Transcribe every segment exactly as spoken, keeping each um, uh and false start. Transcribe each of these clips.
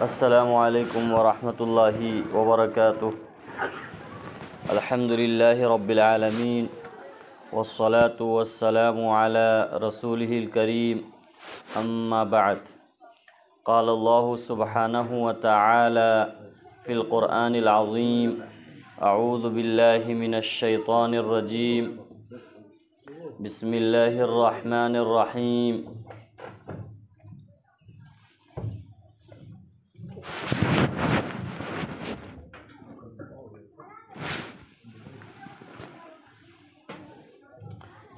السلام عليكم ورحمة الله وبركاته. الحمد لله رب العالمين، والصلاة والسلام على رسوله الكريم، أما بعد. قال الله سبحانه وتعالى في القرآن العظيم: أعوذ بالله من الشيطان الرجيم. بسم الله الرحمن الرحيم.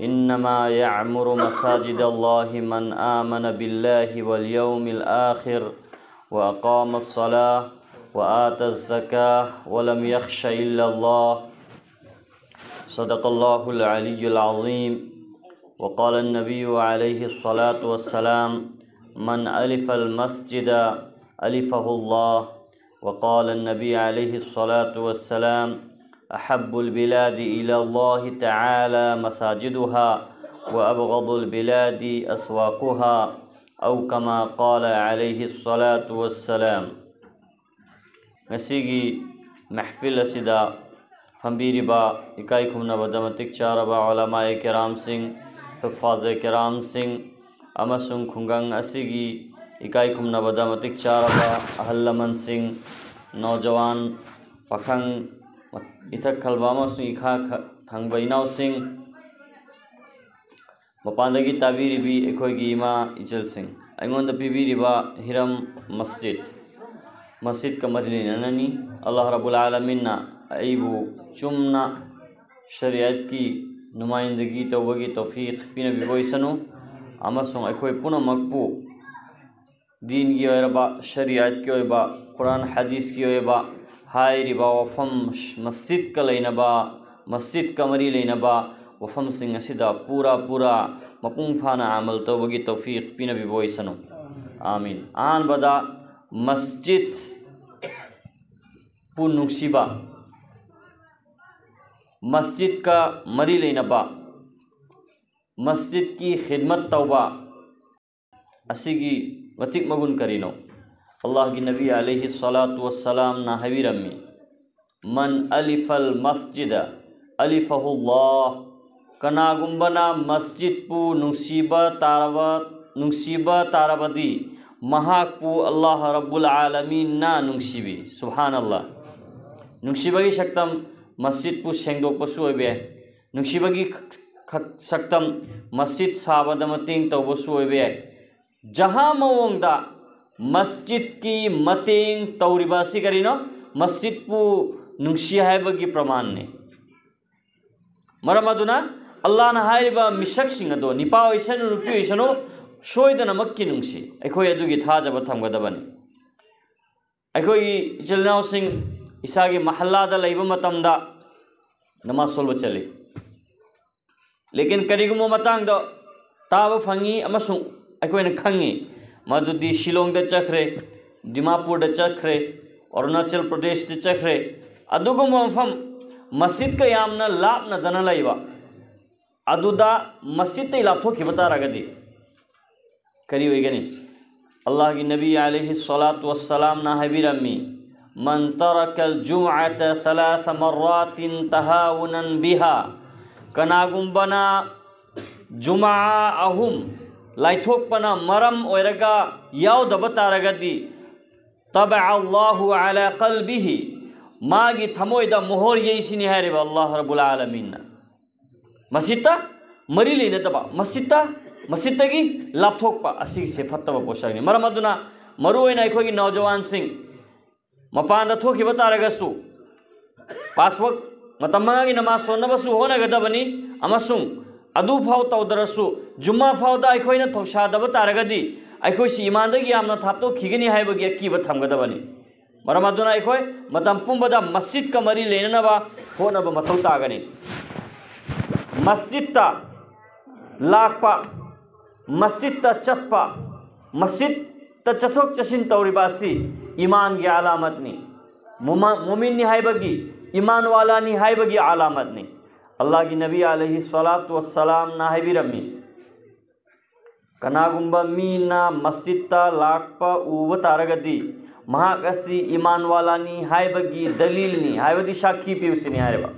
إنما يعمر مساجد الله من آمن بالله واليوم الآخر وأقام الصلاة وآتى الزكاة ولم يخش إلا الله. صدق الله العلي العظيم. وقال النبي عليه الصلاة والسلام: من ألف المسجد ألفه الله. وقال النبي عليه الصلاة والسلام: أحب البلاد إلى الله تعالى مساجدها وأبغض البلاد أسواقها، أو كما قال عليه الصلاة والسلام. ꯉꯁꯤꯒꯤ ꯃꯍꯐꯤꯜ ꯑꯁꯤꯗ ꯐꯝꯕꯤꯔꯤꯕ ꯏꯀꯥꯏ ꯈꯨꯝꯅꯕꯗ ꯃꯇꯤꯛ ꯆꯥꯔꯕ ꯎꯂꯃꯥꯑꯦ ꯀꯤꯔꯥꯝꯁꯤꯡ, ꯍꯨꯐꯥꯖꯦ ꯀꯤꯔꯥꯝꯁꯤꯡ ꯑꯃꯁꯨꯡ ꯈꯨꯡꯒꯪ ꯑꯁꯤꯒꯤ ꯏꯀꯥꯏ ꯈꯨꯝꯅꯕꯗ ꯃꯇꯤꯛ ꯆꯥꯔꯕ ꯑꯍꯜ ꯂꯃꯟꯁꯤꯡ, ꯅꯧꯖꯋꯥꯟ, ꯄꯥꯈꯪ, ꯏꯊꯛ ꯈꯜꯕ ꯑꯃꯁꯨꯡ ꯏꯈꯥ ꯈ-, ꯊꯪꯕ ꯏꯅꯥꯎꯁꯤꯡ, ꯃꯄꯥꯟꯗꯒꯤ ꯇꯥꯕꯤꯔꯤꯕꯤ ꯑꯩꯈꯣꯏꯒꯤ ꯏꯃꯥ ꯏꯆꯜꯁꯤꯡ, ꯑꯩꯉꯣꯟꯗ ꯄꯤꯕꯤꯔꯤꯕ ꯍꯤꯔꯝ ꯃꯁꯖꯤꯗ, ꯃꯁꯖꯤꯗꯀ ꯃꯔꯤ ꯂꯩꯅꯅꯅꯤ꯫ ꯑꯜꯂꯥꯍ ꯔꯕꯨꯜ ꯑꯥꯂꯃꯤꯟꯅ ꯑꯩꯕꯨ ꯆꯨꯝꯅ ꯁꯔꯤꯌꯠꯀꯤ ꯅꯨꯃꯥꯏꯟꯗꯒꯤ ꯇꯧꯕꯒꯤ ꯇꯧꯐꯤꯛ ꯄꯤꯅꯕꯤꯕ ꯑꯣꯏꯁꯅꯨ, ꯑꯃꯁꯨꯡ ꯑꯩꯈꯣꯏ ꯄꯨꯝꯅꯃꯛꯄꯨ ꯗꯤꯟꯒꯤ ꯑꯣꯏꯔꯕ, ꯁꯔꯤꯌꯠꯀꯤ ꯑꯣꯏꯕ, ꯀꯨꯔꯥꯟ ꯍꯗꯤꯁꯀꯤ ꯑꯣꯏꯕ ꯍꯥꯏꯔꯤꯕ ꯋꯥꯐꯝ ꯃꯁꯖꯤꯗꯀ ꯂꯩꯅꯕ, ꯃꯁꯖꯤꯗꯀ ꯃꯔꯤ ꯂꯩꯅꯕ ꯋꯥꯐꯝꯁꯤꯡ ꯑꯁꯤꯗ ꯄꯨꯔꯥ ꯄꯨꯔꯥ ꯃꯄꯨꯡ ꯐꯥꯅ ꯑꯃꯜ ꯇꯧꯕꯒꯤ ꯇꯧꯐꯤꯛ ꯄꯤꯅꯕꯤꯕ ꯑꯣꯏꯁꯅꯨ꯫ ꯑꯥꯃꯤꯟ꯫ ꯑꯍꯥꯟꯕꯗ ꯃꯁꯖꯤꯗꯄꯨ ꯅꯨꯡꯁꯤꯕ, ꯃꯁꯖꯤꯗꯀ ꯃꯔꯤ ꯂꯩꯅꯕ, ꯃꯁꯖꯤꯗꯀꯤ ꯈꯤꯗꯃꯠ ꯇꯧꯕ, ꯑꯁꯤꯒꯤ ꯃꯇꯤꯛ ꯃꯒꯨꯟ ꯀꯔꯤꯅꯣ? ꯑꯜꯂꯥꯍꯒꯤ ꯅꯕꯤ ꯑꯂꯩꯍꯤ ꯁꯂꯥꯇꯨ ꯋꯁꯁꯂꯥꯝꯅ ꯍꯥꯏꯕꯤꯔꯝꯃꯤ, "ꯃꯟ ꯑꯂꯤꯐꯜ ꯃꯁꯖꯤꯗ ꯑꯂꯤꯐꯍꯨꯜꯂꯥꯍ"꯫ ꯀꯅꯥꯒꯨꯝꯕꯅ ꯃꯁꯖꯤꯗꯄꯨ ꯅꯨꯡꯁꯤꯕ ꯇꯥꯔꯕ, ꯅꯨꯡꯁꯤꯕ ꯇꯥꯔꯕꯗꯤ ꯃꯍꯥꯛꯄꯨ ꯑꯜꯂꯥꯍ ꯔꯕꯨꯜ ꯑꯥꯂꯃꯤꯟꯅ ꯅꯨꯡꯁꯤꯕꯤ꯫ ꯁꯨꯕꯍꯥꯅꯜꯂꯥꯍ꯫ ꯅꯨꯡꯁꯤꯕꯒꯤ ꯁꯛꯇꯝ ꯃꯁꯖꯤꯗꯄꯨ ꯁꯦꯡꯗꯣꯛꯄꯁꯨ ꯑꯣꯏꯕ ꯌꯥꯏ꯫ ꯅꯨꯡꯁꯤꯕꯒꯤ ꯈꯛ-, ꯈꯛ-, ꯁꯛꯇꯝ ꯃꯁꯖꯤꯗ ꯁꯥꯕꯗ ꯃꯇꯦꯡ ꯇꯧꯕꯁꯨ ꯑꯣꯏꯕ ꯌꯥꯏ꯫ ꯖꯍꯥ ꯃꯑꯣꯡꯗ ꯃꯁꯖꯤꯗꯀꯤ ꯃꯇꯦꯡ ꯇꯧꯔꯤꯕ ꯑꯁꯤ ꯀꯔꯤꯅꯣ? ꯃꯁꯖꯤꯗꯄꯨ ꯅꯨꯡꯁꯤ ꯍꯥꯏꯕꯒꯤ ꯄ꯭ꯔꯃꯥꯟꯅꯤ꯫ ꯃꯔꯝ ꯑꯗꯨꯅ ꯑꯜꯂꯥꯍꯅ ꯍꯥꯏꯔꯤꯕ ꯃꯤꯁꯛꯁꯤꯡ ꯑꯗꯣ, ꯅꯤꯄꯥ ꯑꯣꯏꯁꯅꯨ, ꯅꯨꯄꯤ ꯑꯣꯏꯁꯅꯨ, ꯁꯣꯏꯗꯅꯃꯛꯀꯤ ꯅꯨꯡꯁꯤ꯫ ꯑꯩꯈꯣꯏ ꯑꯗꯨꯒꯤ ꯊꯥꯖꯕ ꯊꯝꯒꯗꯕꯅꯤ꯫ ꯑꯩꯈꯣꯏꯒꯤ ꯏꯆꯤꯜ ꯏꯅꯥꯎꯁꯤꯡ ꯏꯁꯥꯒꯤ ꯃꯍꯜꯂꯥꯗ ꯂꯩꯕ ꯃꯇꯝꯗ ꯅꯃꯥꯖ ꯁꯣꯟꯕ ꯆꯠꯂꯤ꯫ ꯂꯦꯀꯤꯟ ꯀꯔꯤꯒꯨꯝꯕ ꯃꯇꯥꯡꯗ ꯇꯥꯕ ꯐꯪꯉꯤ ꯑꯃꯁꯨꯡ ꯑꯩꯈꯣꯏꯅ ꯈꯪꯉꯤ, ꯃꯗꯨꯗꯤ ꯁꯤꯂꯣꯡꯗ ꯆꯠꯈ꯭ꯔꯦ, ꯗꯤꯃꯥꯄꯨꯔꯗ ꯆꯠꯈ꯭ꯔꯦ, ꯑꯔꯨꯅꯥꯆꯜ ꯄ꯭ꯔꯗꯦꯁꯇ ꯆꯠꯈ꯭ꯔꯦ꯫ ꯑꯗꯨꯒꯨꯝꯕ ꯃꯐꯝ, ꯃꯁꯖꯤꯗꯀ ꯌꯥꯝꯅ ꯂꯥꯞꯅꯗꯅ ꯂꯩꯕ, ꯑꯗꯨꯗ ꯃꯁꯖꯤꯗꯇꯩ ꯂꯥꯞꯊꯣꯛꯈꯤꯕ ꯇꯥꯔꯒꯗꯤ ꯀꯔꯤ ꯑꯣꯏꯒꯅꯤ? ꯑꯜꯂꯥꯍꯒꯤ ꯅꯕꯤ ꯑꯂꯩꯍꯤ ꯁꯂꯥꯇꯨ ꯋꯁꯁꯂꯥꯝꯅ ꯍꯥꯏꯕꯤꯔꯝꯃꯤ, "ꯃꯟ ꯇꯔꯀꯜ ꯖꯨꯝꯑꯇ ꯊꯂꯥꯊ ꯃꯔꯥꯇꯤꯟ ꯇꯍꯥꯋꯨꯅꯟ ꯕꯤꯍꯥ"꯫ ꯀꯅꯥꯒꯨꯝꯕꯅ ꯖꯨꯃꯥ ꯑꯍꯨꯝ ꯂꯥꯏꯊꯣꯛꯄꯅ ꯃꯔꯝ ꯑꯣꯏꯔꯒ ꯌꯥꯎꯗꯕ ꯇꯥꯔꯒꯗꯤ, "ꯇꯕ ꯑꯜꯂꯥꯍꯨ ꯑꯂꯥ ꯀꯜꯕꯤꯍꯤ"꯫ ꯃꯥꯒꯤ ꯊꯃꯣꯏꯗ ꯃꯣꯍꯣꯔ ꯌꯩꯁꯤꯅꯤ ꯍꯥꯏꯔꯤꯕ ꯑꯜꯂꯥꯍ ꯔꯕꯨꯜ ꯑꯥꯂꯃꯤꯟꯅ꯫ ꯃꯁꯖꯤꯗꯇ ꯃꯔꯤ ꯂꯩꯅꯗꯕ, ꯃꯁꯖꯤꯗꯇ, ꯃꯁꯖꯤꯗꯇꯒꯤ ꯂꯥꯞꯊꯣꯛꯄ, ꯑꯁꯤꯁꯦ ꯐꯠꯇꯕ ꯄꯣꯠꯁꯛꯅꯤ꯫ ꯃꯔꯝ ꯑꯗꯨꯅ ꯃꯔꯨꯑꯣꯏꯅ ꯑꯩꯈꯣꯏꯒꯤ ꯅꯧꯖꯋꯥꯟꯁꯤꯡ ꯃꯄꯥꯟꯗ ꯊꯣꯛꯈꯤꯕ ꯇꯥꯔꯒꯁꯨ, ꯄꯥꯁꯋꯛ ꯃꯇꯝ ꯃꯉꯥꯒꯤ ꯅꯃꯥꯖ ꯁꯣꯟꯅꯕꯁꯨ ꯍꯣꯠꯅꯒꯗꯕꯅꯤ, ꯑꯃꯁꯨꯡ ꯑꯗꯨꯐꯥꯎ ꯇꯧꯗ꯭ꯔꯁꯨ, ꯖꯨꯝꯃꯥ ꯐꯥꯎꯗ ꯑꯩꯈꯣꯏꯅ ꯊꯧꯁꯥꯗꯕ ꯇꯥꯔꯒꯗꯤ, ꯑꯩꯈꯣꯏꯁꯤ ꯏꯃꯥꯟꯗꯒꯤ ꯌꯥꯝꯅ ꯊꯥꯞꯇꯣꯛꯈꯤꯒꯅꯤ ꯍꯥꯏꯕꯒꯤ ꯑꯀꯤꯕ ꯊꯝꯒꯗꯕꯅꯤ꯫ ꯃꯔꯝ ꯑꯗꯨꯅ ꯑꯩꯈꯣꯏ ꯃꯇꯝ ꯄꯨꯝꯕꯗ ꯃꯁꯖꯤꯗꯀ ꯃꯔꯤ ꯂꯩꯅꯅꯕ ꯍꯣꯠꯅꯕ ꯃꯊꯧ ꯇꯥꯒꯅꯤ꯫ ꯃꯁꯖꯤꯗꯇ ꯂꯥꯛꯄ, ꯃꯁꯖꯤꯗꯇ ꯆꯠꯄ, ꯃꯁꯖꯤꯗꯇ ꯆꯠꯊꯣꯛ ꯆꯠꯁꯤꯟ ꯇꯧꯔꯤꯕ ꯑꯁꯤ ꯏꯃꯥꯟꯒꯤ ꯑꯂꯥꯃꯠꯅꯤ꯫ ꯃꯨꯃ-, ꯃꯨꯃꯤꯟꯅꯤ ꯍꯥꯏꯕꯒꯤ, ꯏꯃꯥꯟ ꯋꯥꯂꯥꯅꯤ ꯍꯥꯏꯕꯒꯤ ꯑꯂꯥꯃꯠꯅꯤ꯫ ꯑꯜꯂꯥꯍꯒꯤ ꯅꯕꯤ ꯑꯂꯩꯍꯤ ꯁꯂꯥꯇꯨ ꯋꯁꯁꯂꯥꯝꯅ ꯍꯥꯏꯕꯤꯔꯝꯃꯤ, ꯀꯅꯥꯒꯨꯝꯕ ꯃꯤꯅ ꯃꯁꯖꯤꯠꯇ ꯂꯥꯛꯄ ꯎꯕ ꯇꯥꯔꯒꯗꯤ, ꯃꯍꯥꯛ ꯑꯁꯤ ꯏꯃꯥꯟ ꯋꯥꯂꯥꯅꯤ ꯍꯥꯏꯕꯒꯤ ꯗꯂꯤꯜꯅꯤ, ꯍꯥꯏꯕꯗꯤ ꯁꯥꯈꯤ ꯄꯤꯌꯨꯁꯤꯅꯤ ꯍꯥꯏꯔꯤꯕ꯫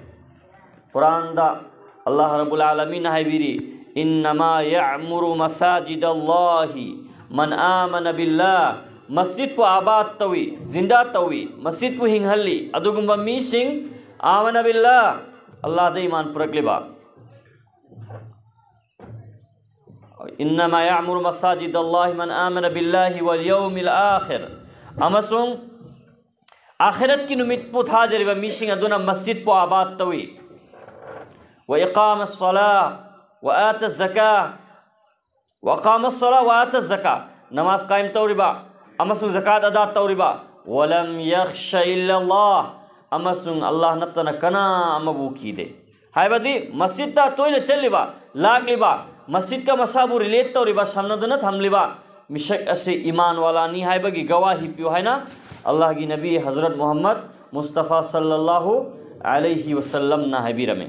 ꯀꯨꯔꯥꯟꯗ ꯑꯜꯂꯥꯍ ꯔꯕꯨꯜ ꯑꯥꯂꯃꯤꯟꯅ ꯍꯥꯏꯕꯤꯔꯤ, "ꯏꯟꯅꯃꯥ ꯌꯥꯃꯨꯔꯨ ꯃꯁꯥꯖꯤꯗ ꯑꯜꯂꯥꯍꯤ ꯃꯟ ꯑꯥꯃꯅ ꯕꯤꯜꯂꯥꯍ", ꯃꯁꯖꯤꯠꯄꯨ ꯑꯥꯕꯥꯗ ꯇꯧꯏ, ꯖꯤꯟꯗꯥ ꯇꯧꯏ, ꯃꯁꯖꯤꯠꯄꯨ ꯍꯤꯡꯍꯜꯂꯤ ꯑꯗꯨꯒꯨꯝꯕ ꯃꯤꯁꯤꯡ, "ꯑꯥꯃꯅ ꯕꯤꯜꯂꯥꯍ", ꯑꯜꯂꯥꯍꯗ ꯏꯃꯥꯟ ꯄꯨꯔꯛꯂꯤꯕ꯫ "ꯏꯟꯅꯃꯥ ꯌꯥꯃꯨꯔꯨ ꯃꯁꯥꯖꯤꯗ ꯑꯜꯂꯥꯍꯤ ꯃꯟ ꯑꯥꯃꯅ ꯕꯤꯜꯂꯥꯍꯤ ꯋꯜ ꯌꯧꯃꯤꯜ ꯑꯥꯈꯤꯔ", ꯑꯃꯁꯨꯡ ꯑꯥꯈꯤꯔꯠꯀꯤ ꯅꯨꯃꯤꯠꯄꯨ ꯊꯥꯖꯔꯤꯕ ꯃꯤꯁꯤꯡ ꯑꯗꯨꯅ ꯃꯁꯖꯤꯠꯄꯨ ꯑꯥꯕꯥꯗ ꯇꯧꯏ꯫ "ꯋ ꯏꯀꯥꯃ ꯁꯂꯥ ꯋ ꯑꯥꯇ ꯖꯀꯥ", "ꯋ ꯑꯀꯥꯃ ꯁꯂꯥ ꯋ ꯑꯥꯇ ꯖꯀꯥ", ꯅꯃꯥꯖ ꯀꯥꯏꯝ ꯇꯧꯔꯤꯕ ꯑꯃꯁꯨꯡ ꯖꯀꯥꯠ ꯑꯗꯥ ꯇꯧꯔꯤꯕ, "ꯋ ꯂꯝ ꯌꯈꯁ ꯏꯜꯂ ꯑꯜꯂꯥꯍ", ꯑꯃꯁꯨꯡ ꯑꯜꯂꯥꯍ ꯅꯠꯇꯅ ꯀꯅꯥ ꯑꯃꯕꯨ ꯀꯤꯗꯦ꯫ ꯍꯥꯏꯕꯗꯤ ꯃꯁꯖꯤꯠꯇ ꯇꯣꯏꯅ ꯆꯠꯂꯤꯕ, ꯂꯥꯛꯂꯤꯕ, ꯃꯁꯖꯤꯠꯀ ꯃꯁꯥꯕꯨ ꯔꯤꯂꯦꯠ ꯇꯧꯔꯤꯕ, ꯁꯝꯅꯗꯨꯅ ꯊꯝꯂꯤꯕ ꯃꯤꯁꯛ ꯑꯁꯤ ꯏꯃꯥꯟ ꯋꯥꯂꯥꯅꯤ ꯍꯥꯏꯕꯒꯤ ꯒꯋꯥꯍꯤ ꯄꯤꯌꯨ ꯍꯥꯏꯅ ꯑꯜꯂꯥꯍꯒꯤ ꯅꯕꯤ ꯍꯖꯔꯠ ꯃꯨꯍꯝꯃꯗ ꯃꯨꯁꯇꯐꯥ ꯁꯜꯂꯜꯂꯥꯍꯨ ꯑꯂꯩꯍꯤ ꯋꯁꯜꯂꯝꯅ ꯍꯥꯏꯕꯤꯔꯝꯃꯤ꯫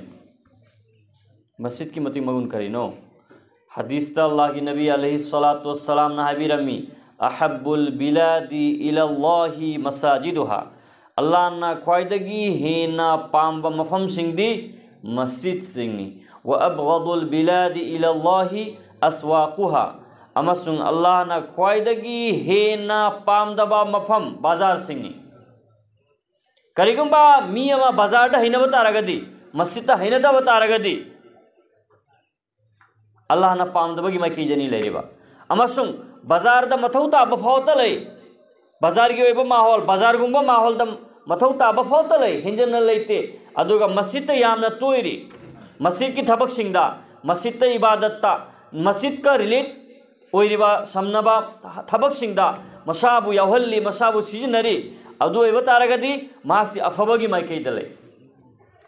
ꯃꯁꯖꯤꯠꯀꯤ ꯃꯇꯤꯛ ꯃꯒꯨꯟ ꯀꯔꯤꯅꯣ? ꯍꯗꯤꯁꯇ ꯑꯜꯂꯥꯍꯒꯤ ꯅꯕꯤ ꯑꯂꯩꯍꯤ ꯁꯂꯥꯇꯨ ꯋꯁꯁꯂꯥꯝꯅ ꯍꯥꯏꯕꯤꯔꯝꯃꯤ, "ꯑꯍꯕꯨꯜ ꯕꯤꯂꯥꯗꯤ ꯏꯂꯜꯂꯥꯍꯤ ꯃꯁꯥꯖꯤꯗꯨꯍꯥ", ꯑꯜꯂꯥꯍꯅ ꯈ꯭ꯋꯥꯏꯗꯒꯤ ꯍꯦꯟꯅ ꯄꯥꯝꯕ ꯃꯐꯝꯁꯤꯡꯗꯤ ꯃꯁꯖꯤꯠꯁꯤꯡꯅꯤ꯫ "ꯋ ꯑꯕꯒꯗꯨꯜ ꯕꯤꯂꯥꯗꯤ ꯏꯂꯜꯂꯥꯍꯤ ꯑꯁꯋꯥꯀꯨꯍꯥ", ꯑꯃꯁꯨꯡ ꯑꯜꯂꯥꯍꯅ ꯈ꯭ꯋꯥꯏꯗꯒꯤ ꯍꯦꯟꯅ ꯄꯥꯝꯗꯕ ꯃꯐꯝ ꯕꯖꯥꯔꯁꯤꯡꯅꯤ꯫ ꯀꯔꯤꯒꯨꯝꯕ ꯃꯤ ꯑꯃ ꯕꯖꯥꯔꯗ ꯍꯩꯅꯕ ꯇꯥꯔꯒꯗꯤ, ꯃꯁꯖꯤꯠꯇ ꯍꯩꯅꯗꯕ ꯇꯥꯔꯒꯗꯤ, ꯑꯜꯂꯥꯍꯅ ꯄꯥꯝꯗꯕꯒꯤ ꯃꯥꯏꯀꯩꯗꯅꯤ ꯂꯩꯔꯤꯕ꯫ ꯑꯃꯁꯨꯡ ꯕꯖꯥꯔꯗ ꯃꯊꯧ ꯇꯥꯕ ꯐꯥꯎꯇ ꯂꯩ, ꯕꯖꯥꯔꯒꯤ ꯑꯣꯏꯕ ꯃꯥꯍꯣꯜ, ꯕꯖꯥꯔꯒꯨꯝꯕ ꯃꯥꯍꯣꯜꯗ ꯃꯊꯧ ꯇꯥꯕ ꯐꯥꯎꯇ ꯂꯩ, ꯍꯦꯟꯖꯟꯅ ꯂꯩꯇꯦ꯫ ꯑꯗꯨꯒ ꯃꯁꯖꯤꯠꯇ ꯌꯥꯝꯅ ꯇꯣꯏꯔꯤ, ꯃꯁꯖꯤꯠꯀꯤ ꯊꯕꯛꯁꯤꯡꯗ, ꯃꯁꯖꯤꯠꯇ ꯏꯕꯥꯗꯠꯇ, ꯃꯁꯖꯤꯠꯀ ꯔꯤꯂꯦꯠ ꯑꯣꯏꯔꯤꯕ ꯁꯝꯅꯕ ꯊꯕꯛꯁꯤꯡꯗ ꯃꯁꯥꯕꯨ ꯌꯥꯎꯍꯜꯂꯤ, ꯃꯁꯥꯕꯨ ꯁꯤꯖꯤꯟꯅꯔꯤ, ꯑꯗꯨ ꯑꯣꯏꯕ ꯇꯥꯔꯒꯗꯤ ꯃꯍꯥꯛꯁꯤ ꯑꯐꯕꯒꯤ ꯃꯥꯏꯀꯩꯗ ꯂꯩ꯫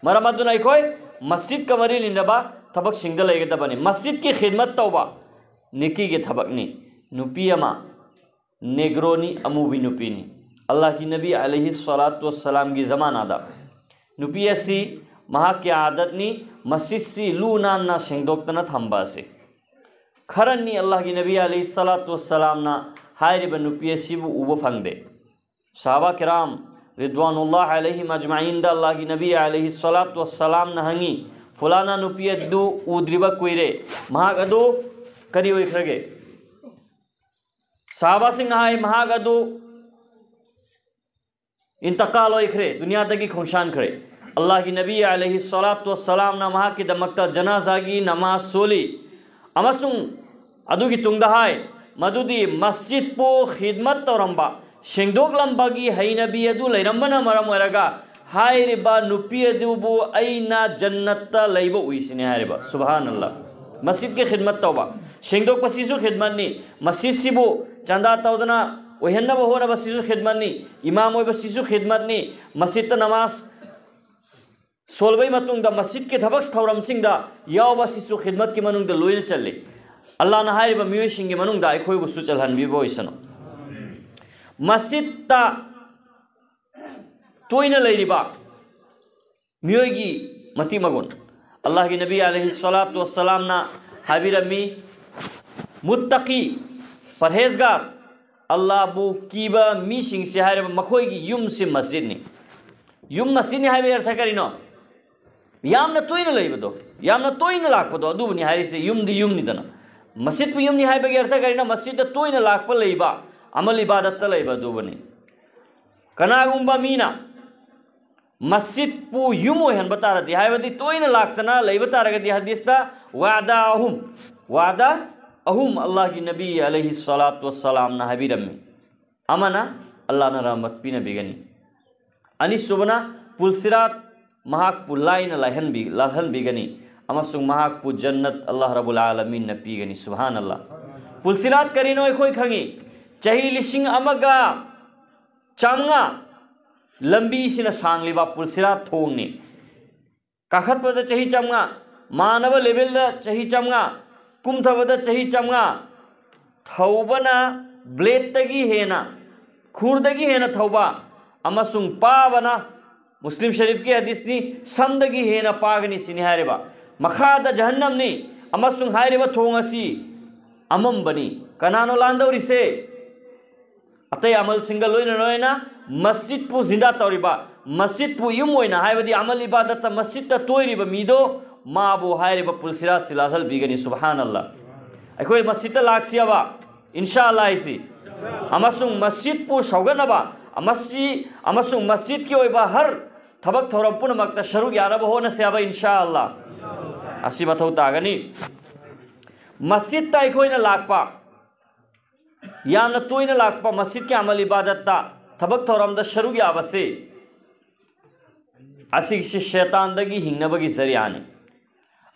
ꯃꯔꯝ ꯑꯗꯨꯅ ꯑꯩꯈꯣꯏ ꯃꯁꯖꯤꯠꯀ ꯃꯔꯤ ꯂꯩꯅꯕ ꯊꯕꯛꯁꯤꯡꯗ ꯂꯩꯒꯗꯕꯅꯤ꯫ ꯃꯁꯖꯤꯠꯀꯤ ꯈꯤꯗꯃꯠ ꯇꯧꯕ ꯅꯦꯀꯤꯒꯤ ꯊꯕꯛꯅꯤ꯫ ꯅꯨꯄꯤ ꯑꯃ ꯅꯦꯒ꯭ꯔꯣꯅꯤ, ꯑꯃꯨꯕꯤ ꯅꯨꯄꯤꯅꯤ꯫ ꯑꯜꯂꯥꯍꯒꯤ ꯅꯕꯤ ꯑꯂꯩꯍꯤ ꯁꯂꯥꯇꯨ ꯋꯁꯁꯂꯥꯝꯒꯤ ꯖꯃꯥꯅꯥꯗ ꯅꯨꯄꯤ ꯑꯁꯤ ꯃꯍꯥꯛꯀꯤ ꯑꯥꯗꯠꯅꯤ ꯃꯁꯖꯤꯠꯁꯤ ꯂꯨ ꯅꯥꯟꯅ ꯁꯦꯡꯗꯣꯛꯇꯅ ꯊꯝꯕ ꯑꯁꯤ꯫ ꯈꯔꯅꯤ ꯑꯜꯂꯥꯍꯒꯤ ꯅꯕꯤ ꯑꯂꯩꯍꯤ ꯁꯂꯥꯇꯨ ꯋꯁꯁꯂꯥꯝꯅ ꯍꯥꯏꯔꯤꯕ ꯅꯨꯄꯤ ꯑꯁꯤꯕꯨ ꯎꯕ ꯐꯪꯗꯦ꯫ ꯁꯍꯥꯕꯥ ꯀꯤꯔꯥꯝ ꯔꯤꯗ꯭ꯋꯥꯅꯨꯜꯂꯥꯍ ꯑꯂꯩꯍꯤꯝ ꯑꯖꯃꯥꯏꯟꯗ ꯑꯜꯂꯥꯍꯒꯤ ꯅꯕꯤ ꯑꯂꯩꯍꯤ ꯁꯂꯥꯇꯨ ꯋꯁꯁꯂꯥꯝꯅ ꯍꯪꯉꯤ, "ꯐꯨꯂꯥꯅꯥ ꯅꯨꯄꯤ ꯑꯗꯨ ꯎꯗ꯭ꯔꯤꯕ ꯀꯨꯏꯔꯦ, ꯃꯍꯥꯛ ꯑꯗꯨ ꯀꯔꯤ ꯑꯣꯏꯈ꯭ꯔꯒꯦ?" ꯁꯍꯥꯕꯥꯁꯤꯡꯅ ꯍꯥꯏ, "ꯃꯍꯥꯛ ꯑꯗꯨ ꯏꯟꯇꯀꯥꯜ ꯑꯣꯏꯈ꯭ꯔꯦ, ꯗꯨꯅꯤꯌꯥꯗꯒꯤ ꯈꯣꯡꯁꯥꯟꯈ꯭ꯔꯦ꯫" ꯑꯜꯂꯥꯍꯒꯤ ꯅꯕꯤ ꯑꯂꯩꯍꯤ ꯁꯂꯥꯇꯨ ꯋꯁꯁꯂꯥꯝꯅ ꯃꯍꯥꯛꯀꯤꯗꯃꯛꯇ ꯖꯅꯥꯖꯥꯒꯤ ꯅꯃꯥꯖ ꯁꯣꯜꯂꯤ, ꯑꯃꯁꯨꯡ ꯑꯗꯨꯒꯤ ꯇꯨꯡꯗ ꯍꯥꯏ, ꯃꯗꯨꯗꯤ ꯃꯁꯖꯤꯗꯄꯨ ꯈꯤꯗꯃꯠ ꯇꯧꯔꯝꯕ, ꯁꯦꯡꯗꯣꯛꯂꯝꯕꯒꯤ ꯍꯩꯅꯕꯤ ꯑꯗꯨ ꯂꯩꯔꯝꯕꯅ ꯃꯔꯝ ꯑꯣꯏꯔꯒ ꯍꯥꯏꯔꯤꯕ ꯅꯨꯄꯤ ꯑꯗꯨꯕꯨ ꯑꯩꯅ ꯖꯟꯅꯠꯇ ꯂꯩꯕ ꯎꯏꯁꯤꯅꯤ ꯍꯥꯏꯔꯤꯕ꯫ ꯁꯨꯕꯍꯥꯅꯜꯂꯥꯍ꯫ ꯃꯁꯖꯤꯗꯀꯤ ꯈꯤꯗꯃꯠ ꯇꯧꯕ, ꯁꯦꯡꯗꯣꯛꯄꯁꯤꯁꯨ ꯈꯤꯗꯃꯠꯅꯤ꯫ ꯃꯁꯖꯤꯗꯁꯤꯕꯨ ꯆꯟꯗꯥ ꯇꯧꯗꯅ ꯑꯣꯏꯍꯟꯅꯕ ꯍꯣꯠꯅꯕꯁꯤꯁꯨ ꯈꯤꯗꯃꯠꯅꯤ꯫ ꯏꯃꯥꯝ ꯑꯣꯏꯕꯁꯤꯁꯨ ꯈꯤꯗꯃꯠꯅꯤ꯫ ꯃꯁꯖꯤꯗꯇ ꯅꯃꯥꯖ ꯁꯣꯜꯕꯒꯤ ꯃꯇꯨꯡꯗ ꯃꯁꯖꯤꯗꯀꯤ ꯊꯕꯛ ꯊꯧꯔꯝꯁꯤꯡꯗ ꯌꯥꯎꯕꯁꯤꯁꯨ ꯈꯤꯗꯃꯠꯀꯤ ꯃꯅꯨꯡꯗ ꯂꯣꯏꯅ ꯆꯜꯂꯤ꯫ ꯑꯜꯂꯥꯍꯅ ꯍꯥꯏꯔꯤꯕ ꯃꯤꯑꯣꯏꯁꯤꯡꯒꯤ ꯃꯅꯨꯡꯗ ꯑꯩꯈꯣꯏꯕꯨꯁꯨ ꯆꯜꯍꯟꯕꯤꯕ ꯑꯣꯏꯁꯅꯨ꯫ ꯃꯁꯖꯤꯗꯇ ꯇꯣꯏꯅ ꯂꯩꯔꯤꯕ ꯃꯤꯑꯣꯏꯒꯤ ꯃꯇꯤꯛ ꯃꯒꯨꯟ꯫ ꯑꯜꯂꯥꯍꯒꯤ ꯅꯕꯤ ꯑꯂꯩꯍꯤ ꯁꯂꯥꯇꯨ ꯋꯁꯁꯂꯥꯝꯅ ꯍꯥꯏꯕꯤꯔꯝꯃꯤ, ꯃꯨꯠꯇꯀꯤ, ꯄꯔꯍꯦꯖꯒꯥꯔ, ꯑꯜꯂꯥꯍꯕꯨ ꯀꯤꯕ ꯃꯤꯁꯤꯡꯁꯦ ꯍꯥꯏꯔꯤꯕ ꯃꯈꯣꯏꯒꯤ ꯌꯨꯝꯁꯤ ꯃꯁꯖꯤꯗꯅꯤ꯫ ꯌꯨꯝ ꯃꯁꯖꯤꯗꯅꯤ ꯍꯥꯏꯕꯒꯤ ꯑꯔꯊ ꯀꯔꯤꯅꯣ? ꯌꯥꯝꯅ ꯇꯣꯏꯅ ꯂꯩꯕꯗꯣ, ꯌꯥꯝꯅ ꯇꯣꯏꯅ ꯂꯥꯛꯄꯗꯣ, ꯑꯗꯨꯕꯨꯅꯤ ꯍꯥꯏꯔꯤꯁꯦ꯫ ꯌꯨꯝꯗꯤ ꯌꯨꯝꯅꯤꯗꯅ, ꯃꯁꯖꯤꯗꯄꯨ ꯌꯨꯝꯅꯤ ꯍꯥꯏꯕꯒꯤ ꯑꯔꯊ ꯀꯔꯤꯅꯣ? ꯃꯁꯖꯤꯗꯇ ꯇꯣꯏꯅ ꯂꯥꯛꯄ ꯂꯩꯕ, ꯑꯃꯜ ꯏꯕꯥꯗꯠꯇ ꯂꯩꯕ ꯑꯗꯨꯕꯨꯅꯤ꯫ ꯀꯅꯥꯒꯨꯝꯕ ꯃꯤꯅ ꯃꯁꯖꯤꯗꯄꯨ ꯌꯨꯝ ꯑꯣꯏꯍꯟꯕ ꯇꯥꯔꯗꯤ, ꯍꯥꯏꯕꯗꯤ ꯇꯣꯏꯅ ꯂꯥꯛꯇꯅ ꯂꯩꯕ ꯇꯥꯔꯒꯗꯤ, ꯍꯗꯤꯁꯇ ꯋꯥꯗꯥ ꯑꯍꯨꯝ, ꯋꯥꯗꯥ ꯑꯍꯨꯝ ꯑꯜꯂꯥꯍꯒꯤ ꯅꯕꯤ ꯑꯂꯩꯍꯤ ꯁꯂꯥꯇꯨ ꯋꯁꯁꯂꯥꯝꯅ ꯍꯥꯏꯕꯤꯔꯝꯃꯤ꯫ ꯑꯃꯅ ꯑꯜꯂꯥꯍꯅ ꯔꯍꯃꯠ ꯄꯤꯅꯕꯤꯒꯅꯤ꯫ ꯑꯅꯤꯁꯨꯕꯅ ꯄꯨꯜꯁꯤꯔꯥꯠ, ꯃꯍꯥꯛꯄꯨ ꯂꯥꯏꯅ ꯂꯥꯏꯍꯟꯕꯤ-, ꯂꯥꯜꯍꯟꯕꯤꯒꯅꯤ ꯑꯃꯁꯨꯡ ꯃꯍꯥꯛꯄꯨ ꯖꯟꯅꯠ ꯑꯜꯂꯥꯍ ꯔꯕꯨꯜ ꯑꯥꯂꯃꯤꯟꯅ ꯄꯤꯒꯅꯤ꯫ ꯁꯨꯕꯍꯥꯅꯜꯂꯥꯍ꯫ ꯄꯨꯜꯁꯤꯔꯥꯠ ꯀꯔꯤꯅꯣ ꯑꯩꯈꯣꯏ ꯈꯪꯉꯤ꯫ ꯆꯍꯤ ꯂꯤꯁꯤꯡ ꯑꯃꯒ ꯆꯥꯝꯃꯉꯥ ꯂꯝꯕꯤꯁꯤꯅ ꯁꯥꯡꯂꯤꯕ ꯄꯨꯜꯁꯤꯔꯥꯠ ꯊꯣꯡꯅꯤ꯫ ꯀꯥꯈꯠꯄꯗ ꯆꯍꯤ ꯆꯥꯝꯃꯉꯥ, ꯃꯥꯟꯅꯕ ꯂꯦꯚꯦꯜꯗ ꯆꯍꯤ ꯆꯥꯝꯃꯉꯥ, ꯀꯨꯝꯊꯕꯗ ꯆꯍꯤ ꯆꯥꯝꯃꯉꯥ, ꯊꯧꯕꯅ ꯕ꯭ꯂꯦꯗꯇꯒꯤ ꯍꯦꯟꯅ, ꯈꯨꯔꯗꯒꯤ ꯍꯦꯟꯅ ꯊꯧꯕ, ꯑꯃꯁꯨꯡ ꯄꯥꯕꯅ, ꯃꯨꯁꯂꯤꯝ ꯁꯔꯤꯐꯀꯤ ꯍꯗꯤꯁꯅꯤ, ꯁꯝꯗꯒꯤ ꯍꯦꯟꯅ ꯄꯥꯒꯅꯤ ꯁꯤꯅꯤ ꯍꯥꯏꯔꯤꯕ꯫ ꯃꯈꯥꯗ ꯖꯍꯟꯅꯝꯅꯤ, ꯑꯃꯁꯨꯡ ꯍꯥꯏꯔꯤꯕ ꯊꯣꯡ ꯑꯁꯤ ꯑꯃꯝꯕꯅꯤ꯫ ꯀꯅꯥꯅꯣ ꯂꯥꯟꯗꯧꯔꯤꯁꯦ? ꯑꯇꯩ ꯑꯃꯜꯁꯤꯡꯒ ꯂꯣꯏꯅ ꯂꯣꯏꯅ ꯃꯁꯖꯤꯠꯄꯨ ꯖꯤꯟꯗꯥ ꯇꯧꯔꯤꯕ, ꯃꯁꯖꯤꯠꯄꯨ ꯌꯨꯝ ꯑꯣꯏꯅ, ꯍꯥꯏꯕꯗꯤ ꯑꯃꯜ ꯏꯕꯥꯗꯠꯇ ꯃꯁꯖꯤꯠꯇ ꯇꯣꯏꯔꯤꯕ ꯃꯤꯗꯣ, ꯃꯥꯕꯨ ꯍꯥꯏꯔꯤꯕ ꯄꯨꯜꯁꯤꯔꯥꯠꯁꯤ ꯂꯥꯜꯍꯜꯕꯤꯒꯅꯤ꯫ ꯁꯨꯕꯍꯥꯅꯜꯂꯥ꯫ ꯑꯩꯈꯣꯏ ꯃꯁꯖꯤꯠꯇ ꯂꯥꯛꯁꯤ ꯍꯥꯏꯕ, ꯏꯟꯁꯥ ꯑꯜꯂꯥ ꯍꯥꯏꯁꯤ, ꯑꯃꯁꯨꯡ ꯃꯁꯖꯤꯠꯄꯨ ꯁꯧꯒꯠꯅꯕ, ꯑꯃꯁꯤ-, ꯑꯃꯁꯨꯡ ꯃꯁꯖꯤꯠꯀꯤ ꯑꯣꯏꯕ ꯍꯔ ꯊꯕꯛ ꯊꯧꯔꯝ ꯄꯨꯝꯅꯃꯛꯇ ꯁꯔꯨꯛ ꯌꯥꯅꯕ ꯍꯣꯠꯅꯁꯤ ꯍꯥꯏꯕ, ꯏꯟꯁꯥ ꯑꯜꯂꯥ꯫ ꯑꯁꯤ ꯃꯊꯧ ꯇꯥꯒꯅꯤ꯫ ꯃꯁꯖꯤꯠꯇ ꯑꯩꯈꯣꯏꯅ ꯂꯥꯛꯄ, ꯌꯥꯝꯅ ꯇꯣꯏꯅ ꯂꯥꯛꯄ, ꯃꯁꯖꯤꯠꯀꯤ ꯑꯃꯜ ꯏꯕꯥꯗꯠꯇ ꯊꯕꯛ ꯊꯧꯔꯝꯗ ꯁꯔꯨꯛ ꯌꯥꯕꯁꯤ, ꯑꯁꯤꯒꯤꯁꯤ ꯁꯩꯇꯥꯟꯗꯒꯤ ꯍꯤꯡꯅꯕꯒꯤ ꯖꯔꯤꯌꯥꯅꯤ꯫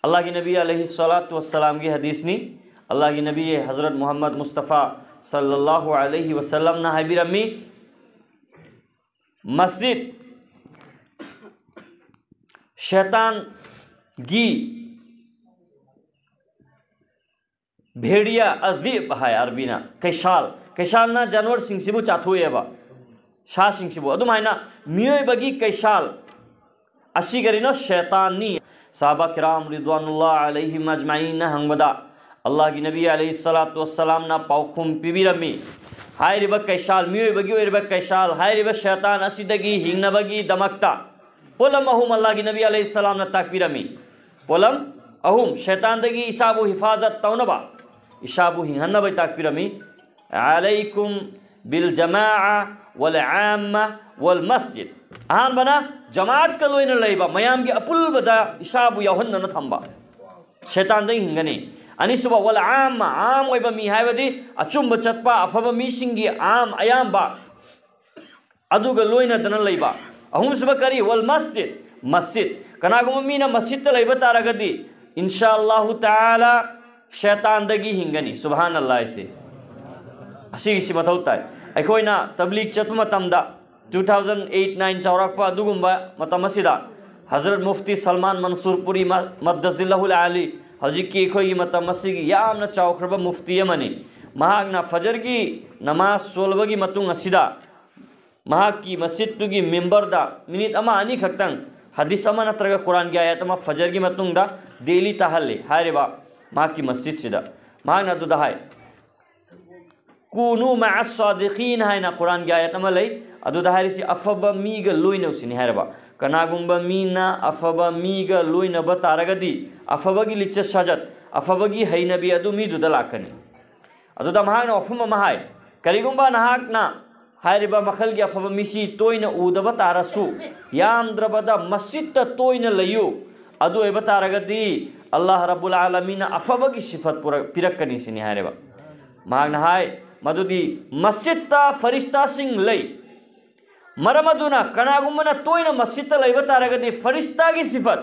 ꯑꯜꯂꯥꯍꯒꯤ ꯅꯕꯤ ꯑꯂꯩꯍꯤ ꯁꯂꯥꯇꯨ ꯋꯁꯁꯂꯥꯝꯒꯤ ꯍꯗꯤꯁꯅꯤ꯫ ꯑꯜꯂꯥꯍꯒꯤ ꯅꯕꯤ ꯍꯖꯔꯠ ꯃꯨꯍꯝꯃꯗ ꯃꯨꯁꯇꯐꯥ ꯁꯜꯂꯜꯂꯥꯍꯨ ꯑꯂꯩꯍꯤ ꯋꯁꯜꯂꯝꯅ ꯍꯥꯏꯕꯤꯔꯝꯃꯤ, ꯃꯁꯖꯤꯗ ꯁꯩꯇꯥꯟꯒꯤ ꯚꯦꯔꯤꯌꯥ, ꯑꯗꯤꯕ ꯍꯥꯏ ꯑꯔꯕꯤꯅ, ꯀꯩꯁꯥꯜ, ꯀꯩꯁꯥꯜꯅ ꯖꯥꯅꯋꯔꯁꯤꯡꯁꯤꯕꯨ ꯆꯥꯊꯣꯛꯑꯦꯕ, ꯁꯥꯁꯤꯡꯁꯤꯕꯨ꯫ ꯑꯗꯨꯃꯥꯏꯅ ꯃꯤꯑꯣꯏꯕꯒꯤ ꯀꯩꯁꯥꯜ ꯑꯁꯤ ꯀꯔꯤꯅꯣ? ꯁꯩꯇꯥꯟꯅꯤ꯫ ꯁꯍꯥꯕꯥ ꯀꯤꯔꯥꯝ ꯔꯤꯗ꯭ꯋꯥꯅꯨꯜꯂꯥ ꯑꯂꯩꯍꯤꯝ ꯑꯖꯃꯥꯏꯟꯅ ꯍꯪꯕꯗ, ꯑꯜꯂꯥꯍꯒꯤ ꯅꯕꯤ ꯑꯂꯩꯍꯤ ꯁꯂꯥꯇꯨ ꯋꯁꯁꯂꯥꯝꯅ ꯄꯥꯎꯈꯨꯝ ꯄꯤꯕꯤꯔꯝꯃꯤ, ꯍꯥꯏꯔꯤꯕ ꯀꯩꯁꯥꯜ, ꯃꯤꯑꯣꯏꯕꯒꯤ ꯑꯣꯏꯔꯤꯕ ꯀꯩꯁꯥꯜ ꯍꯥꯏꯔꯤꯕ ꯁꯩꯇꯥꯟ ꯑꯁꯤꯗꯒꯤ ꯍꯤꯡꯅꯕꯒꯤꯗꯃꯛꯇ ꯄꯣꯠꯂꯝ ꯑꯍꯨꯝ ꯑꯜꯂꯥꯍꯒꯤ ꯅꯕꯤ ꯑꯂꯩꯍꯤ ꯁꯂꯥꯝꯅ ꯇꯥꯛꯄꯤꯔꯝꯃꯤ꯫ ꯄꯣꯠꯂꯝ ꯑꯍꯨꯝ, ꯁꯩꯇꯥꯟꯗꯒꯤ ꯏꯁꯥꯕꯨ ꯍꯤꯐꯥꯖꯠ ꯇꯧꯅꯕ, ꯏꯁꯥꯕꯨ ꯍꯤꯡꯍꯟꯅꯕ ꯇꯥꯛꯄꯤꯔꯝꯃꯤ꯫ "ꯑꯂꯩꯀꯨꯝ ꯕꯤꯜ ꯖꯃꯥꯑ ꯋꯜ ꯑꯥꯝꯃ ꯋꯜ ꯃꯁꯖꯤꯗ"꯫ ꯑꯍꯥꯟꯕꯅ ꯖꯃꯥꯑꯠꯀ ꯂꯣꯏꯅ ꯂꯩꯕ, ꯃꯌꯥꯝꯒꯤ ꯑꯄꯨꯜꯕꯗ ꯏꯁꯥꯕꯨ ꯌꯥꯎꯍꯟꯗꯅ ꯊꯝꯕ, ꯁꯩꯇꯥꯟꯗꯒꯤ ꯍꯤꯡꯒꯅꯤ꯫ ꯑꯅꯤꯁꯨꯕ, "ꯋꯜ ꯑꯥꯝꯃ", ꯑꯥꯝ ꯑꯣꯏꯕ ꯃꯤ ꯍꯥꯏꯕꯗꯤ ꯑꯆꯨꯝꯕ ꯆꯠꯄ, ꯑꯐꯕ ꯃꯤꯁꯤꯡꯒꯤ ꯑꯥꯝ, ꯑꯌꯥꯝꯕ, ꯑꯗꯨꯒ ꯂꯣꯏꯅꯗꯅ ꯂꯩꯕ꯫ ꯑꯍꯨꯝꯁꯨꯕ ꯀꯔꯤ? "ꯋꯜ ꯃꯁꯖꯤꯗ", ꯃꯁꯖꯤꯗ꯫ ꯀꯅꯥꯒꯨꯝꯕ ꯃꯤꯅ ꯃꯁꯖꯤꯗꯇ ꯂꯩꯕ ꯇꯥꯔꯒꯗꯤ, ꯏꯟꯁꯥ ꯑꯜꯂꯥꯍꯨ ꯇꯥꯂꯥ, ꯁꯩꯇꯥꯟꯗꯒꯤ ꯍꯤꯡꯒꯅꯤ꯫ ꯁꯨꯕꯍꯥꯅꯜꯂꯥꯍ ꯍꯥꯏꯁꯤ꯫ ꯑꯁꯤꯒꯤꯁꯤ ꯃꯊꯧ ꯇꯥꯏ꯫ ꯑꯩꯈꯣꯏꯅ ꯇꯕ꯭ꯂꯤꯒ ꯆꯠꯄ ꯃꯇꯝꯗ, two thousand eight nine ꯆꯥꯎꯔꯛꯄ ꯑꯗꯨꯒꯨꯝꯕ ꯃꯇꯝ ꯑꯁꯤꯗ, ꯍꯖꯔꯠ ꯃꯨꯐꯇꯤ ꯁꯜꯃꯥꯟ ꯃꯟꯁꯨꯔ ꯄꯨꯔꯤ ꯃ-, ꯃꯗꯗꯖꯤꯜꯂꯍꯨꯜ ꯑꯥꯂꯤ, ꯍꯧꯖꯤꯛꯀꯤ ꯑꯩꯈꯣꯏꯒꯤ ꯃꯇꯝ ꯑꯁꯤꯒꯤ ꯌꯥꯝꯅ ꯆꯥꯎꯈ꯭ꯔꯕ ꯃꯨꯐꯇꯤ ꯑꯃꯅꯤ꯫ ꯃꯍꯥꯛꯅ ꯐꯖꯔꯒꯤ ꯅꯃꯥꯖ ꯁꯣꯜꯂꯕꯒꯤ ꯃꯇꯨꯡ ꯑꯁꯤꯗ, ꯃꯍꯥꯛꯀꯤ ꯃꯁꯖꯤꯗꯇꯨꯒꯤ ꯃꯤꯝꯕꯔꯗ ꯃꯤꯅꯤꯠ ꯑꯃ ꯑꯅꯤ ꯈꯛꯇꯪ ꯍꯗꯤꯁ ꯑꯃ ꯅꯠꯇ꯭ꯔꯒ ꯀꯨꯔꯥꯟꯒꯤ ꯑꯥꯌꯠ ꯑꯃ ꯐꯖꯔꯒꯤ ꯃꯇꯨꯡꯗ ꯗꯦꯂꯤ ꯇꯥꯍꯜꯂꯤ ꯍꯥꯏꯔꯤꯕ ꯃꯍꯥꯛꯀꯤ ꯃꯁꯖꯤꯗꯁꯤꯗ꯫ ꯃꯍꯥꯛꯅ ꯑꯗꯨꯗ ꯍꯥꯏ, "ꯀꯨꯅꯨ ꯃꯥ ꯁꯥꯗꯤꯀꯤꯟ" ꯍꯥꯏꯅ ꯀꯨꯔꯥꯟꯒꯤ ꯑꯥꯌꯠ ꯑꯃ ꯂꯩ꯫ ꯑꯗꯨꯗ ꯍꯥꯏꯔꯤꯁꯤ ꯑꯐꯕ ꯃꯤꯒ ꯂꯣꯏꯅꯧ ꯁꯤꯅꯤ ꯍꯥꯏꯔꯕ꯫ ꯀꯅꯥꯒꯨꯝꯕ ꯃꯤꯅ ꯑꯐꯕ ꯃꯤꯒ ꯂꯣꯏꯅꯕ ꯇꯥꯔꯒꯗꯤ ꯑꯐꯕꯒꯤ ꯂꯤꯆꯠ ꯁꯥꯖꯠ, ꯑꯐꯕꯒꯤ ꯍꯩꯅꯕꯤ ꯑꯗꯨ ꯃꯤꯗꯨꯗ ꯂꯥꯛꯀꯅꯤ꯫ ꯑꯗꯨꯗ ꯃꯍꯥꯛꯅ ꯋꯥꯐꯝ ꯑꯃ ꯍꯥꯏ, "ꯀꯔꯤꯒꯨꯝꯕ ꯅꯍꯥꯛꯅ ꯍꯥꯏꯔꯤꯕ ꯃꯈꯜꯒꯤ ꯑꯐꯕ ꯃꯤꯁꯤ ꯇꯣꯏꯅ ꯎꯗꯕ ꯇꯥꯔꯁꯨ, ꯌꯥꯝꯗ꯭ꯔꯕꯗ ꯃꯁꯖꯤꯠꯇ ꯇꯣꯏꯅ ꯂꯩꯌꯨ꯫ ꯑꯗꯨ ꯑꯣꯏꯕ ꯇꯥꯔꯒꯗꯤ ꯑꯜꯂꯥꯍ ꯔꯕꯨꯜ ꯑꯥꯂꯃꯤꯟꯅ ꯑꯐꯕꯒꯤ ꯁꯤꯐꯠ ꯄꯨꯔꯛ-, ꯄꯤꯔꯛꯀꯅꯤ" ꯁꯤꯅꯤ ꯍꯥꯏꯔꯦꯕ꯫ ꯃꯍꯥꯛꯅ ꯍꯥꯏ ꯃꯗꯨꯗꯤ ꯃꯁꯖꯤꯠꯇ ꯐꯔꯤꯁꯇꯥꯁꯤꯡ ꯂꯩ꯫ ꯃꯔꯝ ꯑꯗꯨꯅ ꯀꯅꯥꯒꯨꯝꯕꯅ ꯇꯣꯏꯅ ꯃꯁꯖꯤꯠꯇ ꯂꯩꯕ ꯇꯥꯔꯒꯗꯤ ꯐꯔꯤꯁꯇꯥꯒꯤ ꯁꯤꯐꯠ,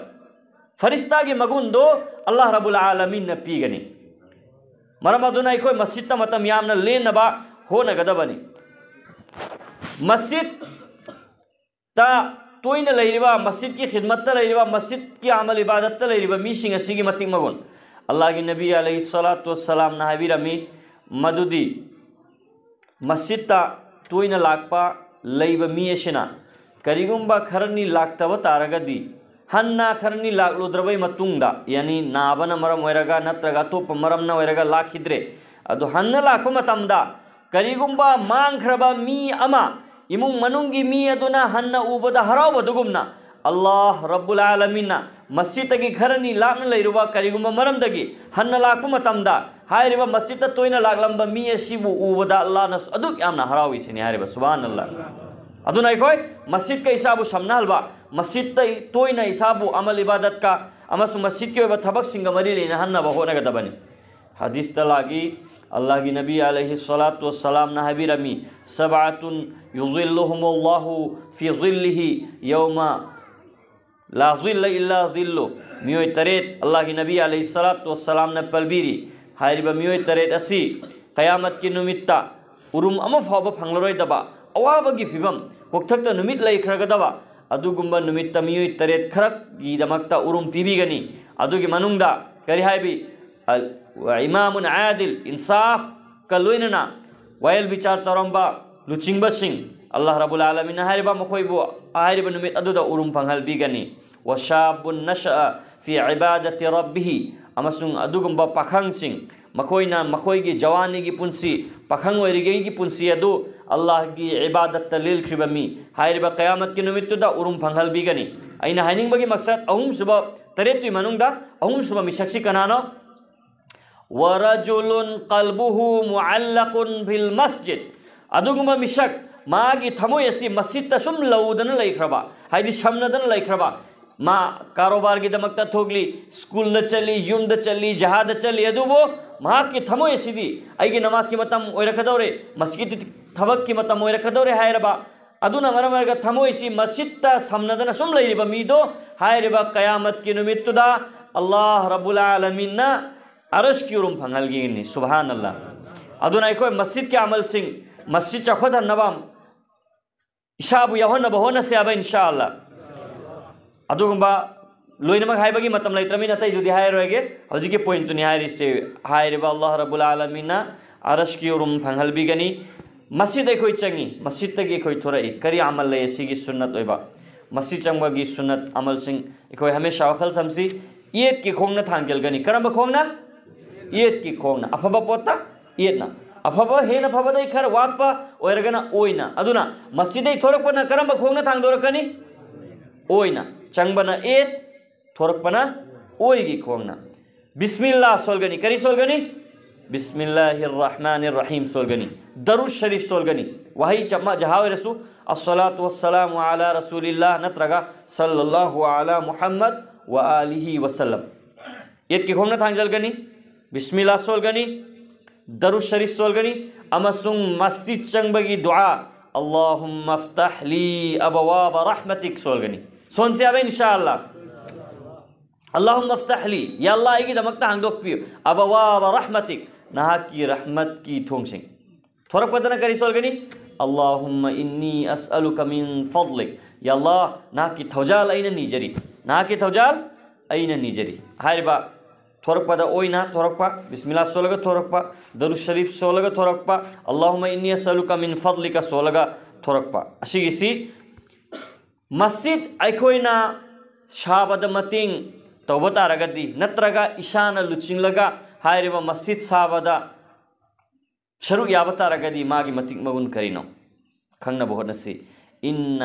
ꯐꯔꯤꯁꯇꯥꯒꯤ ꯃꯒꯨꯟꯗꯣ ꯑꯜꯂꯥꯍ ꯔꯕꯨꯜ ꯑꯥꯂꯃꯤꯟꯅ ꯄꯤꯒꯅꯤ꯫ ꯃꯔꯝ ꯑꯗꯨꯅ ꯑꯩꯈꯣꯏ ꯃꯁꯖꯤꯠꯇ ꯃꯇꯝ ꯌꯥꯝꯅ ꯂꯦꯟꯅꯕ ꯍꯣꯠꯅꯒꯗꯕꯅꯤ꯫ ꯃꯁꯖꯤꯠꯇ ꯇꯣꯏꯅ ꯂꯩꯔꯤꯕ, ꯃꯁꯖꯤꯠꯀꯤ ꯈꯤꯗꯃꯠꯇ ꯂꯩꯔꯤꯕ, ꯃꯁꯖꯤꯠꯀꯤ ꯑꯃꯜ ꯏꯕꯥꯗꯠꯇ ꯂꯩꯔꯤꯕ ꯃꯤꯁꯤꯡ ꯑꯁꯤꯒꯤ ꯃꯇꯤꯛ ꯃꯒꯨꯟ꯫ ꯑꯜꯂꯥꯍꯒꯤ ꯅꯕꯤ ꯑꯂꯩꯍꯤ ꯁꯂꯥꯇꯨ ꯋꯁꯁꯂꯥꯝꯅ ꯍꯥꯏꯕꯤꯔꯝꯃꯤ ꯃꯗꯨꯗꯤ ꯃꯁꯖꯤꯠꯇ ꯇꯣꯏꯅ ꯂꯥꯛꯄ ꯂꯩꯕ ꯃꯤ ꯑꯁꯤꯅ ꯀꯔꯤꯒꯨꯝꯕ ꯈꯔꯅꯤ ꯂꯥꯛꯇꯕ ꯇꯥꯔꯒꯗꯤ, ꯍꯟꯅ ꯈꯔꯅꯤ ꯂꯥꯛꯂꯨꯗ꯭ꯔꯕꯩ ꯃꯇꯨꯡꯗ, ꯌꯥꯅꯤ ꯅꯥꯕꯅ ꯃꯔꯝ ꯑꯣꯏꯔꯒ ꯅꯠꯇ꯭ꯔꯒ ꯑꯇꯣꯞꯄ ꯃꯔꯝꯅ ꯑꯣꯏꯔꯒ ꯂꯥꯛꯈꯤꯗ꯭ꯔꯦ, ꯑꯗꯨ ꯍꯟꯅ ꯂꯥꯛꯄ ꯃꯇꯝꯗ ꯀꯔꯤꯒꯨꯝꯕ ꯃꯥꯡꯈ꯭ꯔꯕ ꯃꯤ ꯑꯃ, ꯏꯃꯨꯡ ꯃꯅꯨꯡꯒꯤ ꯃꯤ ꯑꯗꯨꯅ ꯍꯟꯅ ꯎꯕꯗ ꯍꯔꯥꯎꯕꯗꯨꯒꯨꯝꯅ, ꯑꯜꯂꯥꯍ ꯔꯕꯨꯜ ꯑꯥꯂꯃꯤꯟꯅ ꯃꯁꯖꯤꯠꯇꯒꯤ ꯈꯔꯅꯤ ꯂꯥꯞꯅ ꯂꯩꯔꯨꯕ ꯀꯔꯤꯒꯨꯝꯕ ꯃꯔꯝꯗꯒꯤ ꯍꯟꯅ ꯂꯥꯛꯄ ꯃꯇꯝꯗ, ꯍꯥꯏꯔꯤꯕ ꯃꯁꯖꯤꯠꯇ ꯇꯣꯏꯅ ꯂꯥꯛꯂꯝꯕ ꯃꯤ ꯑꯁꯤꯕꯨ ꯎꯕꯗ ꯑꯜꯂꯥꯍꯅꯁꯨ ꯑꯗꯨꯛ ꯌꯥꯝꯅ ꯍꯔꯥꯎꯏ ꯁꯤꯅꯤ ꯍꯥꯏꯔꯤꯕ꯫ ꯁꯨꯕꯍꯥꯅꯜꯂꯥꯍ꯫ ꯑꯗꯨꯅ ꯑꯩꯈꯣꯏ ꯃꯁꯖꯤꯠꯀ ꯏꯁꯥꯕꯨ ꯁꯝꯅꯍꯜꯕ, ꯃꯁꯖꯤꯠꯇ ꯇꯣꯏꯅ ꯏꯁꯥꯕꯨ ꯑꯃꯜ ꯏꯕꯥꯗꯠꯀ ꯑꯃꯁꯨꯡ ꯃꯁꯖꯤꯠꯀꯤ ꯑꯣꯏꯕ ꯊꯕꯛꯁꯤꯡꯒ ꯃꯔꯤ ꯂꯩꯅꯍꯟꯅꯕ ꯍꯣꯠꯅꯒꯗꯕꯅꯤ꯫ ꯍꯗꯤꯁꯇ ꯂꯥꯛꯏ, ꯑꯜꯂꯥꯍꯒꯤ ꯅꯕꯤ ꯑꯂꯩꯍꯤ ꯁꯂꯥꯇꯨ ꯋꯁꯁꯂꯥꯝꯅ ꯍꯥꯏꯕꯤꯔꯝꯃꯤ, "ꯁꯕꯥꯇꯨꯟ ꯌꯨꯖꯤꯜꯂꯨꯍꯨꯃꯨꯜꯂꯥꯍꯨ ꯐꯤ ꯖꯤꯜꯂꯤꯍꯤ ꯌꯧꯃ ꯂꯥ ꯖꯤꯜꯂ ꯏꯜꯂꯥ ꯖꯤꯜꯂꯨ"꯫ ꯃꯤꯑꯣꯏ ꯇꯔꯦꯠ ꯑꯜꯂꯥꯍꯒꯤ ꯅꯕꯤ ꯑꯂꯩꯍꯤ ꯁꯂꯥꯇꯨ ꯋꯁꯁꯂꯥꯝꯅ ꯄꯜꯕꯤꯔꯤ꯫ ꯍꯥꯏꯔꯤꯕ ꯃꯤꯑꯣꯏ ꯇꯔꯦꯠ ꯑꯁꯤ ꯀꯌꯥꯃꯠꯀꯤ ꯅꯨꯃꯤꯠꯇ ꯎꯔꯨꯝ ꯑꯃ ꯐꯥꯎꯕ ꯐꯪꯂꯔꯣꯏꯗꯕ ꯑꯋꯥꯕꯒꯤ ꯐꯤꯕꯝ, ꯀꯣꯛꯊꯛꯇ ꯅꯨꯃꯤꯠ ꯂꯩꯈ꯭ꯔꯒꯗꯕ ꯑꯗꯨꯒꯨꯝꯕ ꯅꯨꯃꯤꯠꯇ ꯃꯤꯑꯣꯏ ꯇꯔꯦꯠ ꯈꯔꯒꯤꯗꯃꯛꯇ ꯎꯔꯨꯝ ꯄꯤꯕꯤꯒꯅꯤ꯫ ꯑꯗꯨꯒꯤ ꯃꯅꯨꯡꯗ ꯀꯔꯤ ꯍꯥꯏꯕꯤ? ꯑꯜ-, ꯏꯃꯥꯃꯨꯟ ꯑꯥꯗꯤꯜ, ꯏꯟꯁꯥꯐꯀ ꯂꯣꯏꯅꯅ ꯋꯥꯌꯦꯜ ꯕꯤꯆꯥꯔ ꯇꯧꯔꯝꯕ ꯂꯨꯆꯤꯡꯕꯁꯤꯡ, ꯑꯜꯂꯥꯍ ꯔꯕꯨꯜ ꯑꯥꯂꯃꯤꯟꯅ ꯍꯥꯏꯔꯤꯕ ꯃꯈꯣꯏꯕꯨ ꯍꯥꯏꯔꯤꯕ ꯅꯨꯃꯤꯠ ꯑꯗꯨꯗ ꯎꯔꯨꯝ ꯐꯪꯍꯜꯕꯤꯒꯅꯤ꯫ "ꯋꯁꯥꯕꯨꯟ ꯅꯁꯥ ꯐꯤ ꯏꯕꯥꯗꯇꯤ ꯔꯕꯤꯍꯤ", ꯑꯃꯁꯨꯡ ꯑꯗꯨꯒꯨꯝꯕ ꯄꯥꯈꯪꯁꯤꯡ, ꯃꯈꯣꯏꯅ ꯃꯈꯣꯏꯒꯤ ꯖꯋꯥꯅꯤꯒꯤ ꯄꯨꯟꯁꯤ, ꯄꯥꯈꯪ ꯑꯣꯏꯔꯤꯉꯩꯒꯤ ꯄꯨꯟꯁꯤ ꯑꯗꯨ ꯑꯜꯂꯥꯍꯒꯤ ꯏꯕꯥꯗꯠꯇ ꯂꯦꯜꯈ꯭ꯔꯤꯕ ꯃꯤ, ꯍꯥꯏꯔꯤꯕ ꯀꯌꯥꯃꯠꯀꯤ ꯅꯨꯃꯤꯠꯇꯨꯗ ꯎꯔꯨꯝ ꯐꯪꯍꯜꯕꯤꯒꯅꯤ꯫ ꯑꯩꯅ ꯍꯥꯏꯅꯤꯡꯕꯒꯤ ꯃꯛꯁꯠ, ꯑꯍꯨꯝꯁꯨꯕ, ꯇꯔꯦꯠꯇꯨꯒꯤ ꯃꯅꯨꯡꯗ ꯑꯍꯨꯝꯁꯨꯕ ꯃꯤꯁꯛꯁꯤ ꯀꯅꯥꯅꯣ? ورجل قلبه معلق بالمسجد. ꯑꯗꯨꯒꯨꯝꯕ ꯃꯤꯁꯛ, ꯃꯥꯒꯤ ꯊꯃꯣꯏ ꯑꯁꯤ ꯃꯁꯖꯤꯠꯇ ꯁꯨꯝ ꯂꯧꯗꯅ ꯂꯩꯈ꯭ꯔꯕ, ꯍꯥꯏꯗꯤ ꯁꯝꯅꯗꯅ ꯂꯩꯈ꯭ꯔꯕ, ꯃꯥ ꯀꯥꯔꯣꯕꯥꯔꯒꯤꯗꯃꯛꯇ ꯊꯣꯛꯂꯤ, ꯁ꯭ꯀꯨꯜꯗ ꯆꯠꯂꯤ, ꯌꯨꯝꯗ ꯆꯠꯂꯤ, ꯖꯍꯥꯗ ꯆꯠꯂꯤ, ꯑꯗꯨꯕꯨ ꯃꯍꯥꯛꯀꯤ ꯊꯃꯣꯏ ꯑꯁꯤꯗꯤ ꯑꯩꯒꯤ ꯅꯃꯥꯖꯀꯤ ꯃꯇꯝ ꯑꯣꯏꯔꯛꯀꯗꯧꯔꯦ, ꯃꯁꯖꯤꯠꯀꯤ ꯊꯕꯛꯀꯤ ꯃꯇꯝ ꯑꯣꯏꯔꯛꯀꯗꯧꯔꯦ ꯍꯥꯏꯔꯕ, ꯑꯗꯨꯅ ꯃꯔꯝ ꯑꯣꯏꯔꯒ ꯊꯃꯣꯏꯁꯤ ꯃꯁꯖꯤꯠꯇ ꯁꯝꯅꯗꯅ ꯁꯨꯝ ꯂꯩꯔꯤꯕ ꯃꯤꯗꯣ, ꯍꯥꯏꯔꯤꯕ ꯀꯌꯥꯃꯠꯀꯤ ꯅꯨꯃꯤꯠꯇꯨꯗ ꯑꯜꯂꯥꯍ ꯔꯕꯨꯜ ꯑꯥꯂꯃꯤꯟꯅ ꯑꯔꯁꯀꯤ ꯎꯔꯨꯝ ꯐꯪꯍꯜꯒꯅꯤ꯫ ꯁꯨꯕꯍꯥꯅꯜꯂꯥꯍ꯫ ꯑꯗꯨꯅ ꯑꯩꯈꯣꯏ ꯃꯁꯖꯤꯠꯀꯤ ꯑꯃꯜꯁꯤꯡ, ꯃꯁꯖꯤꯠ ꯆꯥꯎꯈꯠꯍꯟꯅꯕ ꯏꯁꯥꯕꯨ ꯌꯥꯎꯍꯟꯅꯕ ꯍꯣꯠꯅꯁꯦ ꯍꯥꯏꯕ, ꯏꯟꯁꯥ ꯑꯜꯂꯥ꯫ ꯑꯗꯨꯒꯨꯝꯕ ꯂꯣꯏꯅꯃꯛ ꯍꯥꯏꯕꯒꯤ ꯃꯇꯝ ꯂꯩꯇ꯭ꯔꯕꯅꯤꯅ ꯑꯇꯩꯗꯨꯗꯤ ꯍꯥꯏꯔꯔꯣꯏꯒꯦ꯫ ꯍꯧꯖꯤꯛꯀꯤ ꯄꯣꯏꯟꯠꯇꯨꯅꯤ ꯍꯥꯏꯔꯤꯁꯦ, ꯍꯥꯏꯔꯤꯕ ꯑꯜꯂꯥꯍ ꯔꯕꯨꯜ ꯑꯥꯂꯃꯤꯟꯅ ꯑꯔꯁꯀꯤ ꯎꯔꯨꯝ ꯐꯪꯍꯜꯕꯤꯒꯅꯤ꯫ ꯃꯁꯖꯤꯠ ꯑꯩꯈꯣꯏ ꯆꯪꯉꯤ, ꯃꯁꯖꯤꯠꯇꯒꯤ ꯑꯩꯈꯣꯏ ꯊꯣꯔꯛꯏ꯫ ꯀꯔꯤ ꯑꯃꯜ ꯂꯩ ꯑꯁꯤꯒꯤ ꯁꯨꯟꯅꯠ ꯑꯣꯏꯕ? ꯃꯁꯖꯤꯠ ꯆꯪꯕꯒꯤ ꯁꯨꯟꯅꯠ ꯑꯃꯜꯁꯤꯡ ꯑꯩꯈꯣꯏ ꯍꯃꯦꯁꯥ ꯋꯥꯈꯜ ꯊꯝꯁꯤ꯫ ꯌꯦꯠꯀꯤ ꯈꯣꯡꯅ ꯊꯥꯡꯖꯜꯒꯅꯤ꯫ ꯀꯔꯝꯕ ꯈꯣꯡꯅ? ꯌꯦꯠꯀꯤ ꯈꯣꯡꯅ꯫ ꯑꯐꯕ ꯄꯣꯠꯇ ꯌꯦꯠꯅ꯫ ꯑꯐꯕ, ꯍꯦꯟꯅ ꯐꯕꯗꯩ ꯈꯔ ꯋꯥꯠꯄ ꯑꯣꯏꯔꯒꯅ ꯑꯣꯏꯅ꯫ ꯑꯗꯨꯅ ꯃꯁꯖꯤꯗꯩ ꯊꯣꯔꯛꯄꯅ ꯀꯔꯝꯕ ꯈꯣꯡꯅ ꯊꯥꯡꯗꯣꯔꯛꯀꯅꯤ? ꯑꯣꯏꯅ꯫ ꯆꯪꯕꯅ ꯌꯦꯠ, ꯊꯣꯔꯛꯄꯅ ꯑꯣꯏꯒꯤ ꯈꯣꯡꯅ꯫ ꯕꯤꯁꯃꯤꯜꯂꯥ ꯁꯣꯜꯒꯅꯤ꯫ ꯀꯔꯤ ꯁꯣꯜꯒꯅꯤ? ꯕꯤꯁꯃꯤꯜꯂꯥꯍꯤꯔ ꯔꯍꯃꯥꯅꯤꯔ ꯔꯍꯤꯝ ꯁꯣꯜꯒꯅꯤ꯫ ꯗꯔꯨꯗ ꯁꯔꯤꯐ ꯁꯣꯜꯒꯅꯤ꯫ ꯋꯥꯍꯩ ꯆꯞ ꯃꯥ-, ꯖꯍꯥ ꯑꯣꯏꯔꯁꯨ, "ꯑꯁꯁꯂꯥꯇꯨ ꯋꯁꯁꯂꯥꯃꯨ ꯑꯂꯥ ꯔꯁꯨꯂꯤꯜꯂꯥꯍ" ꯅꯠꯇ꯭ꯔꯒ "ꯁꯜꯂꯜꯂꯥꯍꯨ ꯑꯂꯥ ꯃꯨꯍꯝꯃꯗ ꯋ ꯑꯥꯂꯤꯍꯤ ꯋꯁꯜꯂꯝ"꯫ ꯌꯦꯠꯀꯤ ꯈꯣꯡꯅ ꯊꯥꯡꯖꯜꯒꯅꯤ, ꯕꯤꯁꯃꯤꯜꯂꯥ ꯁꯣꯜꯒꯅꯤ, ꯗꯔꯨꯗ ꯁꯔꯤꯐ ꯁꯣꯜꯒꯅꯤ, ꯑꯃꯁꯨꯡ ꯃꯁꯖꯤꯗ ꯆꯪꯕꯒꯤ ꯗꯨꯑꯥ, "ꯑꯜꯂꯥꯍꯨꯝꯃ ꯐꯇꯍ ꯂꯤ ꯑꯕꯋꯥꯕ ꯔꯍꯃꯇꯤꯛ" ꯁꯣꯜꯒꯅꯤ꯫ ꯁꯣꯟꯁꯦ ꯍꯥꯏꯕ, ꯏꯟꯁꯥ ꯑꯜꯂꯥ꯫ "ꯑꯜꯂꯥꯍꯨꯝꯃ ꯐꯇꯍ ꯂꯤ", ꯌꯥ ꯑꯜꯂꯥ, ꯑꯩꯒꯤꯗꯃꯛꯇ ꯍꯥꯡꯗꯣꯛꯄꯤꯌꯨ, "ꯑꯕꯋꯥꯕ ꯔꯍꯃꯇꯤꯛ", ꯅꯍꯥꯛꯀꯤ ꯔꯍꯃꯠꯀꯤ ꯊꯣꯡꯁꯤꯡ꯫ ꯊꯣꯔꯛꯄꯗꯅ ꯀꯔꯤ ꯁꯣꯜꯒꯅꯤ? "ꯑꯜꯂꯥꯍꯨꯝꯃ ꯏꯟꯅꯤ ꯑꯁꯑꯂꯨꯀ ꯃꯤꯟ ꯐꯗꯂꯤꯛ", ꯌꯥ ꯑꯜꯂꯥ, ꯅꯍꯥꯛꯀꯤ ꯊꯧꯖꯥꯜ ꯑꯩꯅ ꯅꯤꯖꯔꯤ, ꯅꯍꯥꯛꯀꯤ ꯊꯧꯖꯥꯜ ꯑꯩꯅ ꯅꯤꯖꯔꯤ꯫ ꯍꯥꯏꯔꯤꯕ ꯊꯣꯔꯛꯄꯗ ꯑꯣꯏꯅ ꯊꯣꯔꯛꯄ, ꯕꯤꯁꯃꯤꯜꯂꯥ ꯁꯣꯜꯂꯒ ꯊꯣꯔꯛꯄ, ꯗꯔꯨꯗ ꯁꯔꯤꯐ ꯁꯣꯜꯂꯒ ꯊꯣꯔꯛꯄ, "ꯑꯜꯂꯥꯍꯨꯝꯃ ꯏꯟꯅꯤ ꯑꯁꯑꯂꯨꯀ ꯃꯤꯟ ꯐꯗꯂꯤꯀ" ꯁꯣꯜꯂꯒ ꯊꯣꯔꯛꯄ꯫ ꯑꯁꯤꯒꯤꯁꯤ ꯃꯁꯖꯤꯗ ꯑꯩꯈꯣꯏꯅ ꯁꯥꯕꯗ ꯃꯇꯦꯡ ꯇꯧꯕ ꯇꯥꯔꯒꯗꯤ, ꯅꯠꯇ꯭ꯔꯒ ꯏꯁꯥꯅ ꯂꯨꯆꯤꯡꯂꯒ ꯍꯥꯏꯔꯤꯕ ꯃꯁꯖꯤꯗ ꯁꯥꯕꯗ ꯁꯔꯨꯛ ꯌꯥꯕ ꯇꯥꯔꯒꯗꯤ ꯃꯥꯒꯤ ꯃꯇꯤꯛ ꯃꯒꯨꯟ ꯀꯔꯤꯅꯣ ꯈꯪꯅꯕ ꯍꯣꯠꯅꯁꯤ. إن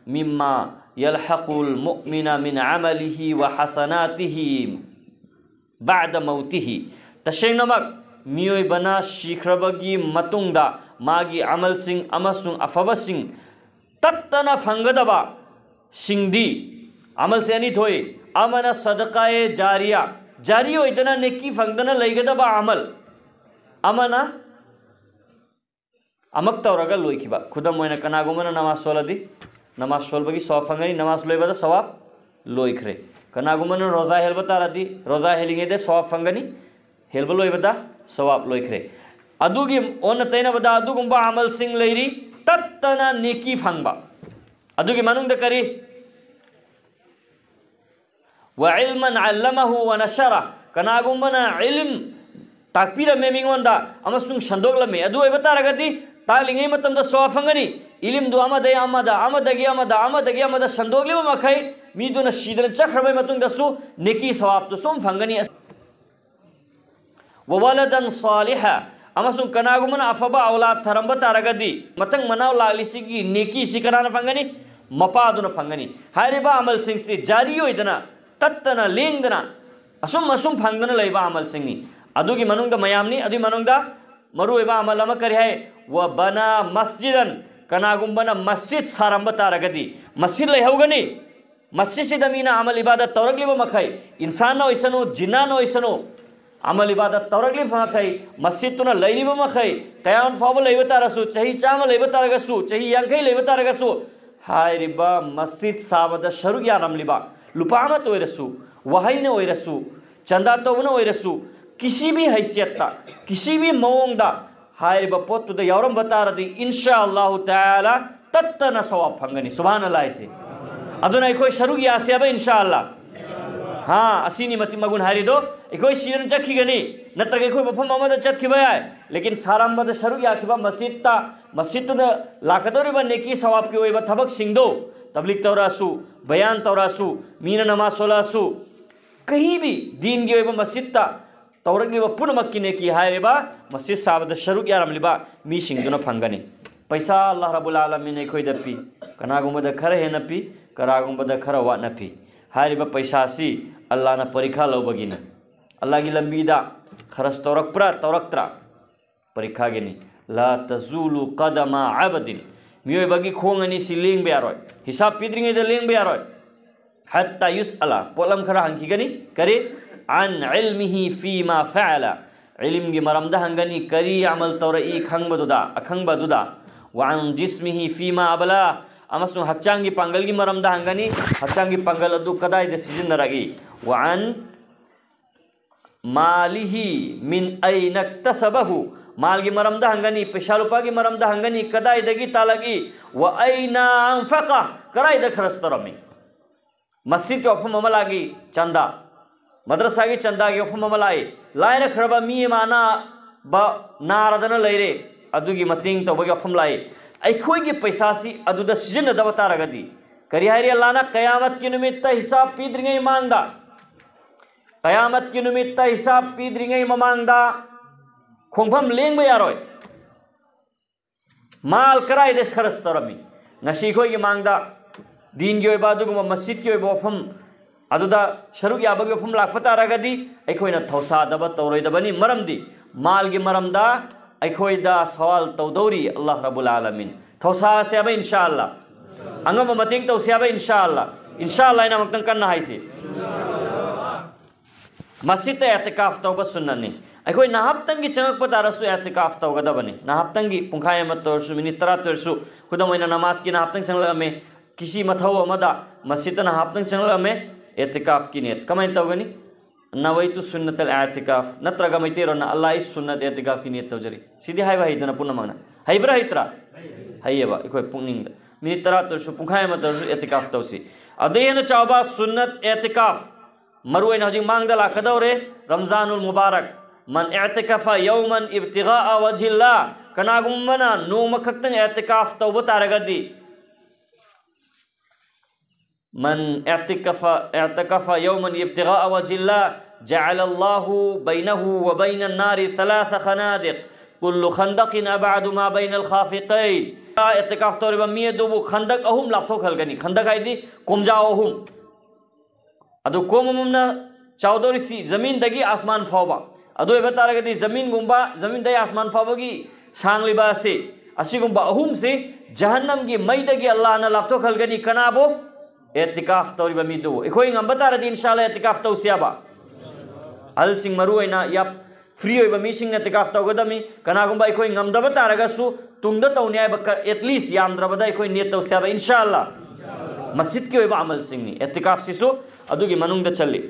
مما يلحق المؤمن من عمله وحسناته بعد موته. ꯇꯁꯦꯡꯅꯃꯛ ꯃꯤꯑꯣꯏꯕꯅ ꯁꯤꯈ꯭ꯔꯕꯒꯤ ꯃꯇꯨꯡꯗ ꯃꯥꯒꯤ ꯑꯃꯜꯁꯤꯡ ꯑꯃꯁꯨꯡ ꯑꯐꯕꯁꯤꯡ ꯇꯠꯇꯅ ꯐꯪꯒꯗꯕ ꯁꯤꯡꯗꯤ ꯑꯃꯜꯁꯦ ꯑꯅꯤ ꯊꯣꯛꯏ. ꯑꯃꯅ ꯁꯗꯀꯥꯌꯦ ꯖꯥꯔꯤꯌꯥ, ꯖꯥꯔꯤ ꯑꯣꯏꯗꯅ ꯅꯦꯀꯤ ꯐꯪꯗꯅ ꯂꯩꯒꯗꯕ ꯑꯃꯜ, ꯑꯃꯅ ꯑꯃꯛ ꯇꯧꯔꯒ ꯂꯣꯏꯈꯤꯕ. ꯈꯨꯗꯝ ꯑꯣꯏꯅ, ꯀꯅꯥꯒꯨꯝꯕꯅ ꯅꯃꯥꯖ ꯁꯣꯜꯂꯗꯤ, ꯅꯃꯥꯖ ꯁꯣꯜꯕꯒꯤ ꯁꯋꯥꯕ ꯐꯪꯒꯅꯤ, ꯅꯃꯥꯖ ꯂꯣꯏꯕꯗ ꯁꯋꯥꯕ ꯂꯣꯏꯈ꯭ꯔꯦ. ꯀꯅꯥꯒꯨꯝꯕꯅ ꯔꯣꯖꯥ ꯍꯦꯜꯕ ꯇꯥꯔꯗꯤ, ꯔꯣꯖꯥ ꯍꯦꯜꯂꯤꯉꯩꯗ ꯁꯋꯥꯕ ꯐꯪꯒꯅꯤ, ꯍꯦꯜꯕ ꯂꯣꯏꯕꯗ ꯁꯋꯥꯕ ꯂꯣꯏꯈ꯭ꯔꯦ. ꯑꯗꯨꯒꯤ ꯑꯣꯟꯅ ꯇꯩꯅꯕꯗ ꯑꯗꯨꯒꯨꯝꯕ ꯑꯃꯜꯁꯤꯡ ꯂꯩꯔꯤ, ꯇꯠꯇꯅ ꯅꯦꯀꯤ ꯐꯪꯕ. ꯑꯗꯨꯒꯤ ꯃꯅꯨꯡꯗ ꯀꯔꯤ? وعلما علمه ونشره. ꯀꯅꯥꯒꯨꯝꯕꯅ ꯏꯂꯤꯝ ꯇꯥꯛꯄꯤꯔꯝꯃꯦ ꯃꯤꯉꯣꯟꯗ ꯑꯃꯁꯨꯡ ꯁꯟꯗꯣꯛꯂꯝꯃꯦ, ꯑꯗꯨ ꯑꯣꯏꯕ ꯇꯥꯔꯒꯗꯤ ꯇꯥꯛꯂꯤꯉꯩ ꯃꯇꯝꯗ ꯁꯋꯥꯕ ꯐꯪꯒꯅꯤ. ꯏꯂꯤꯝꯗꯨ ꯑꯃꯗꯒꯤ ꯑꯃꯗ, ꯑꯃꯗꯒꯤ ꯑꯃꯗ, ꯑꯃꯗꯒꯤ ꯑꯃꯗ ꯁꯟꯗꯣꯛꯂꯤꯕ ꯃꯈꯩ ꯃꯤꯗꯨꯅ ꯁꯤꯗꯅ ꯆꯠꯈ꯭ꯔꯕ ꯃꯇꯨꯡꯗꯁꯨ ꯅꯦꯀꯤ ꯁꯋꯥꯕꯇꯨ ꯁꯨꯝ ꯐꯪꯒꯅꯤ. وولدا صالحا. ꯑꯃꯁꯨꯡ ꯀꯅꯥꯒꯨꯝꯕꯅ ꯑꯐꯕ ꯑꯧꯂꯥꯗ ꯊꯔꯝꯕ ꯇꯥꯔꯒꯗꯤ ꯃꯊꯪ ꯃꯅꯥꯎ ꯂꯥꯛꯂꯤꯁꯤꯒꯤ ꯅꯦꯀꯤꯁꯤ ꯀꯅꯥꯅ ꯐꯪꯒꯅꯤ? ꯃꯄꯥꯗꯨꯅ ꯐꯪꯒꯅꯤ. ꯍꯥꯏꯔꯤꯕ ꯑꯃꯜꯁꯤꯡꯁꯤ ꯖꯥꯔꯤ ꯑꯣꯏꯗꯅ, ꯇꯠꯇꯅ, ꯂꯦꯡꯗꯅ, ꯑꯁꯨꯝ ꯑꯁꯨꯝ ꯐꯪꯗꯅ ꯂꯩꯕ ꯑꯃꯜꯁꯤꯡꯅꯤ. ꯑꯗꯨꯒꯤ ꯃꯅꯨꯡꯗ ꯃꯌꯥꯝꯅꯤ, ꯑꯗꯨꯒꯤ ꯃꯅꯨꯡꯗ ꯃꯔꯨꯑꯣꯏꯕ ꯑꯃꯜ ꯑꯃ ꯀꯔꯤ ꯍꯥꯏ? وبنى مسجدا. ꯀꯅꯥꯒꯨꯝꯕꯅ ꯃꯁꯖꯤꯗ ꯁꯥꯔꯝꯕ ꯇꯥꯔꯒꯗꯤ ꯃꯁꯖꯤꯗ ꯂꯩꯍꯧꯒꯅꯤ. ꯃꯁꯖꯤꯗꯁꯤꯗ ꯃꯤꯅ ꯑꯃꯜ ꯏꯕꯥꯗꯠ ꯇꯧꯔꯛꯂꯤꯕ ꯃꯈꯩ, ꯏꯟꯁꯥꯟꯅ ꯑꯣꯏꯁꯅꯨ, ꯖꯤꯟꯅꯥꯅ ꯑꯣꯏꯁꯅꯨ, ꯑꯃꯜ ꯏꯕꯥꯗꯠ ꯇꯧꯔꯛꯂꯤꯕ ꯃꯈꯩ, ꯃꯁꯖꯤꯗꯇꯨꯅ ꯂꯩꯔꯤꯕ ꯃꯈꯩ, ꯀꯌꯥꯃꯠ ꯐꯥꯎꯕ ꯂꯩꯕ ꯇꯥꯔꯁꯨ, ꯆꯍꯤ ꯆꯥꯝꯃ ꯂꯩꯕ ꯇꯥꯔꯒꯁꯨ, ꯆꯍꯤ ꯌꯥꯡꯈꯩ ꯂꯩꯕ ꯇꯥꯔꯒꯁꯨ, ꯍꯥꯏꯔꯤꯕ ꯃꯁꯖꯤꯗ ꯁꯥꯕꯗ ꯁꯔꯨꯛ ꯌꯥꯔꯝꯂꯤꯕ ꯂꯨꯄꯥ ꯑꯃꯠꯇ ꯑꯣꯏꯔꯁꯨ, ꯋꯥꯍꯩꯅ ꯑꯣꯏꯔꯁꯨ, ꯆꯟꯗꯥ ꯇꯧꯕꯅ ꯑꯣꯏꯔꯁꯨ, ꯀꯤꯁꯤꯕꯤ ꯍꯩꯁꯤꯌꯠꯇ, ꯀꯤꯁꯤꯕꯤ ꯃꯑꯣꯡꯗ ꯍꯥꯏꯔꯤꯕ ꯄꯣꯠꯇꯨꯗ ꯌꯥꯎꯔꯝꯕ ꯇꯥꯔꯗꯤ, ꯏꯟꯁꯥ ꯑꯜꯂꯥꯍꯨ ꯇꯥꯂꯥ, ꯇꯠꯇꯅ ꯁꯋꯥꯕ ꯐꯪꯒꯅꯤ꯫ ꯁꯨꯕꯍꯥꯅ ꯑꯜꯂꯥꯍ ꯍꯥꯏꯁꯦ꯫ ꯑꯗꯨꯅ ꯑꯩꯈꯣꯏ ꯁꯔꯨꯛ ꯌꯥꯁꯦꯕ, ꯏꯟꯁꯥ ꯑꯜꯂꯥꯍ꯫ ꯍꯥ, ꯑꯁꯤꯅꯤ ꯃꯇꯤꯛ ꯃꯒꯨꯟ ꯍꯥꯏꯔꯤꯗꯣ꯫ ꯑꯩꯈꯣꯏ ꯁꯤꯗꯅ ꯆꯠꯈꯤꯒꯅꯤ, ꯅꯠꯇ꯭ꯔꯒ ꯑꯩꯈꯣꯏ ꯃꯐꯝ ꯑꯃꯗ ꯆꯠꯈꯤꯕ ꯌꯥꯏ, ꯂꯦꯀꯤꯟ ꯁꯥꯔꯝꯕꯗ ꯁꯔꯨꯛ ꯌꯥꯈꯤꯕ ꯃꯁꯖꯤꯗꯇ, ꯃꯁꯖꯤꯗꯇꯨꯗ ꯂꯥꯛꯀꯗꯧꯔꯤꯕ ꯅꯦꯀꯤ ꯁꯋꯥꯕꯀꯤ ꯑꯣꯏꯕ ꯊꯕꯛꯁꯤꯡꯗꯣ, ꯇꯕ꯭ꯂꯤꯒ ꯇꯧꯔꯛꯑꯁꯨ, ꯕꯌꯥꯟ ꯇꯧꯔꯛꯑꯁꯨ, ꯃꯤꯅ ꯅꯃꯥꯖ ꯁꯣꯜꯂꯛꯑꯁꯨ, ꯀꯍꯤ ꯚꯤ ꯗꯤꯟꯒꯤ ꯑꯣꯏꯕ ꯃꯁꯖꯤꯗꯇ ꯇꯧꯔꯛꯂꯤꯕ ꯄꯨꯝꯅꯃꯛꯀꯤ ꯅꯦꯀꯤ ꯍꯥꯏꯔꯤꯕ ꯃꯁꯖꯤꯗ ꯁꯥꯕꯗ ꯁꯔꯨꯛ ꯌꯥꯔꯝꯂꯤꯕ ꯃꯤꯁꯤꯡꯗꯨꯅ ꯐꯪꯒꯅꯤ꯫ ꯄꯩꯁꯥ ꯑꯜꯂꯥꯍ ꯔꯕꯨꯜ ꯑꯥꯂꯃꯤꯟ ꯑꯩꯈꯣꯏꯗ ꯄꯤ, ꯀꯅꯥꯒꯨꯝꯕꯗ ꯈꯔ ꯍꯦꯟꯅ ꯄꯤ, ꯀꯅꯥꯒꯨꯝꯕꯗ ꯈꯔ ꯋꯥꯠꯅ ꯄꯤ꯫ ꯍꯥꯏꯔꯤꯕ ꯄꯩꯁꯥꯁꯤ ꯑꯜꯂꯥꯍꯅ ꯄꯔꯤꯈꯥ ꯂꯧꯕꯒꯤꯅꯤ꯫ ꯑꯜꯂꯥꯍꯒꯤ ꯂꯝꯕꯤꯗ ꯈꯔꯁ ꯇꯧꯔꯛꯄ꯭ꯔꯥ ꯇꯧꯔꯛꯇ꯭ꯔꯥ? ꯄꯔꯤꯈꯥꯒꯤꯅꯤ꯫ لا تزول قدما عبد. ꯃꯤꯑꯣꯏꯕꯒꯤ ꯈꯣꯡ ꯑꯅꯤꯁꯤ ꯂꯦꯡꯕ ꯌꯥꯔꯣꯏ꯫ ꯍꯤꯁꯥꯕ ꯄꯤꯗ꯭ꯔꯤꯉꯩꯗ ꯂꯦꯡꯕ ꯌꯥꯔꯣꯏ꯫ حتى يسأل, ꯄꯣꯠꯂꯝ ꯈꯔ ꯍꯪꯈꯤꯒꯅꯤ꯫ ꯀꯔꯤ? عن علمه فيما فعل. ꯏꯜꯝꯒꯤ ꯃꯔꯝꯗ ꯍꯪꯒꯅꯤ, ꯀꯔꯤ ꯑꯃꯜ ꯇꯧꯔꯛꯏ ꯈꯪꯕꯗꯨꯗ, ꯑꯈꯪꯕꯗꯨꯗ꯫ وعن جسمه فيما أبلاه, ꯑꯃꯁꯨꯡ ꯍꯛꯆꯥꯡꯒꯤ ꯄꯥꯡꯒꯜꯒꯤ ꯃꯔꯝꯗ ꯍꯪꯒꯅꯤ, ꯍꯛꯆꯥꯡꯒꯤ ꯄꯥꯡꯒꯜ ꯑꯗꯨ ꯀꯗꯥꯏꯗ ꯁꯤꯖꯤꯟꯅꯔꯛꯏ꯫ وعن ماله من أين اكتسبه, ꯃꯥꯜꯒꯤ ꯃꯔꯝꯗ ꯍꯪꯒꯅꯤ, ꯄꯩꯁꯥ ꯂꯨꯄꯥꯒꯤ ꯃꯔꯝꯗ ꯍꯪꯒꯅꯤ, ꯀꯗꯥꯏꯗꯒꯤ ꯇꯥꯜꯂꯛꯏ꯫ وأين أنفقه, ꯀꯗꯥꯏꯗ ꯈꯔꯁ ꯇꯧꯔꯝꯃꯤ꯫ ꯃꯁꯖꯤꯗꯀꯤ ꯋꯥꯐꯝ ꯑꯃ ꯂꯥꯛꯏ, ꯆꯟꯗꯥ, ꯃꯗ꯭ꯔꯁꯥꯒꯤ ꯆꯟꯗꯥꯒꯤ ꯋꯥꯐꯝ ꯑꯃ ꯂꯥꯛꯏ꯫ ꯂꯥꯏꯔꯈ꯭ꯔꯕ ꯃꯤ ꯑꯃ ꯑꯅꯥꯕ ꯅꯥꯔꯗꯅ ꯂꯩꯔꯦ, ꯑꯗꯨꯒꯤ ꯃꯇꯦꯡ ꯇꯧꯕꯒꯤ ꯋꯥꯐꯝ ꯂꯥꯛꯏ꯫ ꯑꯩꯈꯣꯏꯒꯤ ꯄꯩꯁꯥꯁꯤ ꯑꯗꯨꯗ ꯁꯤꯖꯤꯟꯅꯗꯕ ꯇꯥꯔꯒꯗꯤ, ꯀꯔꯤ ꯍꯥꯏꯔꯤ ꯑꯜꯂꯥꯍꯅ? ꯀꯌꯥꯃꯠꯀꯤ ꯅꯨꯃꯤꯠꯇ ꯍꯤꯁꯥꯕ ꯄꯤꯗ꯭ꯔꯤꯉꯩ ꯃꯃꯥꯡꯗ, ꯀꯌꯥꯃꯠꯀꯤ ꯅꯨꯃꯤꯠꯇ ꯍꯤꯁꯥꯕ ꯄꯤꯗ꯭ꯔꯤꯉꯩ ꯃꯃꯥꯡꯗ ꯈꯣꯡꯐꯝ ꯂꯦꯡꯕ ꯌꯥꯔꯣꯏ꯫ ꯃꯥꯜ ꯀꯗꯥꯏꯗ ꯈꯔꯁ ꯇꯧꯔꯝꯃꯤ? ꯉꯁꯤ ꯑꯩꯈꯣꯏꯒꯤ ꯃꯥꯡꯗ ꯗꯤꯟꯒꯤ ꯑꯣꯏꯕ ꯑꯗꯨꯒꯨꯝꯕ ꯃꯁꯖꯤꯗꯀꯤ ꯑꯣꯏꯕ ꯋꯥꯐꯝ ꯑꯗꯨꯗ ꯁꯔꯨꯛ ꯌꯥꯕꯒꯤ ꯋꯥꯐꯝ ꯂꯥꯛꯄ ꯇꯥꯔꯒꯗꯤ, ꯑꯩꯈꯣꯏꯅ ꯊꯧꯁꯥꯗꯕ ꯇꯧꯔꯣꯏꯗꯕꯅꯤ꯫ ꯃꯔꯝꯗꯤ ꯃꯥꯜꯒꯤ ꯃꯔꯝꯗ ꯑꯩꯈꯣꯏꯗ ꯁꯋꯥꯜ ꯇꯧꯗꯧꯔꯤ ꯑꯜꯂꯥꯍ ꯔꯕꯨꯜ ꯑꯥꯂꯃꯤꯟ꯫ ꯊꯧꯁꯥꯁꯦ ꯍꯥꯏꯕ ꯏꯟꯁꯥ ꯑꯜꯂꯥꯍ, ꯑꯉꯝꯕ ꯃꯇꯦꯡ ꯇꯧꯁꯦ ꯍꯥꯏꯕ ꯏꯟꯁꯥ ꯑꯜꯂꯥꯍ꯫ ꯏꯟꯁꯥ ꯑꯜꯂꯥꯍ ꯍꯥꯏꯅ ꯑꯃꯨꯛꯇꯪ ꯀꯟꯅ ꯍꯥꯏꯁꯤ꯫ ꯃꯁꯤꯗ ꯑꯦꯇꯤꯀꯥꯐ ꯇꯧꯕ ꯁꯨꯟꯅꯠꯅꯤ꯫ ꯑꯩꯈꯣꯏ ꯅꯍꯥꯞꯇꯪꯒꯤ ꯆꯪꯉꯛꯄ ꯇꯥꯔꯁꯨ ꯑꯦꯇꯤꯀꯥꯐ ꯇꯧꯒꯗꯕꯅꯤ꯫ ꯅꯍꯥꯞꯇꯪꯒꯤ ꯄꯨꯡꯈꯥꯏ ꯑꯃ ꯇꯧꯔꯁꯨ, ꯃꯤꯅꯤꯠ ꯇꯔꯥ ꯇꯧꯔꯁꯨ, ꯈꯨꯗꯝ ꯑꯣꯏꯅ ꯅꯃꯥꯖꯀꯤ ꯅꯍꯥꯞꯇꯪ ꯆꯪꯂꯛꯑꯝꯃꯦ, ꯀꯤꯁꯤ ꯃꯊꯧ ꯑꯃꯗ ꯃꯁꯤꯗ ꯅꯍꯥꯞꯇꯪ ꯆꯪꯂꯛꯑꯝꯃꯦ, ꯑꯦꯇꯤꯀꯥꯐꯀꯤ ꯅꯤꯌꯠ ꯀꯃꯥꯏꯅ ꯇꯧꯒꯅꯤ? نويت سنة الاعتكاف, ꯅꯠꯇ꯭ꯔꯒ ꯃꯩꯇꯩꯔꯣꯟꯅ ꯑꯜꯂꯥꯍ ꯑꯩ ꯁꯨꯟꯅꯠ ꯑꯦꯇꯤꯀꯥꯐꯀꯤ ꯅꯤꯌꯠ ꯇꯧꯖꯔꯤ꯫ ꯁꯤꯗꯤ ꯍꯥꯏꯕ ꯍꯩꯗꯅ ꯄꯨꯝꯅꯃꯛꯅ꯫ ꯍꯩꯕ꯭ꯔꯥ ꯍꯩꯇ꯭ꯔꯥ? ꯍꯩꯌꯦꯕ꯫ ꯑꯩꯈꯣꯏ ꯄꯨꯛꯅꯤꯡꯗ ꯃꯤꯅꯤꯠ ꯇꯔꯥ ꯇꯧꯔꯁꯨ, ꯄꯨꯡꯈꯥꯏ ꯑꯃ ꯇꯧꯔꯁꯨ ꯑꯦꯇꯤꯀꯥꯐ ꯇꯧꯁꯤ꯫ ꯑꯗꯨꯗꯩ ꯍꯦꯟꯅ ꯆꯥꯎꯕ ꯁꯨꯟꯅꯠ ꯑꯦꯇꯤꯀꯥꯐ, ꯃꯔꯨ ꯑꯣꯏꯅ ꯍꯧꯖꯤꯛ ꯃꯥꯡꯗ ꯂꯥꯛꯀꯗꯧꯔꯦ ꯔꯝꯖꯥꯅꯨꯜ ꯃꯨꯕꯥꯔꯛ꯫ من اعتكف يوما ابتغاء وجه الله, ꯀꯅꯥꯒꯨꯝꯕꯅ ꯅꯣꯡꯃ ꯈꯛꯇꯪ ꯑꯦꯇꯤꯀꯥꯐ ꯇꯧꯕ ꯇꯥꯔꯒꯗꯤ, من اعتكف اعتكف يوما ابتغاء وجه الله جعل الله بينه وبين النار ثلاث خنادق كل خندق أبعد ما بين الخافقين. ꯑꯦꯇꯤꯀꯥꯐ ꯇꯧꯔꯤꯕ ꯃꯤ ꯑꯗꯨꯕꯨ ꯈꯟꯗꯛ ꯑꯍꯨꯝ ꯂꯥꯞꯊꯣꯛꯍꯜꯒꯅꯤ꯫ ꯈꯟꯗꯛ ꯍꯥꯏꯗꯤ ꯀꯣꯝꯖꯥꯎ ꯑꯍꯨꯝ꯫ ꯑꯗꯨ ꯀꯣꯝ ꯑꯃꯃꯝꯅ ꯆꯥꯎꯗꯧꯔꯤꯁꯤ ꯖꯃꯤꯟꯗꯒꯤ ꯑꯁꯃꯥꯟ ꯐꯥꯎꯕ꯫ ꯑꯗꯨ ꯑꯣꯏꯕ ꯇꯥꯔꯒꯗꯤ ꯖꯃꯤꯟꯒꯨꯝꯕ, ꯖꯃꯤꯟꯗꯒꯤ ꯑꯁꯃꯥꯟ ꯐꯥꯎꯕꯒꯤ ꯁꯥꯡꯂꯤꯕ ꯑꯁꯤ, ꯑꯁꯤꯒꯨꯝꯕ ꯑꯍꯨꯝꯁꯤ ꯖꯍꯟꯅꯝꯒꯤ ꯃꯩꯗꯒꯤ ꯑꯜꯂꯥꯍꯅ ꯂꯥꯞꯊꯣꯛꯍꯜꯒꯅꯤ꯫ ꯀꯅꯥꯕꯨ? ꯑꯦꯇꯤꯀꯥꯐ ꯇꯧꯔꯤꯕ ꯃꯤꯗꯨꯕꯨ꯫ ꯑꯩꯈꯣꯏ ꯉꯝꯕ ꯇꯥꯔꯗꯤ ꯏꯟꯁꯥ ꯑꯜꯂꯥꯍ ꯑꯦꯇꯤꯀꯥꯐ ꯇꯧꯁꯤ ꯍꯥꯏꯕ꯫ ꯑꯍꯜꯁꯤꯡ ꯃꯔꯨ ꯑꯣꯏꯅ ꯌꯥꯝ ꯐ꯭ꯔꯤ ꯑꯣꯏꯕ ꯃꯤꯁꯤꯡꯅ ꯑꯦꯇꯤꯀꯥꯐ ꯇꯧꯒꯗꯕꯅꯤ꯫ ꯀꯅꯥꯒꯨꯝꯕ ꯑꯩꯈꯣꯏ ꯉꯝꯗꯕ ꯇꯥꯔꯒꯁꯨ ꯇꯨꯡꯗ ꯇꯧꯅꯤ ꯍꯥꯏꯕ, ꯑꯦꯠꯂꯤꯁ ꯌꯥꯝꯗ꯭ꯔꯕꯗ ꯑꯩꯈꯣꯏ ꯅꯤꯌꯠ ꯇꯧꯁꯤ ꯍꯥꯏꯕ ꯏꯟꯁꯥ ꯑꯜꯂꯥꯍ꯫ ꯃꯁꯖꯤꯗꯀꯤ ꯑꯣꯏꯕ ꯑꯃꯜꯁꯤꯡꯅꯤ ꯑꯦꯇꯤꯀꯥꯐꯁꯤꯁꯨ, ꯑꯗꯨꯒꯤ ꯃꯅꯨꯡꯗ ꯆꯜꯂꯤ꯫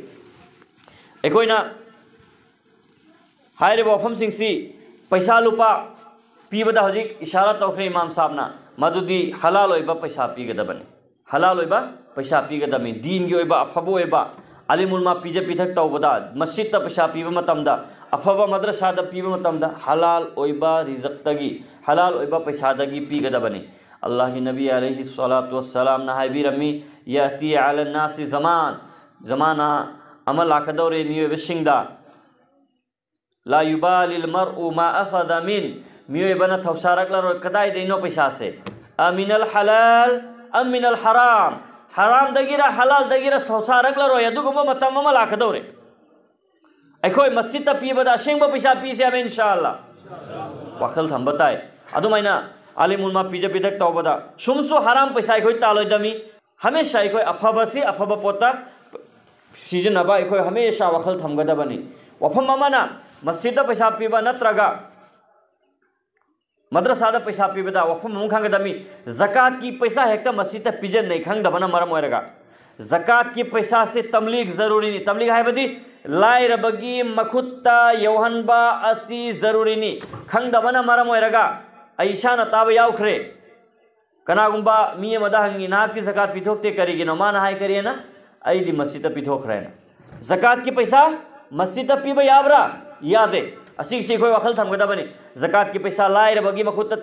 ꯑꯩꯈꯣꯏꯅ ꯍꯥꯏꯔꯤꯕ ꯋꯥꯐꯝꯁꯤꯡꯁꯤ ꯄꯩꯁꯥ ꯂꯨꯄꯥ ꯄꯤꯕꯗ ꯍꯧꯖꯤꯛ ꯏꯁꯥꯔꯥ ꯇꯧꯈ꯭ꯔꯦ ꯏꯃꯥꯝ ꯁꯥꯍꯕꯅ, ꯃꯗꯨꯗꯤ ꯍꯂꯥꯜ ꯑꯣꯏꯕ ꯄꯩꯁꯥ ꯄꯤꯒꯗꯕꯅꯤ꯫ ꯍꯂꯥꯜ ꯑꯣꯏꯕ ꯄꯩꯁꯥ ꯄꯤꯒꯗꯕꯅꯤ꯫ ꯗꯤꯟꯒꯤ ꯑꯣꯏꯕ, ꯑꯐꯕ ꯑꯣꯏꯕ, ꯑꯂꯤꯝ ꯎꯂꯃꯥ ꯄꯤꯖ ꯄꯤꯊꯛ ꯇꯧꯕꯗ, ꯃꯁꯖꯤꯠꯇ ꯄꯩꯁꯥ ꯄꯤꯕ ꯃꯇꯝꯗ, ꯑꯐꯕ ꯃꯗ꯭ꯔꯁꯥꯗ ꯄꯤꯕ ꯃꯇꯝꯗ ꯍꯂꯥꯜ ꯑꯣꯏꯕ ꯔꯤꯖꯛꯇꯒꯤ, ꯍꯂꯥꯜ ꯑꯣꯏꯕ ꯄꯩꯁꯥꯗꯒꯤ ꯄꯤꯒꯗꯕꯅꯤ꯫ ꯑꯜꯂꯥꯍꯒꯤ ꯅꯕꯤ ꯑꯂꯩꯍꯤ ꯁ꯭ꯋꯥꯂꯥꯇꯨ ꯋꯁꯁꯂꯥꯝꯅ ꯍꯥꯏꯕꯤꯔꯝꯃꯤ, "يأتي على الناس زمان", ꯖꯃꯥꯅꯥ ꯑꯃ ꯂꯥꯛꯀꯗꯧꯔꯦ ꯃꯤꯑꯣꯏꯕꯁꯤꯡꯗ, "لا يبالي المرء ما أخذ من", ꯃꯤꯑꯣꯏꯕꯅ ꯊꯧꯁꯥꯔꯛꯂꯔꯣꯏ꯫ ꯀꯗꯥꯏꯗꯩꯅꯣ ꯄꯩꯁꯥꯁꯦ? "أمن الحلال أم من الحرام", ꯍꯔꯥꯝꯗꯒꯤꯔ ꯍꯂꯥꯜꯗꯒꯤꯔ ꯊꯧꯁꯥꯔꯛꯂꯔꯣꯏ꯫ ꯑꯗꯨꯒꯨꯝꯕ ꯃꯇꯝ ꯑꯃ ꯂꯥꯛꯀꯗꯧꯔꯦ꯫ ꯑꯩꯈꯣꯏ ꯃꯁꯖꯤꯠꯇ ꯄꯤꯕꯗ ꯑꯁꯦꯡꯕ ꯄꯩꯁꯥ ꯄꯤꯁꯦ ꯍꯥꯏꯕ ꯏꯟꯁꯥ ꯑꯜꯂꯥꯍ꯫ ꯋꯥꯈꯜ ꯊꯝꯕ ꯇꯥꯏ꯫ ꯑꯗꯨꯃꯥꯏꯅ ꯑꯂꯤꯝ ꯎꯂꯃꯥ ꯄꯤꯖ ꯄꯤꯊꯛ ꯇꯧꯕꯗ ꯁꯨꯝꯁꯨ ꯍꯔꯥꯝ ꯄꯩꯁꯥ ꯑꯩꯈꯣꯏ ꯇꯥꯜꯂꯣꯏꯗꯕꯅꯤ꯫ ꯍꯃꯦꯁꯥ ꯑꯩꯈꯣꯏ ꯑꯐꯕꯁꯤ ꯑꯐꯕ ꯄꯣꯠꯇ ꯁꯤꯖꯤꯟꯅꯕ ꯑꯩꯈꯣꯏ ꯍꯃꯦꯁꯥ ꯋꯥꯈꯜ ꯊꯝꯒꯗꯕꯅꯤ꯫ ꯋꯥꯐꯝ ꯑꯃꯅ ꯃꯁꯖꯤꯠꯇ ꯄꯩꯁꯥ ꯄꯤꯕ ꯅꯠꯇ꯭ꯔꯒ ꯃꯗ꯭ꯔꯁꯥꯗ ꯄꯩꯁꯥ ꯄꯤꯕꯗ ꯋꯥꯐꯝ ꯑꯃ ꯈꯪꯒꯗꯕꯅꯤ, ꯖꯀꯥꯠꯀꯤ ꯄꯩꯁꯥ ꯍꯦꯛꯇ ꯃꯁꯖꯤꯠꯇ ꯄꯤꯖꯟꯅꯩ ꯈꯪꯗꯕꯅ ꯃꯔꯝ ꯑꯣꯏꯔꯒ꯫ ꯖꯀꯥꯠꯀꯤ ꯄꯩꯁꯥꯁꯤ ꯇꯝꯂꯤꯒ ꯖꯔꯨꯔꯤꯅꯤ꯫ ꯇꯝꯂꯤꯒ ꯍꯥꯏꯕꯗꯤ ꯂꯥꯏꯔꯕꯒꯤ ꯃꯈꯨꯠꯇ ꯌꯧꯍꯟꯕ ꯑꯁꯤ ꯖꯔꯨꯔꯤꯅꯤ꯫ ꯈꯪꯗꯕꯅ ꯃꯔꯝ ꯑꯣꯏꯔꯒ ꯑꯩ ꯏꯁꯥꯅ ꯇꯥꯕ ꯌꯥꯎꯈ꯭ꯔꯦ꯫ ꯀꯅꯥꯒꯨꯝꯕ ꯃꯤ ꯑꯃꯗ ꯍꯪꯉꯤ, "ꯅꯍꯥꯛꯇꯤ ꯖꯀꯥꯠ ꯄꯤꯊꯣꯛꯇꯦ ꯀꯔꯤꯒꯤꯅꯣ?" ꯃꯥꯅ ꯍꯥꯏ, "ꯀꯔꯤꯅ? ꯑꯩꯗꯤ ꯃꯁꯖꯤꯠꯇ ꯄꯤꯊꯣꯛꯈ꯭ꯔꯦꯅ"꯫ ꯖꯀꯥꯠꯀꯤ ꯄꯩꯁꯥ ꯃꯁꯖꯤꯠꯇ ꯄꯤꯕ ꯌꯥꯕ꯭ꯔꯥ? ꯌꯥꯗꯦ꯫ ꯑꯁꯤꯒꯤꯁꯤ ꯑꯩꯈꯣꯏ ꯋꯥꯈꯜ ꯊꯝꯒꯗꯕꯅꯤ꯫ ꯖꯀꯥꯠꯀꯤ ꯄꯩꯁꯥ ꯂꯥꯏꯔꯕꯒꯤ ꯃꯈꯨꯠꯇ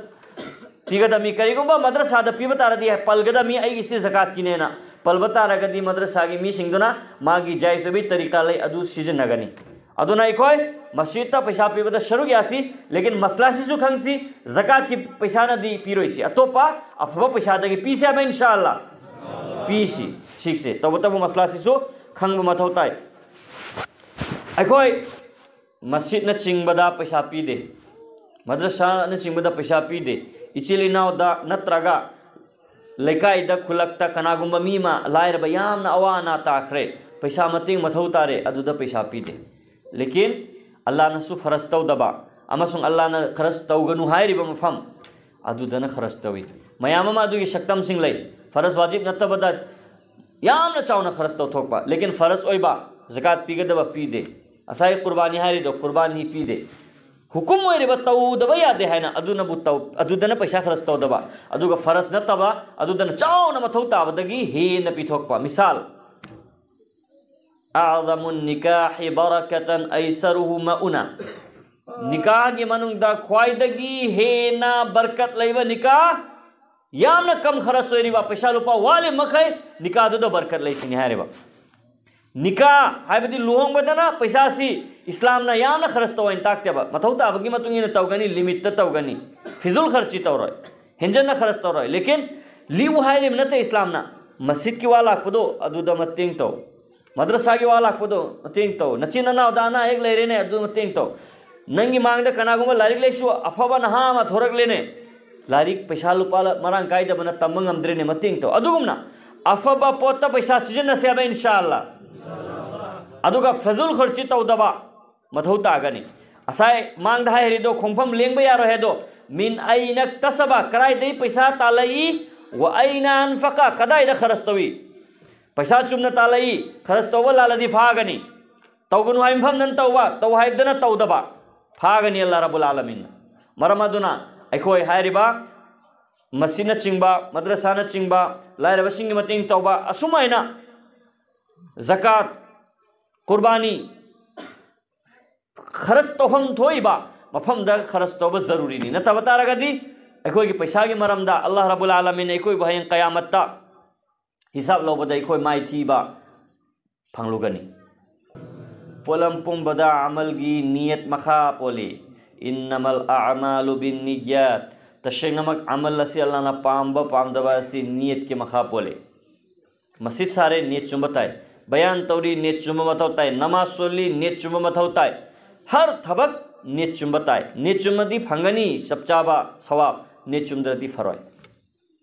ꯄꯤꯒꯗꯕꯅꯤ꯫ ꯀꯔꯤꯒꯨꯝꯕ ꯃꯗ꯭ꯔꯁꯥꯗ ꯄꯤꯕ ꯇꯥꯔꯗꯤ ꯄꯜꯒꯗꯕꯅꯤ, "ꯑꯩꯒꯤꯁꯤ ꯖꯀꯥꯠꯀꯤꯅꯦꯅ"꯫ ꯄꯜꯕ ꯇꯥꯔꯒꯗꯤ ꯃꯗ꯭ꯔꯁꯥꯒꯤ ꯃꯤꯁꯤꯡꯗꯨꯅ ꯃꯥꯒꯤ ꯖꯥꯏꯖ ꯑꯣꯏꯕ ꯇꯔꯤꯀꯥ ꯂꯩ, ꯑꯗꯨ ꯁꯤꯖꯤꯟꯅꯒꯅꯤ꯫ ꯑꯗꯨꯅ ꯑꯩꯈꯣꯏ ꯃꯁꯖꯤꯗꯇ ꯄꯩꯁꯥ ꯄꯤꯕꯗ ꯁꯔꯨꯛ ꯌꯥꯁꯤ, ꯂꯦꯀꯤꯟ ꯃꯁꯂꯥꯁꯤꯁꯨ ꯈꯪꯁꯤ, ꯖꯀꯥꯠꯀꯤ ꯄꯩꯁꯥꯅꯗꯤ ꯄꯤꯔꯣꯏꯁꯤ, ꯑꯇꯣꯞꯄ ꯑꯐꯕ ꯄꯩꯁꯥꯗꯒꯤ ꯄꯤꯁꯤ ꯍꯥꯏꯕ, ꯏꯟꯁꯥ ꯑꯜꯂꯥ ꯄꯤꯁꯤ꯫ ꯁꯤꯛꯁꯦ ꯇꯧꯕꯇꯕꯨ ꯃꯁꯂꯥꯁꯤꯁꯨ ꯈꯪꯕ ꯃꯊꯧ ꯇꯥꯏ꯫ ꯑꯩꯈꯣꯏ ꯃꯁꯖꯤꯠꯅꯆꯤꯡꯕꯗ ꯄꯩꯁꯥ ꯄꯤꯗꯦ, ꯃꯗ꯭ꯔꯁꯥꯅꯆꯤꯡꯕꯗ ꯄꯩꯁꯥ ꯄꯤꯗꯦ꯫ ꯏꯆꯤꯜ ꯏꯅꯥꯎꯗ ꯅꯠꯇ꯭ꯔꯒ ꯂꯩꯀꯥꯏꯗ, ꯈꯨꯜꯂꯛꯇ ꯀꯅꯥꯒꯨꯝꯕ ꯃꯤ ꯑꯃ ꯂꯥꯏꯔꯕ ꯌꯥꯝꯅ ꯑꯋꯥ ꯑꯅꯥ ꯇꯥꯈ꯭ꯔꯦ, ꯄꯩꯁꯥ ꯃꯇꯦꯡ ꯃꯊꯧ ꯇꯥꯔꯦ, ꯑꯗꯨꯗ ꯄꯩꯁꯥ ꯄꯤꯗꯦ꯫ ꯂꯦꯀꯤꯟ ꯑꯜꯂꯥꯅꯁꯨ ꯐꯔꯖ ꯇꯧꯗꯕ ꯑꯃꯁꯨꯡ ꯑꯜꯂꯥꯅ ꯈꯔꯖ ꯇꯧꯒꯅꯨ ꯍꯥꯏꯔꯤꯕ ꯃꯐꯝ ꯑꯗꯨꯗꯅ ꯈꯔꯖ ꯇꯧꯏ꯫ ꯃꯌꯥꯝ ꯑꯃ ꯑꯗꯨꯒꯤ ꯁꯛꯇꯝꯁꯤꯡ ꯂꯩ꯫ ꯐꯔꯖ ꯋꯥꯖꯤꯕ ꯅꯠꯇꯕꯗ ꯌꯥꯝꯅ ꯆꯥꯎꯅ ꯈꯔꯖ ꯇꯧꯊꯣꯛꯄ, ꯂꯦꯀꯤꯟ ꯐꯔꯖ ꯑꯣꯏꯕ ꯖꯀꯥꯠ ꯄꯤꯒꯗꯕ ꯄꯤꯗꯦ꯫ ꯉꯁꯥꯏ ꯀꯨꯔꯕꯥꯅꯤ ꯍꯥꯏꯔꯤꯗꯣ, ꯀꯨꯔꯕꯥꯅꯤ ꯄꯤꯗꯦ꯫ ꯍꯨꯀꯨꯝ ꯑꯣꯏꯔꯤꯕ ꯇꯧꯗꯕ ꯌꯥꯗꯦ ꯍꯥꯏꯅ ꯑꯗꯨꯅꯕꯨ ꯇꯧ-, ꯑꯗꯨꯗꯅ ꯄꯩꯁꯥ ꯈꯔꯖ ꯇꯧꯗꯕ, ꯑꯗꯨꯒ ꯐꯔꯖ ꯅꯠꯇꯕ ꯑꯗꯨꯗꯅ ꯆꯥꯎꯅ ꯃꯊꯧ ꯇꯥꯕꯗꯒꯤ ꯍꯦꯟꯅ ꯄꯤꯊꯣꯛꯄ꯫ ꯃꯤꯁꯥꯜ, "ꯑꯑꯖꯃꯨꯟ ꯅꯤꯀꯥꯍꯤ ꯕꯔꯀꯇꯟ ꯑꯩꯁꯔꯨꯍꯨ ꯃꯎꯅ"꯫ ꯅꯤꯀꯥꯍꯒꯤ ꯃꯅꯨꯡꯗ ꯈ꯭ꯋꯥꯏꯗꯒꯤ ꯍꯦꯟꯅ ꯕꯔꯀꯠ ꯂꯩꯕ ꯅꯤꯀꯥꯍ, ꯌꯥꯝꯅ ꯀꯝ ꯈꯔꯖ ꯑꯣꯏꯔꯤꯕ, ꯄꯩꯁꯥ ꯂꯨꯄꯥ ꯋꯥꯠꯂꯤ ꯃꯈꯩ ꯅꯤꯀꯥꯍꯗꯨꯗ ꯕꯔꯀꯠ ꯂꯩꯁꯤꯅꯤ ꯍꯥꯏꯔꯤꯕ꯫ ꯅꯤꯀꯥꯍ ꯍꯥꯏꯕꯗꯤ ꯂꯨꯍꯣꯡꯕꯗꯅ ꯄꯩꯁꯥꯁꯤ ꯏꯁꯂꯥꯝꯅ ꯌꯥꯝꯅ ꯈꯔꯖ ꯇꯧ ꯍꯥꯏꯅ ꯇꯥꯛꯇꯦꯕ꯫ ꯃꯊꯧ ꯇꯥꯕꯒꯤ ꯃꯇꯨꯡ ꯏꯟꯅ ꯇꯧꯒꯅꯤ, ꯂꯤꯃꯤꯠꯇ ꯇꯧꯒꯅꯤ, ꯐꯤꯖꯨꯜ ꯈꯔꯆꯤ ꯇꯧꯔꯣꯏ, ꯍꯦꯟꯖꯟꯅ ꯈꯔꯖ ꯇꯧꯔꯣꯏ꯫ ꯂꯦꯀꯤꯟ ꯂꯤꯛꯎ ꯍꯥꯏꯔꯤꯕ ꯅꯠꯇꯦ ꯏꯁꯂꯥꯝꯅ꯫ ꯃꯁꯖꯤꯠꯀꯤ ꯋꯥ ꯂꯥꯛꯄꯗꯣ ꯑꯗꯨꯗ ꯃꯇꯦꯡ ꯇꯧ, ꯃꯗ꯭ꯔꯁꯥꯒꯤ ꯋꯥ ꯂꯥꯛꯄꯗꯣ ꯃꯇꯦꯡ ꯇꯧ, ꯅꯆꯤꯟ ꯅꯅꯥꯎꯗ ꯑꯅꯥ ꯑꯌꯦꯛ ꯂꯩꯔꯦꯅꯦ, ꯑꯗꯨ ꯃꯇꯦꯡ ꯇꯧ꯫ ꯅꯪꯒꯤ ꯃꯥꯡꯗ ꯀꯅꯥꯒꯨꯝꯕ ꯂꯥꯏꯔꯤꯛ ꯂꯥꯏꯁꯨ ꯑꯐꯕ ꯅꯍꯥ ꯑꯃ ꯊꯣꯔꯛꯂꯦꯅꯦ, ꯂꯥꯏꯔꯤꯛ ꯄꯩꯁꯥ ꯂꯨꯄꯥ ꯃꯔꯥꯡ ꯀꯥꯏꯗꯕꯅ ꯇꯝꯕ ꯉꯝꯗ꯭ꯔꯦꯅꯦ, ꯃꯇꯦꯡ ꯇꯧ꯫ ꯑꯗꯨꯒꯨꯝꯅ ꯑꯐꯕ ꯄꯣꯠꯇ ꯄꯩꯁꯥ ꯁꯤꯖꯤꯟꯅꯁꯦ ꯍꯥꯏꯕ, ꯏꯟꯁꯥ ꯑꯜꯂꯥ꯫ ꯑꯗꯨꯒ ꯐꯖꯨꯜ ꯈꯨꯔꯆꯤ ꯇꯧꯗꯕ ꯃꯊꯧ ꯇꯥꯒꯅꯤ꯫ ꯉꯁꯥꯏ ꯃꯥꯡꯗ ꯍꯥꯏꯔꯤꯗꯣ, ꯈꯣꯡꯐꯝ ꯂꯦꯡꯕ ꯌꯥꯔꯣꯏ ꯍꯥꯏꯗꯣ, "ꯃꯤꯟ ꯑꯩꯅ ꯇꯁꯕ", ꯀꯗꯥꯏꯗꯒꯤ ꯄꯩꯁꯥ ꯇꯥꯜꯂꯛꯏ, "ꯋ ꯑꯩꯅ ꯑꯟꯐꯀ", ꯀꯗꯥꯏꯗ ꯈꯔꯖ ꯇꯧꯏ꯫ ꯄꯩꯁꯥ ꯆꯨꯝꯅ ꯇꯥꯜꯂꯛꯏ, ꯈꯔꯖ ꯇꯧꯕ ꯂꯥꯜꯂꯗꯤ ꯐꯥꯒꯅꯤ꯫ ꯇꯧꯒꯅꯨ ꯍꯥꯏꯕ ꯃꯐꯝꯗꯅ ꯇꯧꯕ, ꯇꯧ ꯍꯥꯏꯕꯗꯅ ꯇꯧꯗꯕ, ꯐꯥꯒꯅꯤ ꯑꯜꯂꯥ ꯔꯕꯨꯜ ꯑꯥꯂꯃꯤꯟꯅ꯫ ꯃꯔꯝ ꯑꯗꯨꯅ ꯑꯩꯈꯣꯏ ꯍꯥꯏꯔꯤꯕ ꯃꯁꯖꯤꯠꯅꯆꯤꯡꯕ, ꯃꯗ꯭ꯔꯁꯥꯅꯆꯤꯡꯕ, ꯂꯥꯏꯔꯕꯁꯤꯡꯒꯤ ꯃꯇꯦꯡ ꯇꯧꯕ, ꯑꯁꯨꯃꯥꯏꯅ ꯖꯀꯥꯠ, ꯀꯨꯔꯕꯥꯅꯤ ꯈꯔꯖ ꯇꯧꯐꯝ ꯊꯣꯛꯏꯕ ꯃꯐꯝꯗ ꯈꯔꯖ ꯇꯧꯕ ꯖꯔꯨꯔꯤꯅꯤ꯫ ꯅꯠꯇꯕ ꯇꯥꯔꯒꯗꯤ ꯑꯩꯈꯣꯏꯒꯤ ꯄꯩꯁꯥꯒꯤ ꯃꯔꯝꯗ ꯑꯜꯂꯥꯍ ꯔꯕꯨꯜ ꯑꯥꯂꯃꯤꯟꯅ ꯑꯩꯈꯣꯏꯕꯨ ꯍꯌꯦꯡ ꯀꯌꯥꯃꯠꯇ ꯍꯤꯁꯥꯕ ꯂꯧꯕꯗ ꯑꯩꯈꯣꯏ ꯃꯥꯏꯊꯤꯕ ꯐꯪꯂꯨꯒꯅꯤ꯫ ꯄꯣꯠꯂꯝ ꯄꯨꯝꯕꯗ ꯑꯃꯜꯒꯤ ꯅꯤꯌꯠ ꯃꯈꯥ ꯄꯣꯜꯂꯤ꯫ "ꯏꯟꯅꯃꯜ ꯑꯑꯃꯥꯂꯨ ꯕꯤꯟꯅꯤꯌꯥꯠ", ꯇꯁꯦꯡꯅꯃꯛ ꯑꯃꯜ ꯑꯁꯤ ꯑꯜꯂꯥꯍꯅ ꯄꯥꯝꯕ ꯄꯥꯝꯗꯕ ꯑꯁꯤ ꯅꯤꯌꯠꯀꯤ ꯃꯈꯥ ꯄꯣꯜꯂꯤ꯫ ꯃꯁꯖꯤꯗ ꯁꯥꯔꯦ, ꯅꯤꯌꯠ ꯆꯨꯝꯕ ꯇꯥꯏ꯫ ꯕꯌꯥꯟ ꯇꯧꯔꯤ, ꯅꯤꯌꯠ ꯆꯨꯝꯕ ꯃꯊꯧ ꯇꯥꯏ꯫ ꯅꯃꯥꯖ ꯁꯣꯜꯂꯤ, ꯅꯤꯌꯠ ꯆꯨꯝꯕ ꯃꯊꯧ ꯇꯥꯏ꯫ ꯍꯔ ꯊꯕꯛ ꯅꯤꯌꯠ ꯆꯨꯝꯕ ꯇꯥꯏ꯫ ꯅꯤꯌꯠ ꯆꯨꯝꯃꯗꯤ ꯐꯪꯒꯅꯤ ꯆꯞ ꯆꯥꯕ ꯁꯋꯥꯕ, ꯅꯤꯌꯠ ꯆꯨꯝꯗ꯭ꯔꯗꯤ ꯐꯔꯣꯏ꯫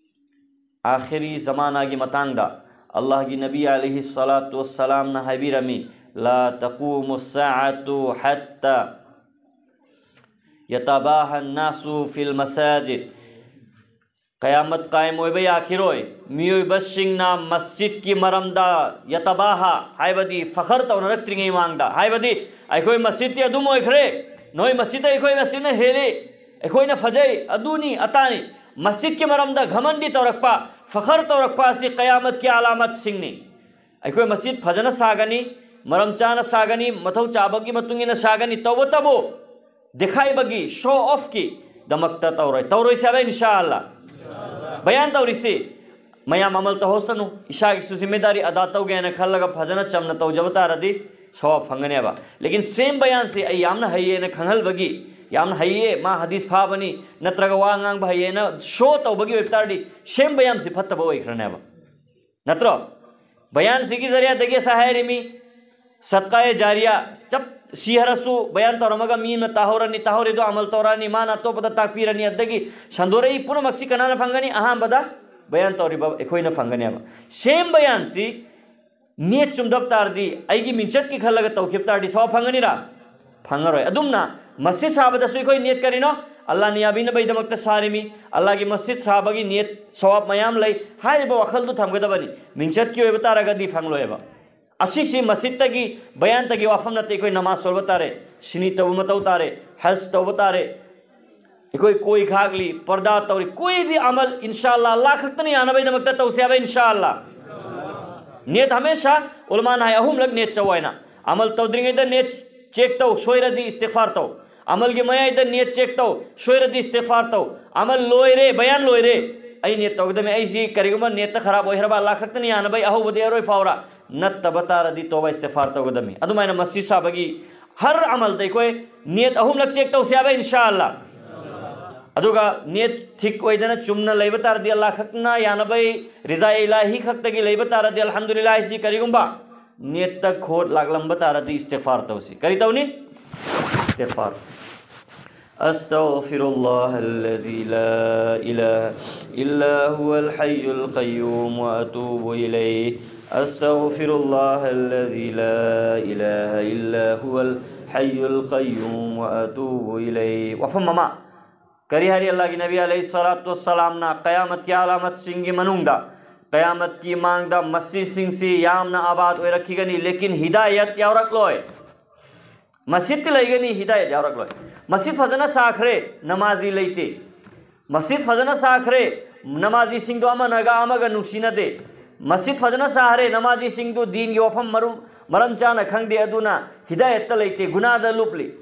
ꯑꯥꯈꯤꯔꯤ ꯖꯃꯥꯅꯥꯒꯤ ꯃꯇꯥꯡꯗ ꯑꯜꯂꯥꯍꯒꯤ ꯅꯕꯤ ꯑꯂꯩꯍꯤ ꯁꯂꯥꯇꯨ ꯋꯁꯁꯂꯥꯝꯅ ꯍꯥꯏꯕꯤꯔꯝꯃꯤ, "ꯂꯥ ꯇꯀꯨꯃꯨ ꯁꯥꯑꯇꯨ ꯍꯠꯇ ꯌꯇꯕꯥꯍ ꯅꯥꯁꯨ ꯐꯤꯜ ꯃꯁꯥꯖꯤꯗ"꯫ ꯀꯌꯥꯃꯠ ꯀꯥꯏꯝ ꯑꯣꯏꯕ ꯌꯥꯈꯤꯔꯣꯏ, ꯃꯤꯑꯣꯏꯕꯁꯤꯡꯅ ꯃꯁꯖꯤꯗꯀꯤ ꯃꯔꯝꯗ ꯌꯇꯕꯥꯍ ꯍꯥꯏꯕꯗꯤ ꯐꯈꯔ ꯇꯧꯅꯔꯛꯇ꯭ꯔꯤꯉꯩ ꯃꯃꯥꯡꯗ, ꯍꯥꯏꯕꯗꯤ "ꯑꯩꯈꯣꯏ ꯃꯁꯖꯤꯗꯇꯤ ꯑꯗꯨꯝ ꯑꯣꯏꯈ꯭ꯔꯦ, ꯅꯣꯏ ꯃꯁꯖꯤꯗ ꯑꯩꯈꯣꯏ ꯃꯁꯖꯤꯗꯅ ꯍꯦꯜꯂꯤ, ꯑꯩꯈꯣꯏꯅ ꯐꯖꯩ, ꯑꯗꯨꯅꯤ ꯑꯇꯥꯅꯤ", ꯃꯁꯖꯤꯗꯀꯤ ꯃꯔꯝꯗ ꯘꯃꯟꯗꯤ ꯇꯧꯔꯛꯄ, ꯐꯈꯔ ꯇꯧꯔꯛꯄ ꯑꯁꯤ ꯀꯌꯥꯃꯠꯀꯤ ꯑꯂꯥꯃꯠꯁꯤꯡꯅꯤ꯫ ꯑꯩꯈꯣꯏ ꯃꯁꯖꯤꯗ ꯐꯖꯅ ꯁꯥꯒꯅꯤ, ꯃꯔꯝ ꯆꯥꯅ ꯁꯥꯒꯅꯤ, ꯃꯊꯧ ꯆꯥꯕꯒꯤ ꯃꯇꯨꯡ ꯏꯟꯅ ꯁꯥꯒꯅꯤ, ꯇꯧꯕꯇꯕꯨ ꯗꯦꯈꯥꯏꯕꯒꯤ, ꯁꯣ ꯑꯣꯐꯀꯤ ꯗꯃꯛꯇ ꯇꯧꯔꯣꯏ, ꯇꯧꯔꯣꯏꯁꯦ ꯍꯥꯏꯕ, ꯏꯟꯁꯥ ꯑꯜꯂꯥ꯫ ꯕꯌꯥꯟ ꯇꯧꯔꯤꯁꯤ ꯃꯌꯥꯝ ꯑꯃꯜ ꯇꯧꯍꯧꯁꯅꯨ, ꯏꯁꯥꯒꯤꯁꯨ ꯖꯤꯝꯃꯦꯗꯥꯔꯤ ꯑꯗꯥ ꯇꯧꯒꯦ ꯍꯥꯏꯅ ꯈꯜꯂꯒ ꯐꯖꯅ ꯆꯝꯅ ꯇꯧꯖꯕ ꯇꯥꯔꯗꯤ ꯁꯋꯥꯕ ꯐꯪꯒꯅꯦꯕ꯫ ꯂꯦꯀꯤꯟ ꯁꯦꯝ ꯕꯌꯥꯟꯁꯤ ꯑꯩ ꯌꯥꯝꯅ ꯍꯩꯌꯦꯅ ꯈꯪꯍꯜꯕꯒꯤ, ꯌꯥꯝꯅ ꯍꯩꯌꯦ, ꯃꯥ ꯍꯗꯤꯁ ꯐꯥꯕꯅꯤ, ꯅꯠꯇ꯭ꯔꯒ ꯋꯥ ꯉꯥꯡꯕ ꯍꯩꯌꯦꯅ ꯁꯣ ꯇꯧꯕꯒꯤ ꯑꯣꯏꯕ ꯇꯥꯔꯗꯤ ꯁꯦꯝ ꯕꯌꯥꯟꯁꯤ ꯐꯠꯇꯕ ꯑꯣꯏꯈ꯭ꯔꯅꯦꯕ꯫ ꯅꯠꯇ꯭ꯔꯣ? ꯕꯌꯥꯟꯁꯤꯒꯤ ꯖꯔꯤꯌꯥꯗꯒꯤ ꯉꯁꯥꯏ ꯍꯥꯏꯔꯤꯃꯤ, ꯁꯗꯀꯥꯌꯦ ꯖꯥꯔꯤꯌꯥ, ꯆꯞ ꯁꯤ ꯍꯥꯏꯔꯁꯨ ꯕꯌꯥꯟ ꯇꯧꯔꯝꯃꯒ ꯃꯤ ꯑꯃꯅ ꯇꯥꯍꯧꯔꯅꯤ, ꯇꯥꯍꯧꯔꯤꯗꯣ ꯑꯃꯜ ꯇꯧꯔꯛꯑꯅꯤ, ꯃꯥꯅ ꯑꯇꯣꯞꯄꯗ ꯇꯥꯛꯄꯤꯔꯅꯤ, ꯑꯗꯒꯤ ꯁꯟꯗꯣꯔꯛꯏ ꯄꯨꯝꯅꯃꯛꯁꯤ ꯀꯅꯥꯅ ꯐꯪꯒꯅꯤ? ꯑꯍꯥꯟꯕꯗ ꯕꯌꯥꯟ ꯇꯧꯔꯤꯕ ꯑꯩꯈꯣꯏꯅ ꯐꯪꯒꯅꯦꯕ꯫ ꯁꯦꯝ ꯕꯌꯥꯟꯁꯤ ꯅꯤꯌꯠ ꯆꯨꯝꯗꯕ ꯇꯥꯔꯗꯤ, ꯑꯩꯒꯤ ꯃꯤꯡꯆꯠꯀꯤ ꯈꯜꯂꯒ ꯇꯧꯈꯤꯕ ꯇꯥꯔꯗꯤ ꯁꯋꯥꯕ ꯐꯪꯒꯅꯤꯔꯥ? ꯐꯪꯉꯔꯣꯏ꯫ ꯑꯗꯨꯝꯅ ꯃꯁꯖꯤꯗ ꯁꯥꯕꯗꯁꯨ ꯑꯩꯈꯣꯏ ꯅꯤꯌꯠ ꯀꯔꯤꯅꯣ? ꯑꯜꯂꯥꯍꯅ ꯌꯥꯕꯤꯅꯕꯒꯤꯗꯃꯛꯇ ꯁꯥꯔꯤꯃꯤ꯫ ꯑꯜꯂꯥꯍꯒꯤ ꯃꯁꯖꯤꯗ ꯁꯥꯕꯒꯤ ꯅꯤꯌꯠ ꯁꯋꯥꯕ ꯃꯌꯥꯝ ꯂꯩ꯫ ꯍꯥꯏꯔꯤꯕ ꯋꯥꯈꯜꯗꯨ ꯊꯝꯒꯗꯕꯅꯤ꯫ ꯃꯤꯡꯆꯠꯀꯤ ꯑꯣꯏꯕ ꯇꯥꯔꯒꯗꯤ ꯐꯪꯂꯣꯏꯕ꯫ ꯑꯁꯤꯁꯤ ꯃꯁꯖꯤꯗꯇꯒꯤ, ꯕꯌꯥꯟꯗꯒꯤ ꯋꯥꯐꯝ ꯅꯠꯇꯦ꯫ ꯑꯩꯈꯣꯏ ꯅꯃꯥꯖ ꯁꯣꯟꯕ ꯇꯥꯔꯦ, ꯁꯤꯅꯤ ꯇꯧꯕ ꯃꯊꯧ ꯇꯥꯔꯦ, ꯍꯖ ꯇꯧꯕ ꯇꯥꯔꯦ, ꯑꯩꯈꯣꯏ ꯀꯣꯏ ꯈꯥꯛꯂꯤ, ꯄꯔꯗꯥ ꯇꯧꯔꯤ, ꯀꯣꯏ ꯚꯤ ꯑꯃꯜ ꯏꯟꯁꯥ ꯑꯜꯂꯥ ꯑꯜꯂꯥꯍ ꯈꯛꯇꯅ ꯌꯥꯅꯕꯒꯤꯗꯃꯛꯇ ꯇꯧꯁꯦ ꯍꯥꯏꯕ, ꯏꯟꯁꯥ ꯑꯜꯂꯥꯍ꯫ ꯅꯤꯌꯠ ꯍꯃꯦꯁꯥ ꯎꯂꯃꯥꯅ ꯍꯥꯏ ꯑꯍꯨꯝꯂꯛ ꯅꯤꯌꯠ ꯆꯧ ꯍꯥꯏꯅ꯫ ꯑꯃꯜ ꯇꯧꯗ꯭ꯔꯤꯉꯩꯗ ꯅꯤꯌꯠ ꯆꯦꯛ ꯇꯧ, ꯁꯣꯏꯔꯗꯤ ꯏꯁꯇꯤꯒꯐꯥꯔ ꯇꯧ꯫ ꯑꯃꯜꯒꯤ ꯃꯌꯥꯏꯗ ꯅꯤꯌꯠ ꯆꯦꯛ ꯇꯧ, ꯁꯣꯏꯔꯗꯤ ꯏꯁꯇꯤꯒꯐꯥꯔ ꯇꯧ꯫ ꯑꯃꯜ ꯂꯣꯏꯔꯦ, ꯕꯌꯥꯟ ꯂꯣꯏꯔꯦ, ꯑꯩ ꯅꯤꯌꯠ ꯇꯧꯒꯗꯕꯅꯤ, ꯑꯩꯁꯤ ꯀꯔꯤꯒꯨꯝꯕ ꯅꯤꯌꯠꯇ ꯈꯔꯥꯕ ꯑꯣꯏꯈ꯭ꯔꯕ, ꯑꯜꯂꯥꯍ ꯈꯛꯇꯅ ꯌꯥꯅꯕ, ꯑꯍꯧꯕꯗꯒꯤ ꯑꯔꯣꯏ ꯐꯥꯎꯔ꯫ ꯅꯠꯇꯕ ꯇꯥꯔꯗꯤ ꯇꯧꯕ ꯏꯁꯇꯤꯒꯐꯥꯔ ꯇꯧꯒꯗꯕꯅꯤ꯫ ꯑꯗꯨꯃꯥꯏꯅ ꯃꯁꯖꯤꯗ ꯁꯥꯕꯒꯤ ꯍꯔ ꯑꯃꯜꯗ ꯑꯩꯈꯣꯏ ꯅꯤꯌꯠ ꯑꯍꯨꯝꯂꯛ ꯆꯦꯛ ꯇꯧꯁꯦ ꯍꯥꯏꯕ, ꯏꯟꯁꯥ ꯑꯜꯂꯥ꯫ ꯑꯗꯨꯒ ꯅꯤꯌꯠ ꯊꯤꯛ ꯑꯣꯏꯗꯅ ꯆꯨꯝꯅ ꯂꯩꯕ ꯇꯥꯔꯗꯤ, ꯑꯜꯂꯥꯍ ꯈꯛꯇꯅ ꯌꯥꯅꯕꯩ, ꯔꯤꯖꯥ ꯏꯂꯥꯍꯤ ꯈꯛꯇꯒꯤ ꯂꯩꯕ ꯇꯥꯔꯗꯤ, ꯑꯜꯍꯝꯗꯨꯂꯤꯜꯂꯥꯍ ꯍꯥꯏꯁꯤ ꯀꯔꯤꯒꯨꯝꯕ ꯅꯤꯌꯠꯇ ꯈꯣꯠ ꯂꯥꯛꯂꯝꯕ ꯇꯥꯔꯗꯤ, ꯏꯁꯇꯤꯒꯐꯥꯔ ꯇꯧꯁꯤ꯫ ꯀꯔꯤ ꯇꯧꯅꯤ? ꯏꯁꯇꯤꯒꯐꯥꯔ꯫ أستغفر الله الذي لا إله إلا هو الحي القيوم وأتوب إليه. أستغفر الله الذي لا إله إلا هو الحي القيوم وأتوب إليه. ꯋꯥꯐꯝ ꯑꯃ, ꯀꯔꯤ ꯍꯥꯏꯔꯤ ꯑꯜꯂꯥꯍꯒꯤ ꯅꯕꯤ ꯑꯂꯩꯍꯤ ꯁꯂꯥꯇꯨ ꯋꯁꯁꯂꯥꯝꯅ? ꯀꯌꯥꯃꯠꯀꯤ ꯑꯂꯥꯃꯠꯁꯤꯡꯒꯤ ꯃꯅꯨꯡꯗ, ꯀꯌꯥꯃꯠꯀꯤ ꯃꯥꯡꯗ ꯃꯁꯖꯤꯗꯁꯤꯡꯁꯤ ꯌꯥꯝꯅ ꯑꯕꯥꯗ ꯑꯣꯏꯔꯛꯈꯤꯒꯅꯤ, ꯂꯦꯀꯤꯟ ꯍꯤꯗꯥꯌꯠ ꯌꯥꯎꯔꯛꯂꯣꯏ꯫ ꯃꯁꯖꯤꯗꯇꯤ ꯂꯩꯒꯅꯤ, ꯍꯤꯗꯥꯌꯠ ꯌꯥꯎꯔꯛꯂꯣꯏ꯫ ꯃꯁꯖꯤꯗ ꯐꯖꯅ ꯁꯥꯈ꯭ꯔꯦ, ꯅꯃꯥꯖꯤ ꯂꯩꯇꯦ꯫ ꯃꯁꯖꯤꯗ ꯐꯖꯅ ꯁꯥꯈ꯭ꯔꯦ, ꯅꯃꯥꯖꯤꯁꯤꯡꯗꯣ ꯑꯃꯅꯒ ꯑꯃꯒ ꯅꯨꯡꯁꯤꯅꯗꯦ꯫ ꯃꯁꯖꯤꯗ ꯐꯖꯅ ꯁꯥꯈ꯭ꯔꯦ, ꯅꯃꯥꯖꯤꯁꯤꯡꯗꯨ ꯗꯤꯟꯒꯤ ꯋꯥꯐꯝ ꯃꯔꯨꯝ-, ꯃꯔꯝ ꯆꯥꯅ ꯈꯪꯗꯦ, ꯑꯗꯨꯅ ꯍꯤꯗꯥꯌꯠꯇ ꯂꯩꯇꯦ, ꯒꯨꯅꯥꯗ ꯂꯨꯞꯂꯤ꯫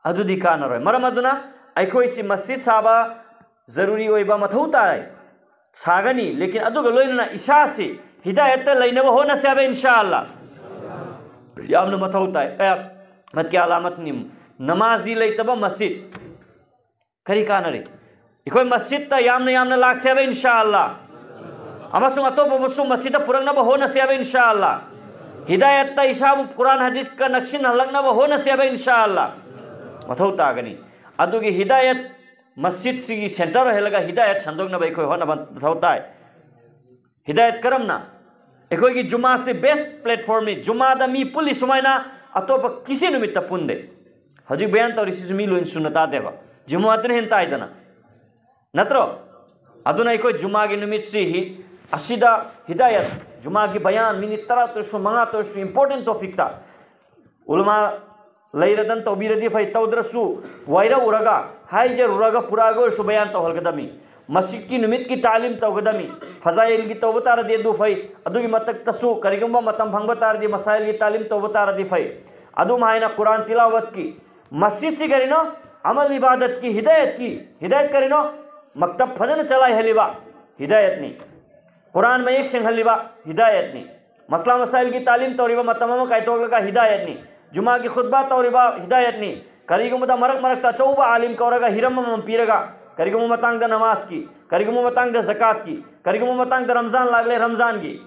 ꯑꯗꯨꯗꯤ ꯀꯥꯟꯅꯔꯣꯏ꯫ ꯃꯔꯝ ꯑꯗꯨꯅ ꯑꯩꯈꯣꯏꯁꯤ ꯃꯁꯖꯤꯗ ꯁꯥꯕ ꯖꯔꯨꯔꯤ ꯑꯣꯏꯕ ꯃꯊꯧ ꯇꯥꯏ, ꯁꯥꯒꯅꯤ, ꯂꯦꯀꯤꯟ ꯑꯗꯨꯒ ꯂꯣꯏꯅꯅ ꯏꯁꯥꯁꯤ ꯍꯤꯗꯥꯌꯠꯇ ꯂꯩꯅꯕ ꯍꯣꯠꯅꯁꯦ ꯍꯥꯏꯕ, ꯏꯟꯁꯥ ꯑꯜꯂꯥ, ꯌꯥꯝꯅ ꯃꯊꯧ ꯇꯥꯏ꯫ ꯀꯌꯥꯃꯠꯀꯤ ꯑꯂꯥꯃꯠꯅꯤ ꯅꯃꯥꯖꯤ ꯂꯩꯇꯕ ꯃꯁꯖꯤꯗ꯫ ꯀꯔꯤ ꯀꯥꯟꯅꯔꯤ? ꯑꯩꯈꯣꯏ ꯃꯁꯖꯤꯗꯇ ꯌꯥꯝꯅ ꯌꯥꯝꯅ ꯂꯥꯛꯁꯦ ꯍꯥꯏꯕ, ꯏꯟꯁꯥ ꯑꯜꯂꯥ, ꯑꯃꯁꯨꯡ ꯑꯇꯣꯞꯄꯕꯨꯁꯨ ꯃꯁꯖꯤꯗꯇ ꯄꯨꯔꯛꯅꯕ ꯍꯣꯠꯅꯁꯦ ꯍꯥꯏꯕ, ꯏꯟꯁꯥ ꯑꯜꯂꯥ꯫ ꯍꯤꯗꯥꯌꯠꯇ ꯏꯁꯥꯕꯨ ꯀꯨꯔꯥꯟ ꯍꯗꯤꯁꯀ ꯅꯛꯁꯤꯟꯍꯜꯂꯛꯅꯕ ꯍꯣꯠꯅꯁꯦ ꯍꯥꯏꯕ, ꯏꯟꯁꯥ ꯑꯜꯂꯥ꯫ ꯃꯊꯧ ꯇꯥꯒꯅꯤ꯫ ꯑꯗꯨꯒꯤ ꯍꯤꯗꯥꯌꯠ ꯃꯁꯖꯤꯗꯁꯤꯒꯤ ꯁꯦꯟꯇꯔ ꯑꯣꯏꯍꯜꯂꯒ ꯍꯤꯗꯥꯌꯠ ꯁꯟꯗꯣꯛꯅꯕ ꯑꯩꯈꯣꯏ ꯍꯣꯠꯅꯕ ꯃꯊꯧ ꯇꯥꯏ꯫ ꯍꯤꯗꯥꯌꯠ ꯀꯔꯝꯅ? ꯑꯩꯈꯣꯏꯒꯤ ꯖꯨꯃꯥꯁꯤ ꯕꯦꯁ ꯄ꯭ꯂꯦꯠꯐꯣꯝꯅꯤ꯫ ꯖꯨꯃꯥꯗ ꯃꯤ ꯄꯨꯜꯂꯤ ꯁꯨꯃꯥꯏꯅ ꯑꯇꯣꯞꯄ ꯀꯤꯁꯤ ꯅꯨꯃꯤꯠꯇ ꯄꯨꯟꯗꯦ꯫ ꯍꯧꯖꯤꯛ ꯕꯌꯥꯟ ꯇꯧꯔꯤꯁꯤꯁꯨ ꯃꯤ ꯂꯣꯏꯅ ꯁꯨꯅ ꯇꯥꯗꯦꯕ, ꯖꯨꯃꯥꯗꯨꯅ ꯍꯦꯟꯅ ꯇꯥꯏꯗꯅ, ꯅꯠꯇ꯭ꯔꯣ? ꯑꯗꯨꯅ ꯑꯩꯈꯣꯏ ꯖꯨꯃꯥꯒꯤ ꯅꯨꯃꯤꯠꯁꯤ ꯍꯤ-, ꯑꯁꯤꯗ ꯍꯤꯗꯥꯌꯠ, ꯖꯨꯃꯥꯒꯤ ꯕꯌꯥꯟ ꯃꯤꯅꯤꯠ ꯇꯔꯥꯇ ꯑꯣꯏꯔꯁꯨ, ꯃꯉꯥꯇ ꯑꯣꯏꯔꯁꯨ, ꯏꯝꯄꯣꯔꯇꯦꯟ ꯇꯣꯄꯤꯛꯇ ꯎꯂꯃꯥ ꯂꯩꯔꯗꯅ ꯇꯧꯕꯤꯔꯗꯤ ꯐꯩ, ꯇꯧꯗ꯭ꯔꯁꯨ ꯋꯥꯏꯔꯛꯎꯔꯒ, ꯍꯥꯏꯖꯔꯨꯔꯒ, ꯄꯨꯔꯛꯑꯒ ꯑꯣꯏꯔꯁꯨ ꯕꯌꯥꯟ ꯇꯧꯍꯜꯒꯗꯕꯅꯤ꯫ ꯃꯁꯖꯤꯗꯀꯤ ꯅꯨꯃꯤꯠꯀꯤ ꯇꯥꯂꯤꯝ ꯇꯧꯒꯗꯕꯅꯤ꯫ ꯐꯖꯥꯏꯜꯒꯤ ꯇꯧꯕ ꯇꯥꯔꯗꯤ ꯑꯗꯨ ꯐꯩ꯫ ꯑꯗꯨꯒꯤ ꯃꯊꯛꯇꯁꯨ ꯀꯔꯤꯒꯨꯝꯕ ꯃꯇꯝ ꯐꯪꯕ ꯇꯥꯔꯗꯤ ꯃꯁꯥꯏꯜꯒꯤ ꯇꯥꯂꯤꯝ ꯇꯧꯕ ꯇꯥꯔꯗꯤ ꯐꯩ꯫ ꯑꯗꯨꯝ ꯍꯥꯏꯅ ꯀꯨꯔꯥꯟ ꯇꯤꯂꯥꯋꯠꯀꯤ, ꯃꯁꯖꯤꯗꯁꯤ ꯀꯔꯤꯅꯣ? ꯑꯃꯜ ꯏꯕꯥꯗꯠꯀꯤ, ꯍꯤꯗꯥꯌꯠꯀꯤ, ꯍꯤꯗꯥꯌꯠ ꯀꯔꯤꯅꯣ? ꯃꯛꯇꯕ ꯐꯖꯅ ꯆꯂꯥꯏꯍꯜꯂꯤꯕ ꯍꯤꯗꯥꯌꯠꯅꯤ꯫ ꯀꯨꯔꯥꯟ ꯃꯌꯦꯛ ꯁꯦꯡꯍꯜꯂꯤꯕ ꯍꯤꯗꯥꯌꯠꯅꯤ꯫ ꯃꯁꯂꯥ ꯃꯁꯥꯏꯜꯒꯤ ꯇꯥꯂꯤꯝ ꯇꯧꯔꯤꯕ ꯃꯇꯝ ꯑꯃ ꯀꯥꯏꯊꯣꯛꯂꯒ ꯍꯤꯗꯥꯌꯠꯅꯤ꯫ ꯖꯨꯃꯥꯒꯤ ꯈꯨꯠꯕꯥ ꯇꯧꯔꯤꯕ ꯍꯤꯗꯥꯌꯠꯅꯤ꯫ ꯀꯔꯤꯒꯨꯝꯕꯗ ꯃꯔꯛ ꯃꯔꯛꯇ ꯑꯆꯧꯕ ꯑꯥꯂꯤꯝ ꯀꯧꯔꯒ ꯍꯤꯔꯝ ꯑꯃꯃꯝ ꯄꯤꯔꯒ, ꯀꯔꯤꯒꯨꯝꯕ ꯃꯇꯥꯡꯗ ꯅꯃꯥꯖꯀꯤ, ꯀꯔꯤꯒꯨꯝꯕ ꯃꯇꯥꯡꯗ ꯖꯀꯥꯠꯀꯤ, ꯀꯔꯤꯒꯨꯝꯕ ꯃꯇꯥꯡꯗ ꯔꯝꯖꯥꯟ ꯂꯥꯛꯂꯦ ꯔꯝꯖꯥꯟꯒꯤ,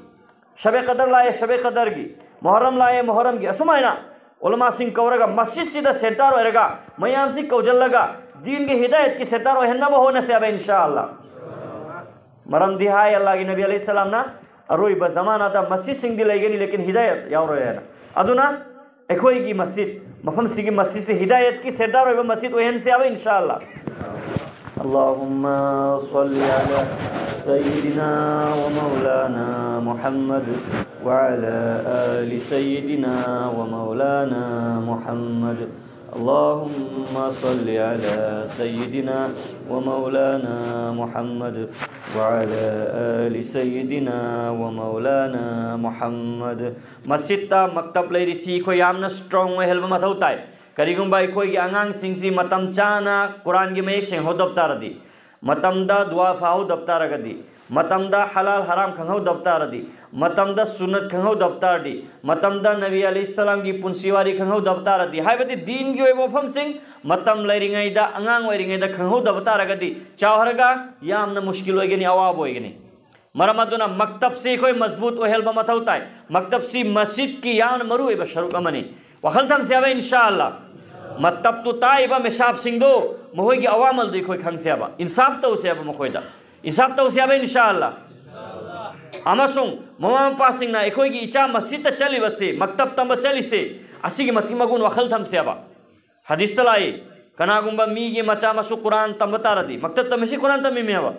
ꯁꯕꯦ ꯀꯗꯔ ꯂꯥꯛꯑꯦ ꯁꯕꯦ ꯀꯗꯔꯒꯤ, ꯃꯣꯍꯔꯝ ꯂꯥꯛꯑꯦ ꯃꯣꯍꯔꯝꯒꯤ, ꯑꯁꯨꯃꯥꯏꯅ ꯎꯂꯃꯥꯁꯤꯡ ꯀꯧꯔꯒ ꯃꯁꯖꯤꯗꯁꯤꯗ ꯁꯦꯟꯇꯔ ꯑꯣꯏꯔꯒ ꯃꯌꯥꯝꯁꯤ ꯀꯧꯁꯤꯜꯂꯒ ꯗꯤꯟꯒꯤ ꯍꯤꯗꯥꯌꯠꯀꯤ ꯁꯦꯟꯇꯔ ꯑꯣꯏꯍꯟꯅꯕ ꯍꯣꯠꯅꯁꯦ ꯍꯥꯏꯕ, ꯏꯟꯁꯥ ꯑꯜꯂꯥ꯫ ꯃꯔꯝꯗꯤ ꯍꯥꯏ ꯑꯜꯂꯥꯍꯒꯤ ꯅꯕꯤ ꯑꯂꯩꯍꯤ ꯁꯂꯥꯝꯅ, "ꯑꯔꯣꯏꯕ ꯖꯃꯥꯅꯥꯗ ꯃꯁꯖꯤꯗꯁꯤꯡꯗꯤ ꯂꯩꯒꯅꯤ, ꯂꯦꯀꯤꯟ ꯍꯤꯗꯥꯌꯠ ꯌꯥꯎꯔꯣꯏ" ꯍꯥꯏꯅ꯫ ꯑꯗꯨꯅ ꯑꯩꯈꯣꯏꯒꯤ ꯃꯁꯖꯤꯗ, ꯃꯐꯝꯁꯤꯒꯤ ꯃꯁꯖꯤꯗꯁꯤ ꯍꯤꯗꯥꯌꯠꯀꯤ ꯁꯦꯟꯇꯔ ꯑꯣꯏꯕ ꯃꯁꯖꯤꯗ ꯑꯣꯏꯍꯟꯁꯦ ꯍꯥꯏꯕ, ꯏꯟꯁꯥ ꯑꯜꯂꯥ꯫ اللهم صل على سيدنا ومولانا محمد وعلى آل سيدنا ومولانا محمد. اللهم صل على سيدنا ومولانا محمد وعلى آل سيدنا ومولانا محمد. ꯃꯁꯖꯤꯗꯇ ꯃꯛꯇꯕ ꯂꯩꯔꯤꯁꯤ ꯑꯩꯈꯣꯏ ꯌꯥꯝꯅ ꯁ꯭ꯇꯔꯣꯡ ꯑꯣꯏꯍꯟꯕ ꯃꯊꯧ ꯇꯥꯏ꯫ ꯀꯔꯤꯒꯨꯝꯕ ꯑꯩꯈꯣꯏꯒꯤ ꯑꯉꯥꯡꯁꯤꯡꯁꯤ ꯃꯇꯝ ꯆꯥꯅ ꯀꯨꯔꯥꯟꯒꯤ ꯃꯌꯦꯛ ꯁꯦꯡꯍꯧꯗꯕ ꯇꯥꯔꯗꯤ, ꯃꯇꯝꯗ ꯗꯨꯋꯥ ꯐꯥꯍꯧꯗꯕ ꯇꯥꯔꯒꯗꯤ, ꯃꯇꯝꯗ ꯍꯂꯥꯜ ꯍꯔꯥꯝ ꯈꯪꯍꯧꯗꯕ ꯇꯥꯔꯗꯤ, ꯃꯇꯝꯗ ꯁꯨꯟꯅꯠ ꯈꯪꯍꯧꯗꯕ ꯇꯥꯔꯗꯤ, ꯃꯇꯝꯗ ꯅꯕꯤ ꯑꯂꯩꯍꯤ ꯁꯂꯥꯝꯒꯤ ꯄꯨꯟꯁꯤ ꯋꯥꯔꯤ ꯈꯪꯍꯧꯗꯕ ꯇꯥꯔꯗꯤ, ꯍꯥꯏꯕꯗꯤ ꯗꯤꯟꯒꯤ ꯑꯣꯏꯕ ꯃꯐꯝꯁꯤꯡ ꯃꯇꯝ ꯂꯩꯔꯤꯉꯩꯗ, ꯑꯉꯥꯡ ꯑꯣꯏꯔꯤꯉꯩꯗ ꯈꯪꯍꯧꯗꯕ ꯇꯥꯔꯒꯗꯤ, ꯆꯥꯎꯔꯒ ꯌꯥꯝꯅ ꯃꯨꯁꯀꯤꯜ ꯑꯣꯏꯒꯅꯤ, ꯑꯋꯥꯕ ꯑꯣꯏꯒꯅꯤ꯫ ꯃꯔꯝ ꯑꯗꯨꯅ ꯃꯛꯇꯕꯁꯤ ꯑꯩꯈꯣꯏ ꯃꯖꯕꯨꯠ ꯑꯣꯏꯍꯟꯕ ꯃꯊꯧ ꯇꯥꯏ꯫ ꯃꯛꯇꯕꯁꯤ ꯃꯁꯖꯤꯗꯀꯤ ꯌꯥꯝꯅ ꯃꯔꯨ ꯑꯣꯏꯕ ꯁꯔꯨꯛ ꯑꯃꯅꯤ꯫ ꯋꯥꯈꯜ ꯊꯝꯁꯦ ꯍꯥꯏꯕ, ꯏꯟꯁꯥ ꯑꯜꯂꯥ꯫ ꯃꯛꯇꯕꯇꯨ ꯇꯥꯛꯏꯕ ꯃꯤꯁꯥꯞꯁꯤꯡꯗꯣ, ꯃꯈꯣꯏꯒꯤ ꯑꯋꯥꯃꯜꯗꯨ ꯑꯩꯈꯣꯏ ꯈꯪꯁꯦ ꯍꯥꯏꯕ, ꯏꯟꯁꯥꯐ ꯇꯧꯁꯦ ꯍꯥꯏꯕ ꯃꯈꯣꯏꯗ꯫ ꯏꯟꯁꯥꯐ ꯇꯧꯁꯦ ꯍꯥꯏꯕ, ꯏꯟꯁꯥ ꯑꯜꯂꯥ꯫ ꯑꯃꯁꯨꯡ ꯃꯃꯥ ꯃꯄꯥꯁꯤꯡꯅ ꯑꯩꯈꯣꯏꯒꯤ ꯏꯆꯥ ꯃꯁꯖꯤꯗꯇ ꯆꯠꯂꯤꯕꯁꯤ, ꯃꯛꯇꯕ ꯇꯝꯕ ꯆꯠꯂꯤꯁꯤ, ꯑꯁꯤꯒꯤ ꯃꯇꯤꯛ ꯃꯒꯨꯟ ꯋꯥꯈꯜ ꯊꯝꯁꯦ ꯍꯥꯏꯕ꯫ ꯍꯗꯤꯁꯇ ꯂꯥꯛꯏ, ꯀꯅꯥꯒꯨꯝꯕ ꯃꯤꯒꯤ ꯃꯆꯥ ꯃꯁꯨ ꯀꯨꯔꯥꯟ ꯇꯝꯕ ꯇꯥꯔꯗꯤ, ꯃꯛꯇꯕ ꯇꯝꯃꯤꯁꯤ ꯀꯨꯔꯥꯟ ꯇꯝꯃꯤꯃꯦ ꯍꯥꯏꯕ꯫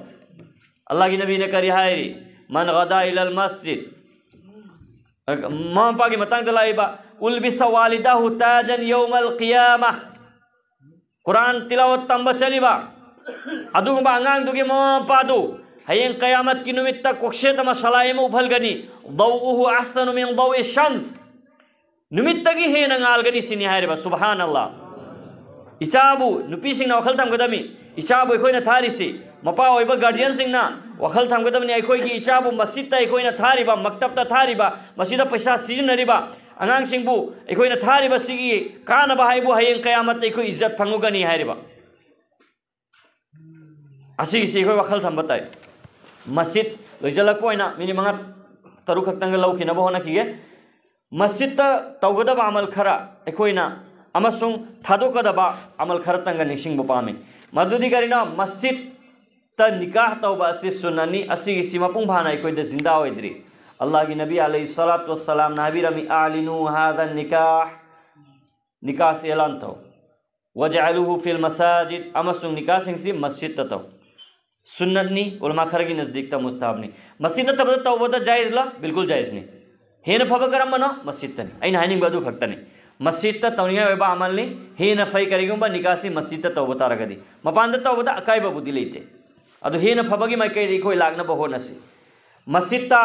ꯑꯜꯂꯥꯍꯒꯤ ꯅꯕꯤꯅ ꯀꯔꯤ ꯍꯥꯏꯔꯤ? "ꯃꯟ ꯒꯗꯥ ꯏꯂꯜ ꯃꯁꯖꯤꯗ", ꯃꯃꯥ ꯃꯄꯥꯒꯤ ꯃꯇꯥꯡꯗ ꯂꯥꯛꯏꯕ, "ꯎꯜꯕꯤꯁ ꯋꯥꯂꯤꯗꯥꯍꯨ ꯇꯥꯖꯟ ꯌꯧꯃꯜ ꯀꯤꯌꯥꯃꯥ", ꯀꯨꯔꯥꯟ ꯇꯤꯂꯥꯋꯠ ꯇꯝꯕ ꯆꯠꯂꯤꯕ ꯑꯗꯨꯒꯨꯝꯕ ꯑꯉꯥꯡꯗꯨꯒꯤ ꯃꯃꯥ ꯃꯄꯥꯗꯨ ꯍꯌꯦꯡ ꯀꯌꯥꯃꯠꯀꯤ ꯅꯨꯃꯤꯠꯇ ꯀꯣꯛꯁꯦꯠ ꯑꯃ, ꯁꯂꯥꯏ ꯑꯃ ꯎꯞꯍꯜꯒꯅꯤ꯫ "ꯗꯧꯎꯍꯨ ꯑꯍꯁꯅꯨ ꯃꯤꯟ ꯗꯧꯏ ꯁꯝꯁ", ꯅꯨꯃꯤꯠꯇꯒꯤ ꯍꯦꯟꯅ ꯉꯥꯜꯒꯅꯤ ꯁꯤꯅꯤ ꯍꯥꯏꯔꯤꯕ꯫ ꯁꯨꯕꯍꯥꯅꯜꯂꯥ꯫ ꯏꯆꯥꯕꯨ ꯅꯨꯄꯤꯁꯤꯡꯅ ꯋꯥꯈꯜ ꯊꯝꯒꯗꯕꯅꯤ꯫ ꯏꯆꯥꯕꯨ ꯑꯩꯈꯣꯏꯅ ꯊꯥꯔꯤꯁꯤ, ꯃꯄꯥ ꯑꯣꯏꯕ ꯒꯥꯔꯖꯤꯌꯟꯁꯤꯡꯅ ꯋꯥꯈꯜ ꯊꯝꯒꯗꯕꯅꯤ꯫ ꯑꯩꯈꯣꯏꯒꯤ ꯏꯆꯥꯕꯨ ꯃꯁꯖꯤꯠꯇ ꯑꯩꯈꯣꯏꯅ ꯊꯥꯔꯤꯕ, ꯃꯛꯇꯕꯇ ꯊꯥꯔꯤꯕ, ꯃꯁꯤꯗ ꯄꯩꯁꯥ ꯁꯤꯖꯤꯟꯅꯔꯤꯕ ꯑꯉꯥꯡꯁꯤꯡꯕꯨ ꯑꯩꯈꯣꯏꯅ ꯊꯥꯔꯤꯕꯁꯤꯒꯤ ꯀꯥꯟꯅꯕ ꯍꯥꯏꯕꯨ ꯍꯌꯦꯡ ꯀꯌꯥꯃꯠꯇ ꯑꯩꯈꯣꯏ ꯏꯖꯠ ꯐꯪꯉꯨꯒꯅꯤ ꯍꯥꯏꯔꯤꯕ ꯑꯁꯤꯒꯤꯁꯤ ꯑꯩꯈꯣꯏ ꯋꯥꯈꯜ ꯊꯝꯕ ꯇꯥꯏ꯫ ꯃꯁꯖꯤꯠ ꯂꯣꯏꯁꯤꯜꯂꯛꯄ ꯑꯣꯏꯅ ꯃꯤꯅꯤꯠ ꯃꯉꯥ ꯇꯔꯨꯛ ꯈꯛꯇꯪꯒ ꯂꯧꯈꯤꯅꯕ ꯍꯣꯠꯅꯈꯤꯒꯦ꯫ ꯃꯁꯖꯤꯠꯇ ꯇꯧꯒꯗꯕ ꯑꯃꯜ ꯈꯔ ꯑꯩꯈꯣꯏꯅ ꯑꯃꯁꯨꯡ ꯊꯥꯗꯣꯛꯀꯗꯕ ꯑꯃꯜ ꯈꯔꯇꯪꯒ ꯅꯤꯡꯁꯤꯡꯕ ꯄꯥꯝꯃꯤ꯫ ꯃꯗꯨꯗꯤ ꯀꯔꯤꯅꯣ? ꯃꯁꯖꯤꯠꯇ ꯅꯤꯀꯥꯍ ꯇꯧꯕ ꯑꯁꯤ ꯁꯨꯟꯅꯅꯤ꯫ ꯑꯁꯤꯒꯤꯁꯤ ꯃꯄꯨꯡ ꯐꯥꯅ ꯑꯩꯈꯣꯏꯗ ꯖꯤꯟꯗꯥ ꯑꯣꯏꯗ꯭ꯔꯤ꯫ ꯑꯜꯂꯥꯍꯒꯤ ꯅꯕꯤ ꯑꯂꯩꯍꯤ ꯁꯂꯥꯇꯨ ꯋꯁꯁꯂꯥꯝꯅ ꯍꯥꯏꯕꯤꯔꯝꯃꯤ, "ꯑꯥꯂꯤꯅꯨ ꯍꯥꯗ ꯅꯤꯀꯥꯍ", ꯅꯤꯀꯥꯍꯁꯤ ꯑꯦꯂꯥꯟ ꯇꯧ꯫ "ꯋꯥꯖꯑꯂꯨꯍꯨ ꯐꯤꯜ ꯃꯁꯥꯖꯤꯗ", ꯑꯃꯁꯨꯡ ꯅꯤꯀꯥꯁꯤꯡꯁꯤ ꯃꯁꯖꯤꯠꯇ ꯇꯧ꯫ ꯁꯨꯟꯅꯠꯅꯤ, ꯎꯂꯃꯥ ꯈꯔꯒꯤ ꯅꯖꯗꯤꯛꯇ ꯃꯨꯁꯇꯍꯥꯕꯅꯤ꯫ ꯃꯁꯖꯤꯠ ꯅꯠꯇꯕꯗ ꯇꯧꯕꯗ ꯖꯥꯏꯖꯂ? ꯕꯤꯜꯀꯨꯜ ꯖꯥꯏꯖꯅꯤ꯫ ꯍꯦꯟꯅ ꯐꯕ ꯀꯔꯝꯕꯅꯣ? ꯃꯁꯖꯤꯠꯇꯅꯤ꯫ ꯑꯩꯅ ꯍꯥꯏꯅꯤꯡꯕ ꯑꯗꯨ ꯈꯛꯇꯅꯤ꯫ ꯃꯁꯖꯤꯠꯇ ꯇꯧꯅꯤꯡꯉꯥꯏ ꯑꯣꯏꯕ ꯑꯃꯜꯅꯤ꯫ ꯍꯦꯟꯅ ꯐꯩ ꯀꯔꯤꯒꯨꯝꯕ ꯅꯤꯀꯥꯁꯤ ꯃꯁꯖꯤꯠꯇ ꯇꯧꯕ ꯇꯥꯔꯒꯗꯤ꯫ ꯃꯄꯥꯟꯗ ꯇꯧꯕꯗ ꯑꯀꯥꯏꯕꯕꯨꯗꯤ ꯂꯩꯇꯦ꯫ ꯑꯗꯨ ꯍꯦꯟꯅ ꯐꯕꯒꯤ ꯃꯥꯏꯀꯩꯗ ꯑꯩꯈꯣꯏ ꯂꯥꯛꯅꯕ ꯍꯣꯠꯅꯁꯤ꯫ ꯃꯁꯖꯤꯠꯇ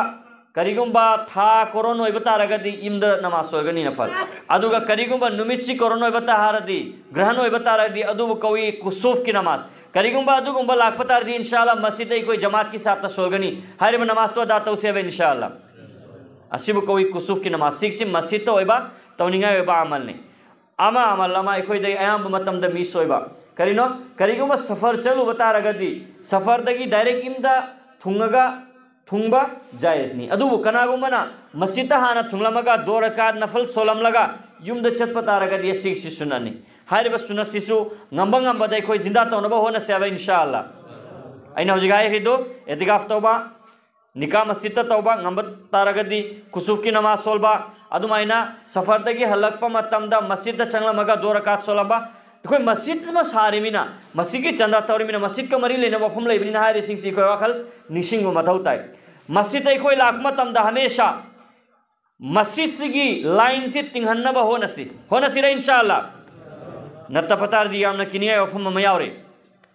ꯀꯔꯤꯒꯨꯝꯕ ꯊꯥ ꯀꯣꯔꯣꯟ ꯑꯣꯏꯕ ꯇꯥꯔꯒꯗꯤ ꯌꯨꯝꯗ ꯅꯃꯥꯖ ꯁꯣꯜꯒꯅꯤ ꯅꯐꯜ꯫ ꯑꯗꯨꯒ ꯀꯔꯤꯒꯨꯝꯕ ꯅꯨꯃꯤꯠꯁꯤ ꯀꯣꯔꯣꯟ ꯑꯣꯏꯕ ꯇꯥꯔꯗꯤ, ꯒ꯭ꯔꯍꯟ ꯑꯣꯏꯕ ꯇꯥꯔꯗꯤ, ꯑꯗꯨꯕꯨ ꯀꯧꯏ ꯀꯨꯁꯨꯐꯀꯤ ꯅꯃꯥꯖ꯫ ꯀꯔꯤꯒꯨꯝꯕ ꯑꯗꯨꯒꯨꯝꯕ ꯂꯥꯛꯄ ꯇꯥꯔꯗꯤ, ꯏꯟꯁꯥ ꯑꯜꯂꯥ, ꯃꯁꯖꯤꯠꯇ ꯑꯩꯈꯣꯏ ꯖꯃꯥꯠꯀꯤ ꯁꯥꯠꯇ ꯁꯣꯜꯒꯅꯤ꯫ ꯍꯥꯏꯔꯤꯕ ꯅꯃꯥꯖꯇꯣ ꯑꯗꯥ ꯇꯧꯁꯦꯕ, ꯏꯟꯁꯥ ꯑꯜꯂꯥ꯫ ꯑꯁꯤꯕꯨ ꯀꯧꯏ ꯀꯨꯁꯨꯐꯀꯤ ꯅꯃꯥꯖ꯫ ꯁꯤꯒꯤꯁꯤ ꯃꯁꯖꯤꯠꯇ ꯑꯣꯏꯕ ꯇꯧꯅꯤꯡꯉꯥꯏ ꯑꯣꯏꯕ ꯑꯃꯜꯅꯤ꯫ ꯑꯃ ꯑꯃꯜ ꯑꯃ ꯑꯩꯈꯣꯏꯗ ꯑꯌꯥꯝꯕ ꯃꯇꯝꯗ ꯃꯤꯁ ꯑꯣꯏꯕ ꯀꯔꯤꯅꯣ? ꯀꯔꯤꯒꯨꯝꯕ ꯁꯐꯔ ꯆꯠꯂꯨꯕ ꯇꯥꯔꯒꯗꯤ, ꯁꯐꯔꯗꯒꯤ ꯗꯥꯏꯔꯦꯛ ꯌꯨꯝꯗ ꯊꯨꯡꯉꯒ ꯊꯨꯡꯕ ꯖꯥꯏꯖꯅꯤ꯫ ꯑꯗꯨꯕꯨ ꯀꯅꯥꯒꯨꯝꯕꯅ ꯃꯁꯖꯤꯠꯇ ꯍꯥꯟꯅ ꯊꯨꯡꯂꯝꯃꯒ ꯗꯣ ꯔꯀꯥꯠ ꯅꯐꯜ ꯁꯣꯜꯂꯝꯂꯒ ꯌꯨꯝꯗ ꯆꯠꯄ ꯇꯥꯔꯒꯗꯤ ꯑꯁꯤꯒꯤꯁꯤ ꯁꯨꯟꯅꯠꯅꯤ꯫ ꯍꯥꯏꯔꯤꯕ ꯁꯨꯟꯅꯠꯁꯤꯁꯨ ꯉꯝꯕ ꯉꯝꯕꯗ ꯑꯩꯈꯣꯏ ꯖꯤꯟꯗꯥ ꯇꯧꯅꯕ ꯍꯣꯠꯅꯁꯦ ꯍꯥꯏꯕ, ꯏꯟꯁꯥ ꯑꯜꯂꯥ꯫ ꯑꯩꯅ ꯍꯧꯖꯤꯛ ꯍꯥꯏꯈ꯭ꯔꯤꯗꯨ, ꯑꯦꯇꯤꯀꯥꯐ ꯇꯧꯕ, ꯅꯤꯀꯥ ꯃꯁꯖꯤꯠꯇ ꯇꯧꯕ ꯉꯝꯕ ꯇꯥꯔꯒꯗꯤ, ꯀꯨꯁꯨꯐꯀꯤ ꯅꯃꯥꯖ ꯁꯣꯜꯕ, ꯑꯗꯨꯃꯥꯏꯅ ꯁꯐꯔꯗꯒꯤ ꯍꯜꯂꯛꯄ ꯃꯇꯝꯗ ꯃꯁꯖꯤꯠꯇ ꯆꯪꯂꯝꯃꯒ ꯗꯣ ꯔꯀꯥꯠ ꯁꯣꯜꯂꯝꯕ꯫ ꯑꯩꯈꯣꯏ ꯃꯁꯖꯤꯠ ꯑꯃ ꯁꯥꯔꯤꯃꯤꯅ ꯃꯁꯤꯒꯤ ꯆꯟꯗꯥ ꯇꯧꯔꯤꯃꯤꯅ ꯃꯁꯖꯤꯠꯀ ꯃꯔꯤ ꯂꯩꯅꯕ ꯃꯐꯝ ꯂꯩꯕꯅꯤꯅ ꯍꯥꯏꯔꯤꯁꯤꯡꯁꯤ ꯑꯩꯈꯣꯏ ꯋꯥꯈꯜ ꯅꯤꯡꯁꯤꯡꯕ ꯃꯊꯧ ꯇꯥꯏ꯫ ꯃꯁꯖꯤꯠꯇ ꯑꯩꯈꯣꯏ ꯂꯥꯛꯄ ꯃꯇꯝꯗ ꯍꯃꯦꯁꯥ ꯃꯁꯖꯤꯠꯁꯤꯒꯤ ꯂꯥꯏꯟꯁꯤ ꯇꯤꯡꯍꯟꯅꯕ ꯍꯣꯠꯅꯁꯤ꯫ ꯍꯣꯠꯅꯁꯤꯔ, ꯏꯟꯁꯥ ꯑꯜꯂꯥ? ꯅꯠꯇꯕ ꯇꯥꯔꯗꯤ ꯌꯥꯝꯅ ꯀꯤꯅꯤꯡꯉꯥꯏ ꯋꯥꯐꯝ ꯑꯃ ꯌꯥꯎꯔꯤ꯫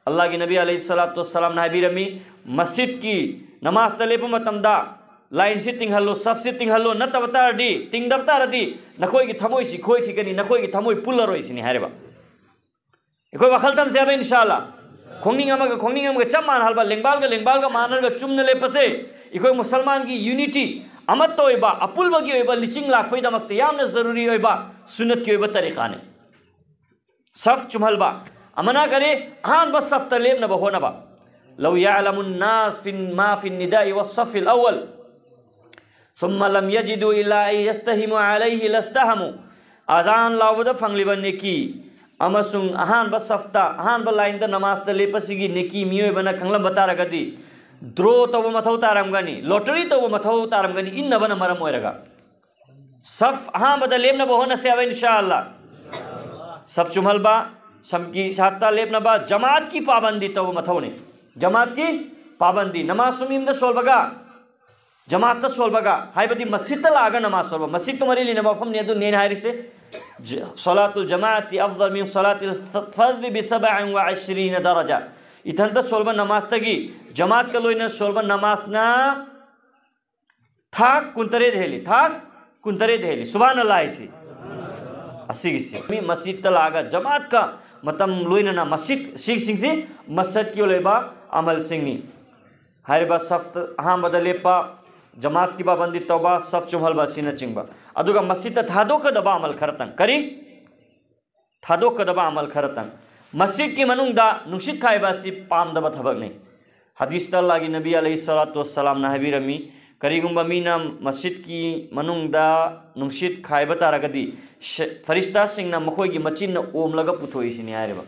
ꯑꯜꯂꯥꯍꯒꯤ ꯅꯕꯤ ꯑꯂꯩꯍꯤ ꯁꯂꯥꯇꯨ ꯋꯁꯁꯂꯥꯝꯅ ꯍꯥꯏꯕꯤꯔꯝꯃꯤ, ꯃꯁꯖꯤꯠꯀꯤ ꯅꯃꯥꯖꯇ ꯂꯦꯞꯄ ꯃꯇꯝꯗ ꯂꯥꯏꯟꯁꯤ ꯇꯤꯡꯍꯜꯂꯨ, ꯁꯐꯁꯤ ꯇꯤꯡꯍꯜꯂꯨ, ꯅꯠꯇꯕ ꯇꯥꯔꯗꯤ, ꯇꯤꯡꯗꯕ ꯇꯥꯔꯗꯤ ꯅꯈꯣꯏꯒꯤ ꯊꯃꯣꯏꯁꯤ ꯈꯣꯏꯈꯤꯒꯅꯤ, ꯅꯈꯣꯏꯒꯤ ꯊꯃꯣꯏ ꯄꯨꯜꯂꯔꯣꯏ ꯁꯤꯅꯤ ꯍꯥꯏꯔꯤꯕ꯫ ꯑꯩꯈꯣꯏ ꯋꯥꯈꯜ ꯊꯝꯁꯦ ꯍꯥꯏꯕ, ꯏꯟꯁꯥ ꯑꯜꯂꯥ꯫ ꯈꯣꯡꯅꯤꯡ ꯑꯃꯒ ꯈꯣꯡꯅꯤꯡ ꯑꯃꯒ ꯆꯞ ꯃꯥꯟꯅꯍꯟꯕ, ꯂꯦꯡꯕꯥꯜꯒ ꯂꯦꯡꯕꯥꯜꯒ ꯃꯥꯟꯅꯔꯒ ꯆꯨꯝꯅ ꯂꯦꯞꯄꯁꯦ ꯑꯩꯈꯣꯏ ꯃꯨꯁꯜꯃꯥꯟꯒꯤ unity, ꯑꯃꯠꯇ ꯑꯣꯏꯕ, ꯑꯄꯨꯟꯕꯒꯤ ꯑꯣꯏꯕ ꯂꯤꯆꯤꯡ ꯂꯥꯛꯄꯒꯤꯗꯃꯛꯇ ꯌꯥꯝꯅ ꯖꯔꯨꯔꯤ ꯑꯣꯏꯕ ꯁꯨꯟꯅꯠꯀꯤ ꯑꯣꯏꯕ ꯇꯔꯤꯀꯥꯅꯤ꯫ ꯁꯐ ꯆꯨꯝꯍꯟꯕ꯫ ꯑꯃꯅ ꯀꯔꯤ? ꯑꯍꯥꯟꯕ ꯁꯐꯇ ꯂꯦꯞꯅꯕ ꯍꯣꯠꯅꯕ꯫ لو يعلم الناس في ما في النداء والصف الأول ثم لم يجدوا إلا أن يستهموا عليه لاستهموا. ꯑꯖꯥꯟ ꯂꯥꯎꯕꯗ ꯐꯪꯂꯤꯕ ꯅꯦꯀꯤ ꯑꯃꯁꯨꯡ ꯑꯍꯥꯟꯕ ꯁꯐꯇ, ꯑꯍꯥꯟꯕ ꯂꯥꯏꯟꯗ ꯅꯃꯥꯖꯇ ꯂꯦꯞꯄꯁꯤꯒꯤ ꯅꯦꯀꯤ ꯃꯤꯑꯣꯏꯕꯅ ꯈꯪꯂꯝꯕ ꯇꯥꯔꯒꯗꯤ, ꯗ꯭ꯔꯣ ꯇꯧꯕ ꯃꯊꯧ ꯇꯥꯔꯝꯒꯅꯤ, ꯂꯣꯇꯔꯤ ꯇꯧꯕ ꯃꯊꯧ ꯇꯥꯔꯝꯒꯅꯤ, ꯏꯟꯅꯕꯅ ꯃꯔꯝ ꯑꯣꯏꯔꯒ꯫ ꯁꯐ ꯑꯍꯥꯟꯕꯗ ꯂꯦꯞꯅꯕ ꯍꯣꯠꯅꯁꯦ ꯍꯥꯏꯕ, ꯏꯟꯁꯥ ꯑꯜꯂꯥ꯫ ꯁꯐ ꯆꯨꯝꯍꯟꯕ, ꯁꯝꯀꯤ ꯁꯥꯠꯇ ꯂꯦꯞꯅꯕ, ꯖꯃꯥꯠꯀꯤ ꯄꯥꯕꯟꯗꯤ ꯇꯧꯕ ꯃꯊꯧꯅꯤ꯫ ꯖꯃꯥꯠꯀꯤ ꯄꯥꯕꯟꯗꯤ, ꯅꯃꯥꯖ ꯁꯨꯝ ꯌꯨꯝꯗ ꯁꯣꯜꯕꯒ ꯖꯃꯥꯠꯇ ꯁꯣꯜꯕꯒ, ꯍꯥꯏꯕꯗꯤ ꯃꯁꯖꯤꯠꯇ ꯂꯥꯛꯑꯒ ꯅꯃꯥꯖ ꯁꯣꯜꯕ, ꯃꯁꯖꯤꯠꯀ ꯃꯔꯤ ꯂꯩꯅꯕ ꯃꯐꯝꯅꯤ ꯑꯗꯨꯅꯦꯅ ꯍꯥꯏꯔꯤꯁꯦ꯫ ج-، صلاة الجماعة أفضل من صلاة الفرد بسبع وعشرين درجة. ꯏꯊꯟꯇ ꯁꯣꯜꯕ ꯅꯃꯥꯖꯇꯒꯤ ꯖꯃꯥꯠꯀ ꯂꯣꯏꯅ ꯁꯣꯜꯕ ꯅꯃꯥꯖꯅ ꯊꯥꯛ ꯀꯨꯟꯇꯔꯦꯠ ꯍꯦꯜꯂꯤ, ꯊꯥꯛ ꯀꯨꯟꯇꯔꯦꯠ ꯍꯦꯜꯂꯤ꯫ ꯁꯨꯕꯍꯥꯅꯜꯂꯥꯍ ꯍꯥꯏꯁꯤ꯫ ꯑꯁꯤꯒꯤꯁꯤ ꯃꯤ ꯃꯁꯖꯤꯠꯇ ꯂꯥꯛꯑꯒ ꯖꯃꯥꯠꯀ ꯃꯇꯝ ꯂꯣꯏꯅꯅ ꯃꯁꯖꯤꯠ, ꯁꯤꯁꯤꯡꯁꯤ ꯃꯁꯖꯤꯠꯀꯤ ꯑꯣꯏꯕ ꯑꯃꯜꯁꯤꯡꯅꯤ꯫ ꯍꯥꯏꯔꯤꯕ ꯁꯐꯇ ꯑꯍꯥꯟꯕꯗ ꯂꯦꯞꯄ, ꯖꯃꯥꯠꯀꯤ ꯄꯥꯕꯟꯗꯤ ꯇꯧꯕ, ꯁꯐ ꯆꯨꯝꯍꯟꯕ ꯑꯁꯤꯅꯆꯤꯡꯕ꯫ ꯑꯗꯨꯒ ꯃꯁꯖꯤꯠꯇ ꯊꯥꯗꯣꯛꯀꯗꯕ ꯑꯃꯜ ꯈꯔꯇꯪ꯫ ꯀꯔꯤ? ꯊꯥꯗꯣꯛꯀꯗꯕ ꯑꯃꯜ ꯈꯔꯇꯪ꯫ ꯃꯁꯖꯤꯠꯀꯤ ꯃꯅꯨꯡꯗ ꯅꯨꯡꯁꯤꯠ ꯈꯥꯏꯕ ꯑꯁꯤ ꯄꯥꯝꯗꯕ ꯊꯕꯛꯅꯤ꯫ ꯍꯗꯤꯁꯇ ꯑꯜꯂꯥꯍꯒꯤ ꯅꯕꯤ ꯑꯂꯩꯍꯤ ꯁꯂꯥꯇꯨ ꯋꯁꯁꯂꯥꯝꯅ ꯍꯥꯏꯕꯤꯔꯝꯃꯤ, ꯀꯔꯤꯒꯨꯝꯕ ꯃꯤꯅ ꯃꯁꯖꯤꯠꯀꯤ ꯃꯅꯨꯡꯗ ꯅꯨꯡꯁꯤꯠ ꯈꯥꯏꯕ ꯇꯥꯔꯒꯗꯤ, ꯁ-, ꯐꯔꯤꯁꯇꯥꯁꯤꯡꯅ ꯃꯈꯣꯏꯒꯤ ꯃꯆꯤꯟꯅ ꯑꯣꯝꯂꯒ ꯄꯨꯊꯣꯛꯏꯁꯤꯅꯤ ꯍꯥꯏꯔꯤꯕ꯫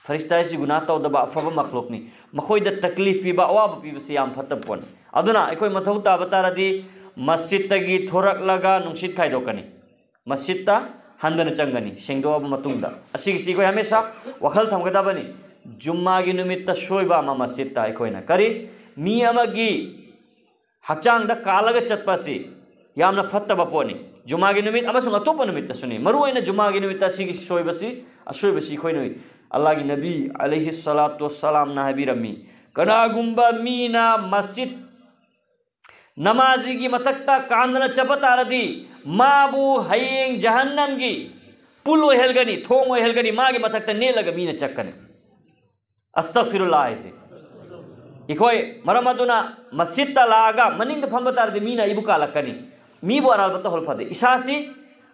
ꯐꯔꯤꯁꯇꯥ ꯍꯥꯏꯁꯤ ꯒꯨꯅꯥꯍ ꯇꯧꯗꯕ ꯑꯐꯕ ꯃꯈꯂꯨꯛꯅꯤ꯫ ꯃꯈꯣꯏꯗ ꯇꯛꯂꯤꯐ ꯄꯤꯕ, ꯑꯋꯥꯕ ꯄꯤꯕꯁꯤ ꯌꯥꯝ ꯐꯠꯇꯕ ꯄꯣꯠꯅꯤ꯫ ꯑꯗꯨꯅ ꯑꯩꯈꯣꯏ ꯃꯊꯧ ꯇꯥꯕ ꯇꯥꯔꯗꯤ ꯃꯁꯖꯤꯠꯇꯒꯤ ꯊꯣꯔꯛꯂꯒ ꯅꯨꯡꯁꯤꯠ ꯈꯥꯏꯗꯣꯛꯀꯅꯤ꯫ ꯃꯁꯖꯤꯠꯇ ꯍꯟꯗꯨꯅ ꯆꯪꯒꯅꯤ, ꯁꯦꯡꯗꯣꯛꯑꯕ ꯃꯇꯨꯡꯗ꯫ ꯑꯁꯤꯒꯤꯁꯤ ꯑꯩꯈꯣꯏ ꯍꯃꯦꯁꯥ ꯋꯥꯈꯜ ꯊꯝꯒꯗꯕꯅꯤ꯫ ꯖꯨꯝꯃꯥꯒꯤ ꯅꯨꯃꯤꯠꯇ ꯁꯣꯏꯕ ꯑꯃ ꯃꯁꯖꯤꯠꯇ ꯑꯩꯈꯣꯏꯅ ꯀꯔꯤ? ꯃꯤ ꯑꯃꯒꯤ ꯍꯛꯆꯥꯡꯗ ꯀꯥꯜꯂꯒ ꯆꯠꯄ ꯑꯁꯤ ꯌꯥꯝꯅ ꯐꯠꯇꯕ ꯄꯣꯠꯅꯤ꯫ ꯖꯨꯃꯥꯒꯤ ꯅꯨꯃꯤꯠ ꯑꯃꯁꯨꯡ ꯑꯇꯣꯞꯄ ꯅꯨꯃꯤꯠꯇꯁꯨꯅꯤ꯫ ꯃꯔꯨꯑꯣꯏꯅ ꯖꯨꯃꯥꯒꯤ ꯅꯨꯃꯤꯠꯇ ꯑꯁꯤꯒꯤ ꯁꯣꯏꯕꯁꯤ, ꯑꯁꯣꯏꯕꯁꯤ ꯑꯩꯈꯣꯏꯅ ꯎꯏ꯫ ꯑꯜꯂꯥꯍꯒꯤ ꯅꯕꯤ ꯑꯂꯩꯍꯤ ꯁꯂꯥꯇꯨ ꯋꯁꯁꯂꯥꯝꯅ ꯍꯥꯏꯕꯤꯔꯝꯃꯤ, ꯀꯅꯥꯒꯨꯝꯕ ꯃꯤꯅ ꯃꯁꯖꯤꯠ ꯅꯃꯥꯖꯤꯒꯤ ꯃꯊꯛꯇ ꯀꯥꯟꯗꯅ ꯆꯠꯄ ꯇꯥꯔꯗꯤ, ꯃꯥꯕꯨ ꯍꯌꯦꯡ ꯖꯍꯟꯅꯝꯒꯤ ꯄꯨꯜ ꯑꯣꯏꯍꯜꯒꯅꯤ, ꯊꯣꯡ ꯑꯣꯏꯍꯜꯒꯅꯤ, ꯃꯥꯒꯤ ꯃꯊꯛꯇ ꯅꯦꯠꯂꯒ ꯃꯤꯅ ꯆꯠꯀꯅꯤ꯫ ꯑꯁꯇꯒꯐꯤꯔꯨꯜꯂꯥ ꯍꯥꯏꯁꯦ꯫ ꯑꯩꯈꯣꯏ ꯃꯔꯝ ꯑꯗꯨꯅ ꯃꯁꯖꯤꯠꯇ ꯂꯥꯛꯑꯒ ꯃꯅꯤꯡꯗ ꯐꯝꯕ ꯇꯥꯔꯗꯤ ꯃꯤꯅ ꯑꯩꯕꯨ ꯀꯥꯜꯂꯛꯀꯅꯤ꯫ ꯃꯤꯕꯨ ꯑꯔꯥꯟꯕ ꯇꯧꯍꯜ ꯐꯗꯦ꯫ ꯏꯁꯥꯁꯤ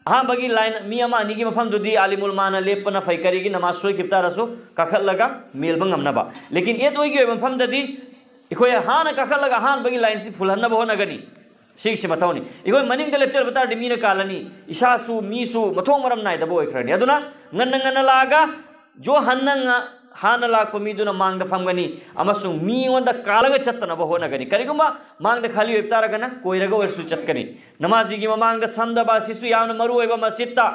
ꯑꯍꯥꯟꯕꯒꯤ line ꯃꯤ ꯑꯃ ꯑꯅꯤꯒꯤ ꯃꯐꯝꯗꯨꯗꯤ ꯑꯥꯂꯤꯃꯨꯜ ꯃꯥꯅ ꯂꯦꯞꯄꯅ ꯐꯩ꯫ ꯀꯔꯤꯒꯤ? ꯅꯃꯥꯖ ꯁꯣꯏꯈꯤꯕ ꯇꯥꯔꯁꯨ ꯀꯥꯈꯠꯂꯒ ꯃꯦꯜꯕ ꯉꯝꯅꯕ꯫ ꯂꯦꯀꯤꯟ ꯑꯦꯠ ꯑꯣꯏꯒꯤ ꯑꯣꯏꯕ ꯃꯐꯝꯗꯗꯤ ꯑꯩꯈꯣꯏ ꯍꯥꯟꯅ ꯀꯥꯈꯠꯂꯒ ꯑꯍꯥꯟꯕꯒꯤ lineꯁꯤ ꯐꯨꯜꯍꯟꯅꯕ ꯍꯣꯠꯅꯒꯅꯤ꯫ ꯁꯤꯒꯤꯁꯤ ꯃꯊꯧꯅꯤ꯫ ꯑꯩꯈꯣꯏ ꯃꯅꯤꯡꯗ ꯂꯦꯞꯆꯔꯕ ꯇꯥꯔꯗꯤ ꯃꯤꯅ ꯀꯥꯜꯂꯅꯤ꯫ ꯏꯁꯥꯁꯨ ꯃꯤꯁꯨ ꯃꯊꯣꯡ ꯃꯔꯝ ꯅꯥꯏꯗꯕ ꯑꯣꯏꯈ꯭ꯔꯅꯤ꯫ ꯑꯗꯨꯅ ꯉꯟꯅ ꯉꯟꯅ ꯂꯥꯛꯑꯒ ꯖꯣ ꯍꯟꯅ ꯉ-, ꯍꯥꯟꯅ ꯂꯥꯛꯄ ꯃꯤꯗꯨꯅ ꯃꯥꯡꯗ ꯐꯝꯒꯅꯤ ꯑꯃꯁꯨꯡ ꯃꯤꯉꯣꯟꯗ ꯀꯥꯜꯂꯒ ꯆꯠꯇꯅꯕ ꯍꯣꯠꯅꯒꯅꯤ꯫ ꯀꯔꯤꯒꯨꯝꯕ ꯃꯥꯡꯗ ꯈꯥꯂꯤ ꯑꯣꯏꯕ ꯇꯥꯔꯒꯅ ꯀꯣꯏꯔꯒ ꯑꯣꯏꯔꯁꯨ ꯆꯠꯀꯅꯤ꯫ ꯅꯃꯥꯖꯤꯒꯤ ꯃꯃꯥꯡꯗ ꯁꯝꯗꯕ ꯑꯁꯤꯁꯨ ꯌꯥꯝꯅ ꯃꯔꯨ ꯑꯣꯏꯕ꯫ ꯃꯁꯖꯤꯠꯇ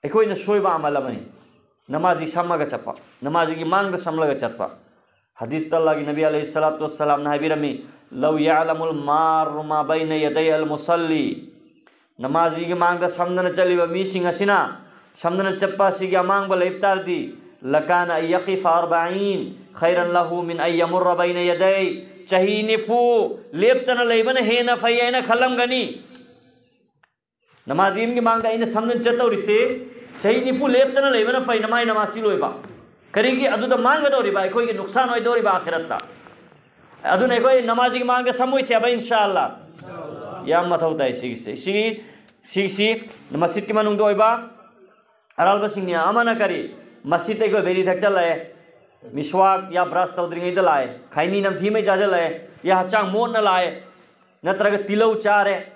ꯑꯩꯈꯣꯏꯅ ꯁꯣꯏꯕ ꯑꯃꯜ ꯑꯃꯅꯤ꯫ ꯅꯃꯥꯖꯤ ꯁꯝꯃꯒ ꯆꯠꯄ, ꯅꯃꯥꯖꯤꯒꯤ ꯃꯥꯡꯗ ꯁꯝꯂꯒ ꯆꯠꯄ꯫ ꯍꯗꯤꯁꯇ ꯑꯜꯂꯥꯍꯒꯤ ꯅꯕꯤ ꯑꯂꯩꯍꯤ ꯁꯂꯥꯇꯨ ꯋꯁꯁꯂꯥꯝꯅ ꯍꯥꯏꯕꯤꯔꯝꯃꯤ, "ꯂꯧ ꯌꯥꯂꯃꯨꯜ ꯃꯥꯔꯨ ꯃꯥ ꯕꯩꯅ ꯌꯗꯩ ꯑꯜ ꯃꯨꯁꯜꯂꯤ"꯫ ꯅꯃꯥꯖꯤꯒꯤ ꯃꯥꯡꯗ ꯁꯝꯗꯅ ꯆꯠꯂꯤꯕ ꯃꯤꯁꯤꯡ ꯑꯁꯤꯅ ꯁꯝꯗꯅ ꯆꯠꯄ ꯑꯁꯤꯒꯤ ꯑꯃꯥꯡꯕ ꯂꯩꯕ ꯇꯥꯔꯗꯤ, "ꯂꯀꯥꯅ ꯑꯌꯥꯀꯤꯐ ꯑꯔꯕꯥꯏꯟ ꯈꯩꯔꯟ ꯂꯍꯨ ꯃꯤꯟ ꯑꯌꯥꯃꯨꯔ ꯕꯩꯅ ꯌꯗꯩ"꯫ ꯆꯍꯤ ꯅꯤꯐꯨ ꯂꯦꯞꯇꯅ ꯂꯩꯕꯅ ꯍꯦꯟꯅ ꯐꯩ ꯍꯥꯏꯅ ꯈꯜꯂꯝꯒꯅꯤ꯫ ꯅꯃꯥꯖꯤ ꯑꯃꯒꯤ ꯃꯥꯡꯗ ꯑꯩꯅ ꯁꯝꯗꯅ ꯆꯠꯇꯧꯔꯤꯁꯦ, ꯆꯍꯤ ꯅꯤꯐꯨ ꯂꯦꯞꯇꯅ ꯂꯩꯕꯅ ꯐꯩ, ꯅꯃꯥꯏ ꯅꯃꯥꯖꯁꯤ ꯂꯣꯏꯕ꯫ ꯀꯔꯤꯒꯤ? ꯑꯗꯨꯗ ꯃꯥꯡꯒꯗꯧꯔꯤꯕ, ꯑꯩꯈꯣꯏꯒꯤ ꯅꯨꯛꯁꯥꯟ ꯑꯣꯏꯗꯧꯔꯤꯕ ꯑꯥꯈꯤꯔꯠꯇ꯫ ꯑꯗꯨꯅ ꯑꯩꯈꯣꯏ ꯅꯃꯥꯖꯤꯒꯤ ꯃꯥꯡꯗ ꯁꯝꯃꯣꯏꯁꯦꯕ, ꯏꯟꯁꯥ ꯑꯜꯂꯥ꯫ ꯌꯥꯝ ꯃꯊꯧ ꯇꯥꯏ ꯁꯤꯒꯤꯁꯦ꯫ ꯁꯤꯒꯤ, ꯁꯤꯒꯤꯁꯤ ꯃꯁꯖꯤꯠꯀꯤ ꯃꯅꯨꯡꯗ ꯑꯣꯏꯕ ꯑꯔꯥꯜꯕꯁꯤꯡꯅꯤ꯫ ꯑꯃꯅ ꯀꯔꯤ? ꯃꯁꯖꯤꯠꯇ ꯑꯩꯈꯣꯏ ꯕꯦꯔꯤ ꯊꯛꯆꯜꯂꯛꯑꯦ, ꯃꯤꯁꯋꯥꯛ ꯌꯥ ꯕ꯭ꯔꯁ ꯇꯧꯗ꯭ꯔꯤꯉꯩꯗ ꯂꯥꯛꯑꯦ, ꯈꯩꯅꯤ ꯅꯝꯊꯤ ꯃꯩ ꯆꯥꯁꯤꯜꯂꯛꯑꯦ, ꯌꯥ ꯍꯛꯆꯥꯡ ꯃꯣꯠꯅ ꯂꯥꯛꯑꯦ, ꯅꯠꯇ꯭ꯔꯒ ꯇꯤꯜꯍꯧ ꯆꯥꯔꯦ,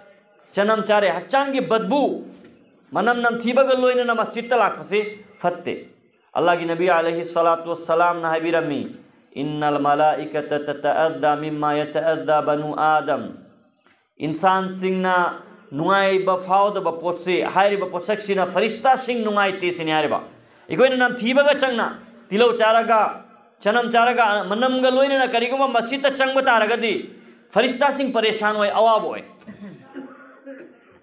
ꯆꯅꯝ ꯆꯥꯔꯦ, ꯍꯛꯆꯥꯡꯒꯤ ꯕꯗꯕꯨ, ꯃꯅꯝ ꯅꯝꯊꯤꯕꯒ ꯂꯣꯏꯅꯅ ꯃꯁꯖꯤꯠꯇ ꯂꯥꯛꯄꯁꯤ ꯐꯠꯇꯦ꯫ ꯑꯜꯂꯥꯍꯒꯤ ꯅꯕꯤ ꯑꯂꯩꯍꯤ ꯁꯂꯥꯇꯨ ꯋꯁꯁꯂꯥꯝꯅ ꯍꯥꯏꯕꯤꯔꯝꯃꯤ, "ꯏꯟꯅꯜ ꯃꯂꯥꯏꯀꯇ ꯇꯇꯑꯗꯥ ꯃꯤꯝꯃꯥ ꯌꯇꯑꯗꯥ ꯕꯅꯨ ꯑꯥꯗꯝ"꯫ ꯏꯟꯁꯥꯟꯁꯤꯡꯅ ꯅꯨꯡꯉꯥꯏꯕ ꯐꯥꯎꯗꯕ ꯄꯣꯠꯁꯤ, ꯍꯥꯏꯔꯤꯕ ꯄꯣꯠꯁꯛꯁꯤꯅ ꯐꯔꯤꯁꯇꯥꯁꯤꯡ ꯅꯨꯡꯉꯥꯏꯇꯦ ꯁꯤꯅꯤ ꯍꯥꯏꯔꯤꯕ꯫ ꯑꯩꯈꯣꯏꯅ ꯅꯝꯊꯤꯕꯒ ꯆꯪꯅ, ꯇꯤꯜꯍꯧ ꯆꯥꯔꯒ, ꯆꯅꯝ ꯆꯥꯔꯒ, ꯃꯅꯝꯒ ꯂꯣꯏꯅꯅ ꯀꯔꯤꯒꯨꯝꯕ ꯃꯁꯖꯤꯠꯇ ꯆꯪꯕ ꯇꯥꯔꯒꯗꯤ ꯐꯔꯤꯁꯇꯥꯁꯤꯡ ꯄꯔꯦꯁꯥꯟ ꯑꯣꯏ, ꯑꯋꯥꯕ ꯑꯣꯏ꯫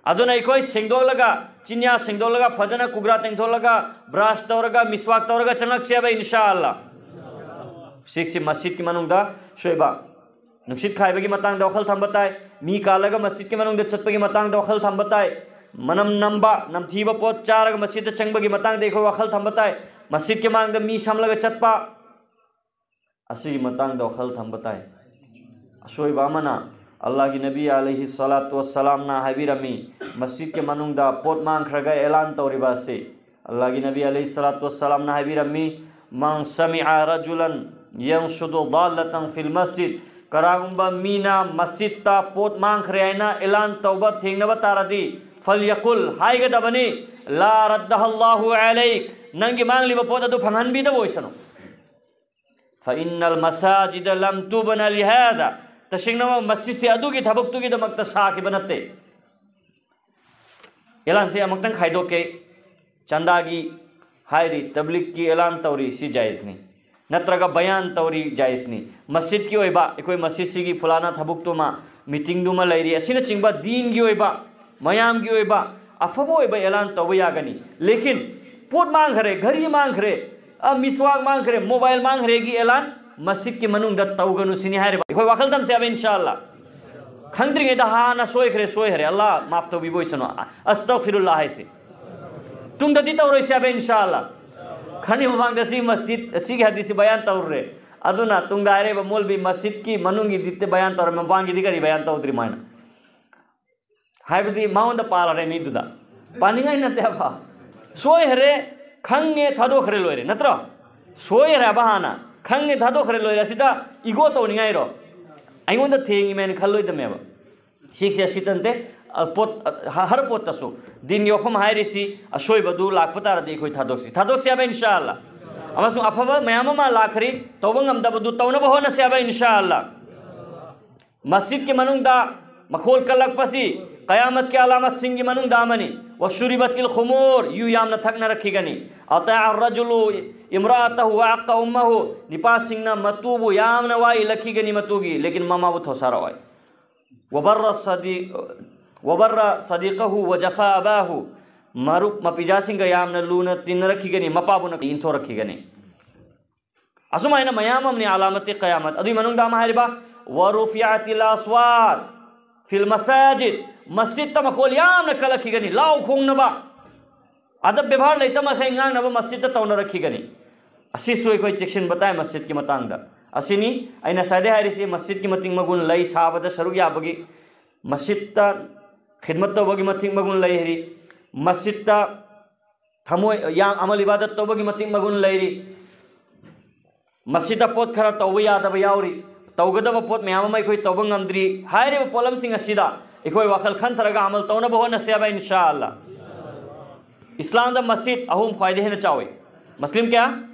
ꯑꯗꯨꯅ ꯑꯩꯈꯣꯏ ꯁꯦꯡꯗꯣꯛꯂꯒ, ꯆꯤꯟꯌꯥ ꯁꯦꯡꯗꯣꯛꯂꯒ, ꯐꯖꯅ ꯀꯨꯒ꯭ꯔꯥ ꯇꯦꯡꯊꯣꯛꯂꯒ, ꯕ꯭ꯔꯁ ꯇꯧꯔꯒ, ꯃꯤꯁꯋꯥꯛ ꯇꯧꯔꯒ ꯆꯪꯂꯛꯁꯦꯕ, ꯏꯟꯁꯥ ꯑꯜꯂꯥ꯫ ꯁꯤꯛꯁꯤ ꯃꯁꯖꯤꯠꯀꯤ ꯃꯅꯨꯡꯗ ꯁꯣꯏꯕ꯫ ꯅꯨꯡꯁꯤꯠ ꯈꯥꯏꯕꯒꯤ ꯃꯇꯥꯡꯗ ꯋꯥꯈꯜ ꯊꯝꯕ ꯇꯥꯏ꯫ ꯃꯤ ꯀꯥꯜꯂꯒ ꯃꯁꯖꯤꯠꯀꯤ ꯃꯅꯨꯡꯗ ꯆꯠꯄꯒꯤ ꯃꯇꯥꯡꯗ ꯋꯥꯈꯜ ꯊꯝꯕ ꯇꯥꯏ꯫ ꯃꯅꯝ ꯅꯝꯕ, ꯅꯝꯊꯤꯕ ꯄꯣꯠ ꯆꯥꯔꯒ ꯃꯁꯖꯤꯠꯇ ꯆꯪꯕꯒꯤ ꯃꯇꯥꯡꯗ ꯑꯩꯈꯣꯏ ꯋꯥꯈꯜ ꯊꯝꯕ ꯇꯥꯏ꯫ ꯃꯁꯖꯤꯠꯀꯤ ꯃꯥꯡꯗ ꯃꯤ ꯁꯝꯂꯒ ꯆꯠꯄ, ꯑꯁꯤꯒꯤ ꯃꯇꯥꯡꯗ ꯋꯥꯈꯜ ꯊꯝꯕ ꯇꯥꯏ꯫ ꯑꯁꯣꯏꯕ ꯑꯃꯅ, ꯑꯜꯂꯥꯍꯒꯤ ꯅꯕꯤ ꯑꯂꯩꯍꯤ ꯁꯂꯥꯇꯨ ꯋꯁꯁꯂꯥꯝꯅ ꯍꯥꯏꯕꯤꯔꯝꯃꯤ, ꯃꯁꯖꯤꯗꯀꯤ ꯃꯅꯨꯡꯗ ꯄꯣꯠ ꯃꯥꯡꯈ꯭ꯔꯒ ꯑꯦꯂꯥꯟ ꯇꯧꯔꯤꯕ ꯑꯁꯤ꯫ ꯑꯜꯂꯥꯍꯒꯤ ꯅꯕꯤ ꯑꯂꯩꯍꯤ ꯁꯂꯥꯇꯨ ꯋꯁꯁꯂꯥꯝꯅ ꯍꯥꯏꯕꯤꯔꯝꯃꯤ, "ꯃꯟ ꯁꯃꯤꯑ ꯔꯖꯨꯂꯟ ꯌꯟꯁꯨꯗꯨ ꯗꯥꯜꯂꯇꯟ ꯐꯤꯜ ꯃꯁꯖꯤꯗ", ꯀꯔꯥꯒꯨꯝꯕ ꯃꯤꯅ ꯃꯁꯖꯤꯗꯇ ꯄꯣꯠ ꯃꯥꯡꯈ꯭ꯔꯦ ꯍꯥꯏꯅ ꯑꯦꯂꯥꯟ ꯇꯧꯕ ꯊꯦꯡꯅꯕ ꯇꯥꯔꯗꯤ, "ꯐꯜꯌꯀꯨꯜ", ꯍꯥꯏꯒꯗꯕꯅꯤ, "ꯂꯥ ꯔꯗꯍꯜꯂꯥꯍꯨ ꯑꯂꯩꯛ", ꯅꯪꯒꯤ ꯃꯥꯡꯂꯤꯕ ꯄꯣꯠ ꯑꯗꯨ ꯐꯪꯍꯟꯕꯤꯗꯕ ꯑꯣꯏꯁꯅꯨ꯫ "ꯐꯏꯟꯅꯜ ꯃꯁꯥꯖꯤꯗ ꯂꯝ ꯇꯨꯕꯅ ꯂꯤꯍꯥꯗ", ꯇꯁꯦꯡꯅꯃꯛ ꯃꯁꯖꯤꯗꯁꯦ ꯑꯗꯨꯒꯤ ꯊꯕꯛꯇꯨꯒꯤꯗꯃꯛꯇ ꯁꯥꯈꯤꯕ ꯅꯠꯇꯦ꯫ ꯑꯦꯂꯥꯟꯁꯦ ꯑꯃꯨꯛꯇꯪ ꯈꯥꯏꯗꯣꯛꯀꯦ꯫ ꯆꯟꯗꯥꯒꯤ ꯍꯥꯏꯔꯤ, ꯇꯕ꯭ꯂꯤꯛꯀꯤ ꯑꯦꯂꯥꯟ ꯇꯧꯔꯤ, ꯁꯤ ꯖꯥꯏꯖꯅꯤ꯫ ꯅꯠꯇ꯭ꯔꯒ ꯕꯌꯥꯟ ꯇꯧꯔꯤ, ꯖꯥꯏꯖꯅꯤ꯫ ꯃꯁꯖꯤꯗꯀꯤ ꯑꯣꯏꯕ, ꯑꯩꯈꯣꯏ ꯃꯁꯖꯤꯗꯁꯤꯒꯤ ꯐꯨꯂꯥꯅꯥ ꯊꯕꯛꯇꯨꯃ, ꯃꯤꯇꯤꯡꯗꯨꯃ ꯂꯩꯔꯤ, ꯑꯁꯤꯅꯆꯤꯡꯕ ꯗꯤꯟꯒꯤ ꯑꯣꯏꯕ, ꯃꯌꯥꯝꯒꯤ ꯑꯣꯏꯕ, ꯑꯐꯕ ꯑꯣꯏꯕ ꯑꯦꯂꯥꯟ ꯇꯧꯕ ꯌꯥꯒꯅꯤ꯫ ꯂꯦꯀꯤꯟ ꯄꯣꯠ ꯃꯥꯡꯈ꯭ꯔꯦ, ꯘꯔꯤ ꯃꯥꯡꯈ꯭ꯔꯦ, ꯑ, ꯃꯤꯁꯋꯥꯛ ꯃꯥꯡꯈ꯭ꯔꯦ, ꯃꯣꯕꯥꯏꯜ ꯃꯥꯡꯈ꯭ꯔꯦꯒꯤ ꯑꯦꯂꯥꯟ ꯃꯁꯖꯤꯗꯀꯤ ꯃꯅꯨꯡꯗ ꯇꯧꯒꯅꯨ ꯁꯤꯅꯤ ꯍꯥꯏꯔꯤꯕ꯫ ꯑꯩꯈꯣꯏ ꯋꯥꯈꯜ ꯊꯝꯁꯦ ꯍꯥꯏꯕ, ꯏꯟꯁꯥ ꯑꯜꯂꯥ꯫ ꯈꯪꯗ꯭ꯔꯤꯉꯩꯗ ꯍꯥꯟꯅ ꯁꯣꯏꯈ꯭ꯔꯦ, ꯁꯣꯏꯈ꯭ꯔꯦ, ꯑꯜꯂꯥ ꯃꯥꯐ ꯇꯧꯕꯤꯕ ꯑꯣꯏꯁꯅꯨ, ꯑꯁꯇꯒꯐꯤꯔꯨꯜꯂꯥ ꯍꯥꯏꯁꯤ꯫ ꯇꯨꯡꯗꯗꯤ ꯇꯧꯔꯣꯏꯁꯦ ꯍꯥꯏꯕ, ꯏꯟꯁꯥ ꯑꯜꯂꯥ꯫ ꯈꯔꯅꯤ ꯃꯃꯥꯡꯗ ꯁꯤ ꯃꯁꯖꯤꯗ, ꯁꯤꯒꯤ ꯍꯗꯤꯁꯁꯤ ꯕꯌꯥꯟ ꯇꯧꯔꯨꯔꯦ꯫ ꯑꯗꯨꯅ ꯇꯨꯡꯗ ꯍꯥꯏꯔꯤꯕ ꯃꯣꯜꯕꯤ ꯃꯁꯖꯤꯗꯀꯤ ꯃꯅꯨꯡꯒꯤꯗꯤ ꯕꯌꯥꯟ ꯇꯧꯔꯦ, ꯃꯄꯥꯟꯒꯤꯗꯤ ꯀꯔꯤ ꯕꯌꯥꯟ ꯇꯧꯗ꯭ꯔꯤ ꯃꯣꯏꯅ꯫ ꯍꯥꯏꯕꯗꯤ ꯃꯉꯣꯟꯗ ꯄꯥꯜꯂꯔꯦ ꯃꯤꯗꯨꯗ꯫ ꯄꯥꯅꯤꯡꯉꯥꯏ ꯅꯠꯇꯦ ꯍꯥꯏꯕ꯫ ꯁꯣꯏꯈ꯭ꯔꯦ, ꯈꯪꯉꯦ, ꯊꯥꯗꯣꯛꯈ꯭ꯔꯦ, ꯂꯣꯏꯔꯦ, ꯅꯠꯇ꯭ꯔꯣ? ꯁꯣꯏꯈ꯭ꯔꯦ ꯍꯥꯏꯕ ꯍꯥꯟꯅ, ꯈꯪꯉꯦ, ꯊꯥꯗꯣꯛꯈ꯭ꯔꯦ, ꯂꯣꯏꯔꯦ꯫ ꯑꯁꯤꯗ ꯏꯒꯣ ꯇꯧꯅꯤꯡꯉꯥꯏꯔꯣ? ꯑꯩꯉꯣꯟꯗ ꯊꯦꯡꯉꯤꯃꯦꯅ ꯈꯜꯂꯣꯏꯗꯕꯅꯦꯕ꯫ ꯁꯤꯁꯦ ꯑꯁꯤ ꯅꯠꯇꯦ, ꯑ, ꯄꯣꯠ, ꯑ, ꯍ-, ꯍꯔ ꯄꯣꯠꯇꯁꯨ ꯗꯤꯟꯒꯤ ꯋꯥꯐꯝ ꯍꯥꯏꯔꯤꯁꯤ ꯑꯁꯣꯏꯕꯗꯨ ꯂꯥꯛꯄ ꯇꯥꯔꯗꯤ ꯑꯩꯈꯣꯏ ꯊꯥꯗꯣꯛꯁꯤ, ꯊꯥꯗꯣꯛꯁꯤ ꯍꯥꯏꯕ, ꯏꯟꯁꯥ ꯑꯜꯂꯥ꯫ ꯑꯃꯁꯨꯡ ꯑꯐꯕ ꯃꯌꯥꯝ ꯑꯃ ꯂꯥꯛꯈ꯭ꯔꯤ, ꯇꯧꯕ ꯉꯝꯗꯕꯗꯨ ꯇꯧꯅꯕ ꯍꯣꯠꯅꯁꯤ ꯍꯥꯏꯕ, ꯏꯟꯁꯥ ꯑꯜꯂꯥ꯫ ꯃꯁꯖꯤꯗꯀꯤ ꯃꯅꯨꯡꯗ ꯃꯈꯣꯜ ꯀꯜꯂꯛꯄꯁꯤ ꯀꯌꯥꯃꯠꯀꯤ ꯑꯂꯥꯃꯠꯁꯤꯡꯒꯤ ꯃꯅꯨꯡꯗ ꯑꯃꯅꯤ꯫ "ꯋꯁꯨꯔꯤꯕꯇꯤꯜ ꯈꯨꯃꯨꯔ", ꯌꯨ ꯌꯥꯝꯅ ꯊꯛꯅꯔꯛꯈꯤꯒꯅꯤ꯫ "ꯑꯇꯥ ꯔꯖꯨꯂꯨ ꯏꯝꯔꯥꯇꯍꯨ ꯋꯥ ꯑꯛꯀ ꯎꯝꯃꯍꯨ", ꯅꯤꯄꯥꯁꯤꯡꯅ ꯃꯇꯨꯕꯨ ꯌꯥꯝꯅ ꯋꯥ ꯏꯜꯂꯛꯈꯤꯒꯅꯤ ꯃꯇꯨꯒꯤ, ꯂꯦꯀꯤꯟ ꯃꯃꯥꯕꯨ ꯊꯧꯁꯥꯔꯛꯑꯣꯏ꯫ "ꯋꯕꯔꯔ ꯁꯗꯤ-, ꯋꯕꯔꯔ ꯁꯗꯤꯀꯍꯨ ꯋ ꯖꯐꯥ ꯑꯕꯥꯍꯨ", ꯃꯔꯨꯞ ꯃꯄꯤꯖꯥꯁꯤꯡꯒ ꯌꯥꯝꯅ ꯂꯨꯅ ꯇꯤꯟꯅꯔꯛꯈꯤꯒꯅꯤ, ꯃꯄꯥꯕꯨꯅ ꯏꯟꯊꯣꯔꯛꯈꯤꯒꯅꯤ꯫ ꯑꯁꯨꯃꯥꯏꯅ ꯃꯌꯥꯝ ꯑꯃꯅꯤ ꯑꯂꯥꯃꯠꯇꯤ ꯀꯌꯥꯃꯠ꯫ ꯑꯗꯨꯒꯤ ꯃꯅꯨꯡꯗ ꯑꯃ ꯍꯥꯏꯔꯤꯕ, "ꯋꯔꯨꯐꯤꯑꯇꯤꯜ ꯑꯁꯋꯥꯠ ꯐꯤꯜ ꯃꯁꯥꯖꯤꯗ", ꯃꯁꯖꯤꯗꯇ ꯃꯈꯣꯜ ꯌꯥꯝꯅ ꯀꯜꯂꯛꯈꯤꯒꯅꯤ, ꯂꯥꯎ ꯈꯣꯡꯅꯕ, ꯑꯗꯕ ꯕꯦꯕꯥꯔ ꯂꯩꯇꯕ ꯃꯈꯩ ꯉꯥꯡꯅꯕ ꯃꯁꯖꯤꯗꯇ ꯇꯧꯅꯔꯛꯈꯤꯒꯅꯤ꯫ ꯑꯁꯤꯁꯨ ꯑꯩꯈꯣꯏ ꯆꯦꯛꯁꯤꯟꯕ ꯇꯥꯏ ꯃꯁꯖꯤꯗꯀꯤ ꯃꯇꯥꯡꯗ꯫ ꯑꯁꯤꯅꯤ ꯑꯩꯅ ꯉꯁꯥꯏꯗꯩ ꯍꯥꯏꯔꯤꯁꯤ, ꯃꯁꯖꯤꯗꯀꯤ ꯃꯇꯤꯛ ꯃꯒꯨꯟ ꯂꯩ, ꯁꯥꯕꯗ ꯁꯔꯨꯛ ꯌꯥꯕꯒꯤ, ꯃꯁꯖꯤꯗꯇ ꯈꯤꯗꯃꯠ ꯇꯧꯕꯒꯤ ꯃꯇꯤꯛ ꯃꯒꯨꯟ ꯂꯩꯔꯤ, ꯃꯁꯖꯤꯗꯇ ꯊꯃꯣꯏ ꯌꯥꯝ ꯑꯃꯜ ꯏꯕꯥꯗꯠ ꯇꯧꯕꯒꯤ ꯃꯇꯤꯛ ꯃꯒꯨꯟ ꯂꯩꯔꯤ꯫ ꯃꯁꯤꯗ ꯄꯣꯠ ꯈꯔ ꯇꯧꯕ ꯌꯥꯗꯕ ꯌꯥꯎꯔꯤ, ꯇꯧꯒꯗꯕ ꯄꯣꯠ ꯃꯌꯥꯝ ꯑꯃ ꯑꯩꯈꯣꯏ ꯇꯧꯕ ꯉꯝꯗ꯭ꯔꯤ꯫ ꯍꯥꯏꯔꯤꯕ ꯄꯣꯠꯂꯝꯁꯤꯡ ꯑꯁꯤꯗ ꯑꯩꯈꯣꯏ ꯋꯥꯈꯜ ꯈꯟꯊꯔꯒ ꯑꯃꯜ ꯇꯧꯅꯕ ꯍꯣꯠꯅꯁꯦ ꯍꯥꯏꯕ, ꯏꯟꯁꯥ ꯑꯜꯂꯥ꯫ ꯏꯁꯂꯥꯝꯗ ꯃꯁꯖꯤꯗ ꯑꯍꯨꯝ ꯈ꯭ꯋꯥꯏꯗꯒꯤ ꯍꯦꯟꯅ ꯆꯥꯎꯏ꯫ ꯃꯨꯁꯂꯤꯝ ꯀꯌꯥ?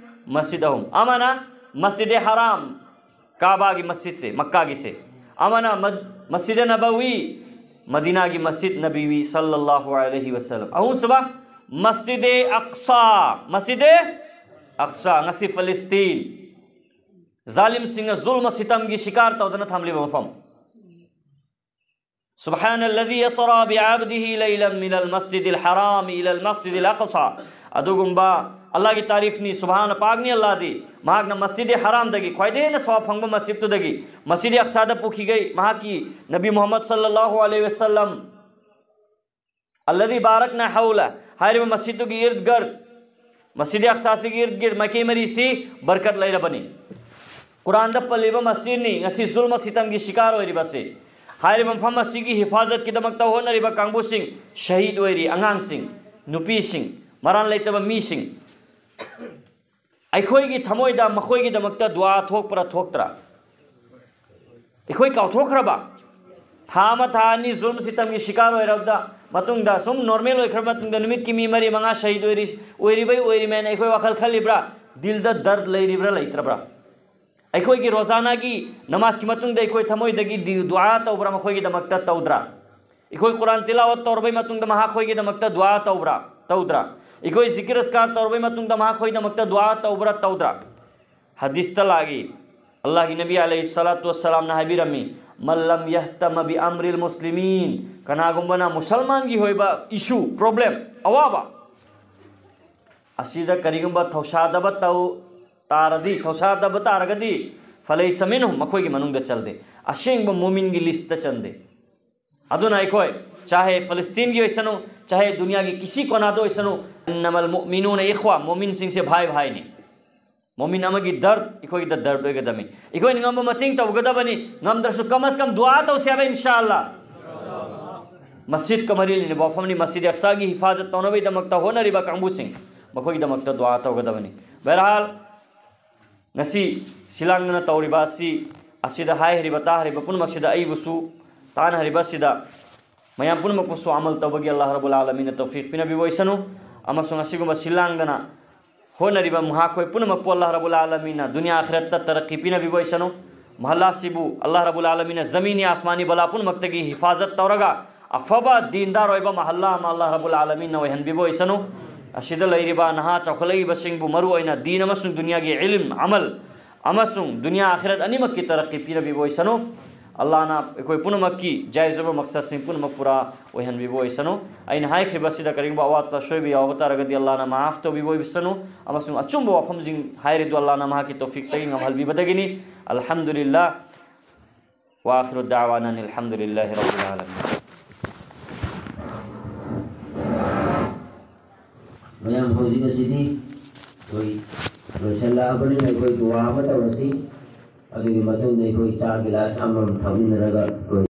ꯃꯁꯖꯤꯗ ꯑꯍꯨꯝ꯫ ꯑꯃꯅ ꯃꯁꯖꯤꯗ ꯍꯔꯥꯝ, ꯀꯥꯕꯥꯒꯤ ꯃꯁꯖꯤꯗꯁꯦ, ꯃꯛꯀꯥꯒꯤꯁꯦ꯫ ꯑꯃꯅ ꯃ-, ꯃꯁꯖꯤꯗ ꯅꯕꯋꯤ, ꯃꯗꯤꯅꯥꯒꯤ ꯃꯁꯖꯤꯗ ꯅꯕꯋꯤ ꯁꯜꯂꯜꯂꯥꯍꯨ ꯑꯂꯩꯍꯤ ꯋꯁꯜꯂꯝ꯫ ꯑꯍꯨꯝꯁꯨꯕ ꯃꯁꯖꯤꯗ ꯑꯛꯁꯥ, ꯃꯁꯖꯤꯗ ꯑꯛꯁꯥ, ꯉꯁꯤ ꯐꯂꯁꯇꯤꯟ ꯖꯥꯂꯤꯝꯁꯤꯡꯅ ꯖꯨꯜꯃ ꯁꯤꯇꯝꯒꯤ ꯁꯤꯀꯥꯔ ꯇꯧꯗꯅ ꯊꯝꯂꯤꯕ ꯃꯐꯝ꯫ سبحان الذي أسرى بعبده ليلا من المسجد الحرام إلى المسجد الأقصى. ꯑꯗꯨꯒꯨꯝꯕ ꯑꯜꯂꯥꯍꯒꯤ ꯇꯥꯔꯤꯐꯅꯤ, ꯁꯨꯕꯍꯥꯅ ꯄꯥꯛꯅꯤ ꯑꯜꯂꯥꯍꯗꯤ꯫ ꯃꯍꯥꯛꯅ ꯃꯁꯖꯤꯗ ꯍꯔꯥꯝꯗꯒꯤ, ꯈ꯭ꯋꯥꯏꯗꯒꯤ ꯍꯦꯟꯅ ꯁꯋꯥꯕ ꯐꯪꯕ ꯃꯁꯖꯤꯗꯇꯨꯗꯒꯤ, ꯃꯁꯖꯤꯗ ꯑꯛꯁꯥꯗ ꯄꯨꯈꯤꯒꯩ ꯃꯍꯥꯛꯀꯤ ꯅꯕꯤ ꯃꯨꯍꯝꯃꯗ ꯁꯜꯂꯜꯂꯥꯍꯨ ꯑꯂꯩꯍꯤ ꯋꯁꯜꯂꯝ, الذي باركنا حوله, ꯍꯥꯏꯔꯤꯕ ꯃꯁꯖꯤꯗꯇꯨꯒꯤ ꯏꯔꯗ ꯒꯔꯗ, ꯃꯁꯖꯤꯗ ꯑꯛꯁꯥꯁꯤꯒꯤ ꯏꯔꯗ ꯒꯔꯗ ꯃꯥꯏꯀꯩ ꯃꯔꯤꯁꯤ ꯕꯔꯀꯠ ꯂꯩꯔꯕꯅꯤ꯫ ꯀꯨꯔꯥꯟꯗ ꯄꯜꯂꯤꯕ ꯃꯁꯖꯤꯗꯅꯤ ꯉꯁꯤ ꯖꯨꯜꯃ ꯁꯤꯇꯝꯒꯤ ꯁꯤꯀꯥꯔ ꯑꯣꯏꯔꯤꯕꯁꯤ꯫ ꯍꯥꯏꯔꯤꯕ ꯃꯐꯝ ꯑꯁꯤꯒꯤ ꯍꯤꯐꯥꯖꯠꯀꯤꯗꯃꯛꯇ ꯍꯣꯠꯅꯔꯤꯕ ꯀꯥꯡꯕꯨꯁꯤꯡ, ꯁꯍꯤꯗ ꯑꯣꯏꯔꯤ, ꯑꯉꯥꯡꯁꯤꯡ, ꯅꯨꯄꯤꯁꯤꯡ, ꯃꯔꯥꯜ ꯂꯩꯇꯕ ꯃꯤꯁꯤꯡ꯫ ꯑꯩꯈꯣꯏꯒꯤ ꯊꯃꯣꯏꯗ ꯃꯈꯣꯏꯒꯤꯗꯃꯛꯇ ꯗꯨꯋꯥ ꯊꯣꯛꯄ꯭ꯔꯥ ꯊꯣꯛꯇ꯭ꯔꯥ? ꯑꯩꯈꯣꯏ ꯀꯥꯎꯊꯣꯛꯈ꯭ꯔꯕ? ꯊꯥ ꯑꯃ, ꯊꯥ ꯑꯅꯤ ꯖꯨꯜꯃ ꯁꯤꯇꯝꯒꯤ ꯁꯤꯀꯥꯔ ꯑꯣꯏꯔꯕꯗ ꯃꯇꯨꯡꯗ, ꯁꯨꯝ ꯅꯣꯔꯃꯦꯜ ꯑꯣꯏꯈ꯭ꯔꯕ ꯃꯇꯨꯡꯗ, ꯅꯨꯃꯤꯠꯀꯤ ꯃꯤ ꯃꯔꯤ ꯃꯉꯥ ꯁꯍꯤꯗ ꯑꯣꯏꯔꯤ, ꯑꯣꯏꯔꯤꯕꯩ ꯑꯣꯏꯔꯤꯃꯦꯅ ꯑꯩꯈꯣꯏ ꯋꯥꯈꯜ ꯈꯜꯂꯤꯕ꯭ꯔꯥ? ꯗꯤꯜꯗ ꯗꯔꯗ ꯂꯩꯔꯤꯕ꯭ꯔꯥ ꯂꯩꯇ꯭ꯔꯕ꯭ꯔꯥ? ꯑꯩꯈꯣꯏꯒꯤ ꯔꯣꯖꯥꯅꯥꯒꯤ ꯅꯃꯥꯖꯀꯤ ꯃꯇꯨꯡꯗ ꯑꯩꯈꯣꯏ ꯊꯃꯣꯏꯗꯒꯤ ꯗꯤ-, ꯗꯨꯋꯥ ꯇꯧꯕ꯭ꯔꯥ ꯃꯈꯣꯏꯒꯤꯗꯃꯛꯇ? ꯇꯧꯗ꯭ꯔꯥ? ꯑꯩꯈꯣꯏ ꯀꯨꯔꯥꯟ ꯇꯤꯂꯥꯋꯠ ꯇꯧꯔꯕꯩ ꯃꯇꯨꯡꯗ ꯃꯍꯥꯛꯈꯣꯏꯒꯤꯗꯃꯛꯇ ꯗꯨꯋꯥ ꯇꯧꯕ꯭ꯔꯥ? ꯇꯧꯗ꯭ꯔꯥ? ꯑꯩꯈꯣꯏ ꯖꯤꯀꯤꯔ ꯑꯁꯀꯥꯔ ꯇꯧꯔꯕꯩ ꯃꯇꯨꯡꯗ ꯃꯍꯥꯛꯈꯣꯏꯒꯤꯗꯃꯛꯇ ꯗꯨꯋꯥ ꯇꯧꯕ꯭ꯔꯥ? ꯇꯧꯗ꯭ꯔꯥ? ꯍꯗꯤꯁꯇ ꯂꯥꯛꯏ, ꯑꯜꯂꯥꯍꯒꯤ ꯅꯕꯤ ꯑꯂꯩꯍꯤ ꯁꯂꯥꯇꯨ ꯋꯁꯁꯂꯥꯝꯅ ꯍꯥꯏꯕꯤꯔꯝꯃꯤ, "ꯃꯜ ꯂꯝ ꯌꯍꯇꯝ ꯕꯤ ꯑꯝꯔꯤꯜ ꯃꯨꯁꯂꯤꯃꯤꯟ", ꯀꯅꯥꯒꯨꯝꯕꯅ ꯃꯨꯁꯜꯃꯥꯟꯒꯤ ꯑꯣꯏꯕ ꯏꯁꯨ, ꯄ꯭ꯔꯣꯕ꯭ꯂꯦꯝ, ꯑꯋꯥꯕ, ꯑꯁꯤꯗ ꯀꯔꯤꯒꯨꯝꯕ ꯊꯧꯁꯥꯗꯕ ꯇꯧ ꯇꯥꯔꯗꯤ, ꯊꯧꯁꯥꯗꯕ ꯇꯥꯔꯒꯗꯤ, "ꯐꯂꯩꯁ ꯃꯤꯟꯍꯨꯝ", ꯃꯈꯣꯏꯒꯤ ꯃꯅꯨꯡꯗ ꯆꯜꯗꯦ, ꯑꯁꯦꯡꯕ ꯃꯨꯃꯤꯟꯒꯤ ꯂꯤꯁꯇ ꯆꯟꯗꯦ꯫ ꯑꯗꯨꯅ ꯑꯩꯈꯣꯏ ꯆꯥꯍꯦ ꯐꯂꯁꯇꯤꯟꯒꯤ ꯑꯣꯏꯁꯅꯨ, ꯆꯥꯍꯦ ꯗꯨꯅꯤꯌꯥꯒꯤ ꯀꯤꯁꯤ ꯀꯣꯅꯥꯗ ꯑꯣꯏꯁꯅꯨ, "ꯏꯟꯅꯃꯜ ꯃꯨꯑꯃꯤꯅꯨꯅ ꯏꯈ꯭ꯋꯥ", ꯃꯨꯃꯤꯟꯁꯤꯡꯁꯦ ꯚꯥꯏ ꯚꯥꯏꯅꯤ꯫ ꯃꯣꯃꯤꯟ ꯑꯃꯒꯤ ꯗꯔꯗ ꯑꯩꯈꯣꯏꯒꯤꯗ ꯗꯔꯗ ꯑꯣꯏꯒꯗꯕꯅꯤ꯫ ꯑꯩꯈꯣꯏꯅ ꯉꯝꯕ ꯃꯇꯦꯡ ꯇꯧꯒꯗꯕꯅꯤ, ꯉꯝꯗ꯭ꯔꯁꯨ ꯀꯃꯁ ꯀꯝ ꯗꯨꯋꯥ ꯇꯧꯁꯦ ꯍꯥꯏꯕ, ꯏꯟꯁꯥ ꯑꯜꯂꯥ꯫ ꯃꯁꯖꯤꯗꯀ ꯃꯔꯤ ꯂꯩꯅꯕ ꯋꯥꯐꯝꯅꯤ, ꯃꯁꯖꯤꯗ ꯑꯛꯁꯥꯒꯤ ꯍꯤꯐꯥꯖꯠ ꯇꯧꯅꯕꯒꯤꯗꯃꯛꯇ ꯍꯣꯠꯅꯔꯤꯕ ꯀꯥꯡꯕꯨꯁꯤꯡ, ꯃꯈꯣꯏꯒꯤꯗꯃꯛꯇ ꯗꯨꯋꯥ ꯇꯧꯒꯗꯕꯅꯤ꯫ ꯕꯍꯔꯍꯥꯜ, ꯉꯁꯤ ꯁꯤꯂꯥꯡꯗꯅ ꯇꯧꯔꯤꯕ ꯑꯁꯤ, ꯑꯁꯤꯗ ꯍꯥꯏꯔꯤꯕ ꯇꯥꯔꯤꯕ ꯄꯨꯝꯅꯃꯛꯁꯤꯗ ꯑꯩꯕꯨꯁꯨ ꯇꯥꯟꯅꯔꯤꯕ ꯑꯁꯤꯗ ꯃꯌꯥꯝ ꯄꯨꯝꯅꯃꯛꯄꯨꯁꯨ ꯑꯃꯜ ꯇꯧꯕꯒꯤ ꯑꯜꯂꯥꯍ ꯔꯕꯨꯜ ꯑꯥꯂꯃꯤꯟꯅ ꯇꯧꯐꯤꯛ ꯄꯤꯅꯕꯤꯕ ꯑꯣꯏꯁꯅꯨ꯫ ꯑꯃꯁꯨꯡ ꯑꯁꯤꯒꯨꯝꯕ ꯁꯤꯂꯥꯡꯗꯅ ꯍꯣꯠꯅꯔꯤꯕ ꯃꯍꯥꯛꯈꯣꯏ ꯄꯨꯝꯅꯃꯛꯄꯨ ꯑꯜꯂꯥꯍ ꯔꯕꯨꯜ ꯑꯥꯂꯃꯤꯟꯅ ꯗꯨꯅꯤꯌꯥ ꯑꯥꯈꯤꯔꯠꯇ ꯇꯔꯛꯀꯤ ꯄꯤꯅꯕꯤꯕ ꯑꯣꯏꯁꯅꯨ꯫ ꯃꯍꯜꯂꯥꯁꯤꯕꯨ ꯑꯜꯂꯥꯍ ꯔꯕꯨꯜ ꯑꯥꯂꯃꯤꯟꯅ ꯖꯃꯤꯅꯤ ꯑꯁꯃꯥꯅꯤ ꯕꯂꯥ ꯄꯨꯝꯅꯃꯛꯇꯒꯤ ꯍꯤꯐꯥꯖꯠ ꯇꯧꯔꯒ ꯑꯐꯕ ꯗꯤꯟꯗꯥꯔ ꯑꯣꯏꯕ ꯃꯍꯜꯂꯥ ꯑꯃ ꯑꯜꯂꯥꯍ ꯔꯕꯨꯜ ꯑꯥꯂꯃꯤꯟꯅ ꯑꯣꯏꯍꯟꯕꯤꯕ ꯑꯣꯏꯁꯅꯨ꯫ ꯑꯁꯤꯗ ꯂꯩꯔꯤꯕ ꯅꯍꯥ ꯆꯥꯎꯈꯠꯂꯛꯏꯕꯁꯤꯡꯕꯨ ꯃꯔꯨ ꯑꯣꯏꯅ ꯗꯤꯟ ꯑꯃꯁꯨꯡ ꯗꯨꯅꯤꯌꯥꯒꯤ ꯏꯜꯝ ꯑꯃꯜ ꯑꯃꯁꯨꯡ ꯗꯨꯅꯤꯌꯥ ꯑꯥꯈꯤꯔꯠ ꯑꯅꯤꯃꯛꯀꯤ ꯇꯔꯛꯀꯤ ꯄꯤꯅꯕꯤꯕ ꯑꯣꯏꯁꯅꯨ꯫ ꯑꯜꯂꯥꯍꯅ ꯑꯩꯈꯣꯏ ꯄꯨꯝꯅꯃꯛꯀꯤ ꯖꯥꯏꯖ ꯑꯣꯏꯕ ꯃꯛꯁꯠꯁꯤꯡ ꯄꯨꯝꯅꯃꯛ ꯄꯨꯔꯥ ꯑꯣꯏꯍꯟꯕꯤꯕ ꯑꯣꯏꯁꯅꯨ꯫ ꯑꯩꯅ ꯍꯥꯏꯈ꯭ꯔꯤꯕ ꯑꯁꯤꯗ ꯀꯔꯤꯒꯨꯝꯕ ꯑꯋꯥꯠꯄ ꯑꯁꯣꯏꯕ ꯌꯥꯎꯕ ꯇꯥꯔꯒꯗꯤ ꯑꯜꯂꯥꯍꯅ ꯃꯥꯐ ꯇꯧꯕꯤꯕ ꯑꯣꯏꯁꯅꯨ꯫ ꯑꯃꯁꯨꯡ ꯑꯆꯨꯝꯕ ꯋꯥꯐꯝꯁꯤꯡ ꯍꯥꯏꯔꯤꯗꯨ ꯑꯜꯂꯥꯍꯅ ꯃꯍꯥꯛꯀꯤ ꯇꯧꯐꯤꯛꯇꯒꯤ ꯉꯝꯍꯜꯕꯤꯕꯗꯒꯤꯅꯤ꯫ ꯑꯜꯍꯝꯗꯨꯂꯤꯜꯂꯥꯍ꯫ ꯋꯥ ꯑꯥꯈꯤꯔꯨ ꯗꯥꯋꯥꯅꯥ ꯑꯅꯤꯜ ꯍꯝꯗꯨꯂꯤꯜꯂꯥꯍꯤ ꯔꯕꯤꯜ ꯑꯥꯂꯃꯤꯟ꯫ ꯃꯌꯥꯝ, ꯍꯧꯖꯤꯛ ꯑꯁꯤꯗꯤ ꯑꯩꯈꯣꯏ ꯂꯣꯏꯁꯤꯜꯂꯛꯑꯕꯅꯤꯅ ꯑꯩꯈꯣꯏ ꯗꯨꯋꯥ ꯑꯃ ꯇꯧꯔꯁꯤ꯫ ꯑꯗꯨꯒꯤ ꯃꯇꯨꯡꯗ ꯑꯩꯈꯣꯏ ꯆꯥ ꯒꯤꯂꯥꯁ ꯑꯃꯃꯝ ꯊꯛꯃꯤꯟꯅꯔꯒ ꯑꯩꯈꯣꯏ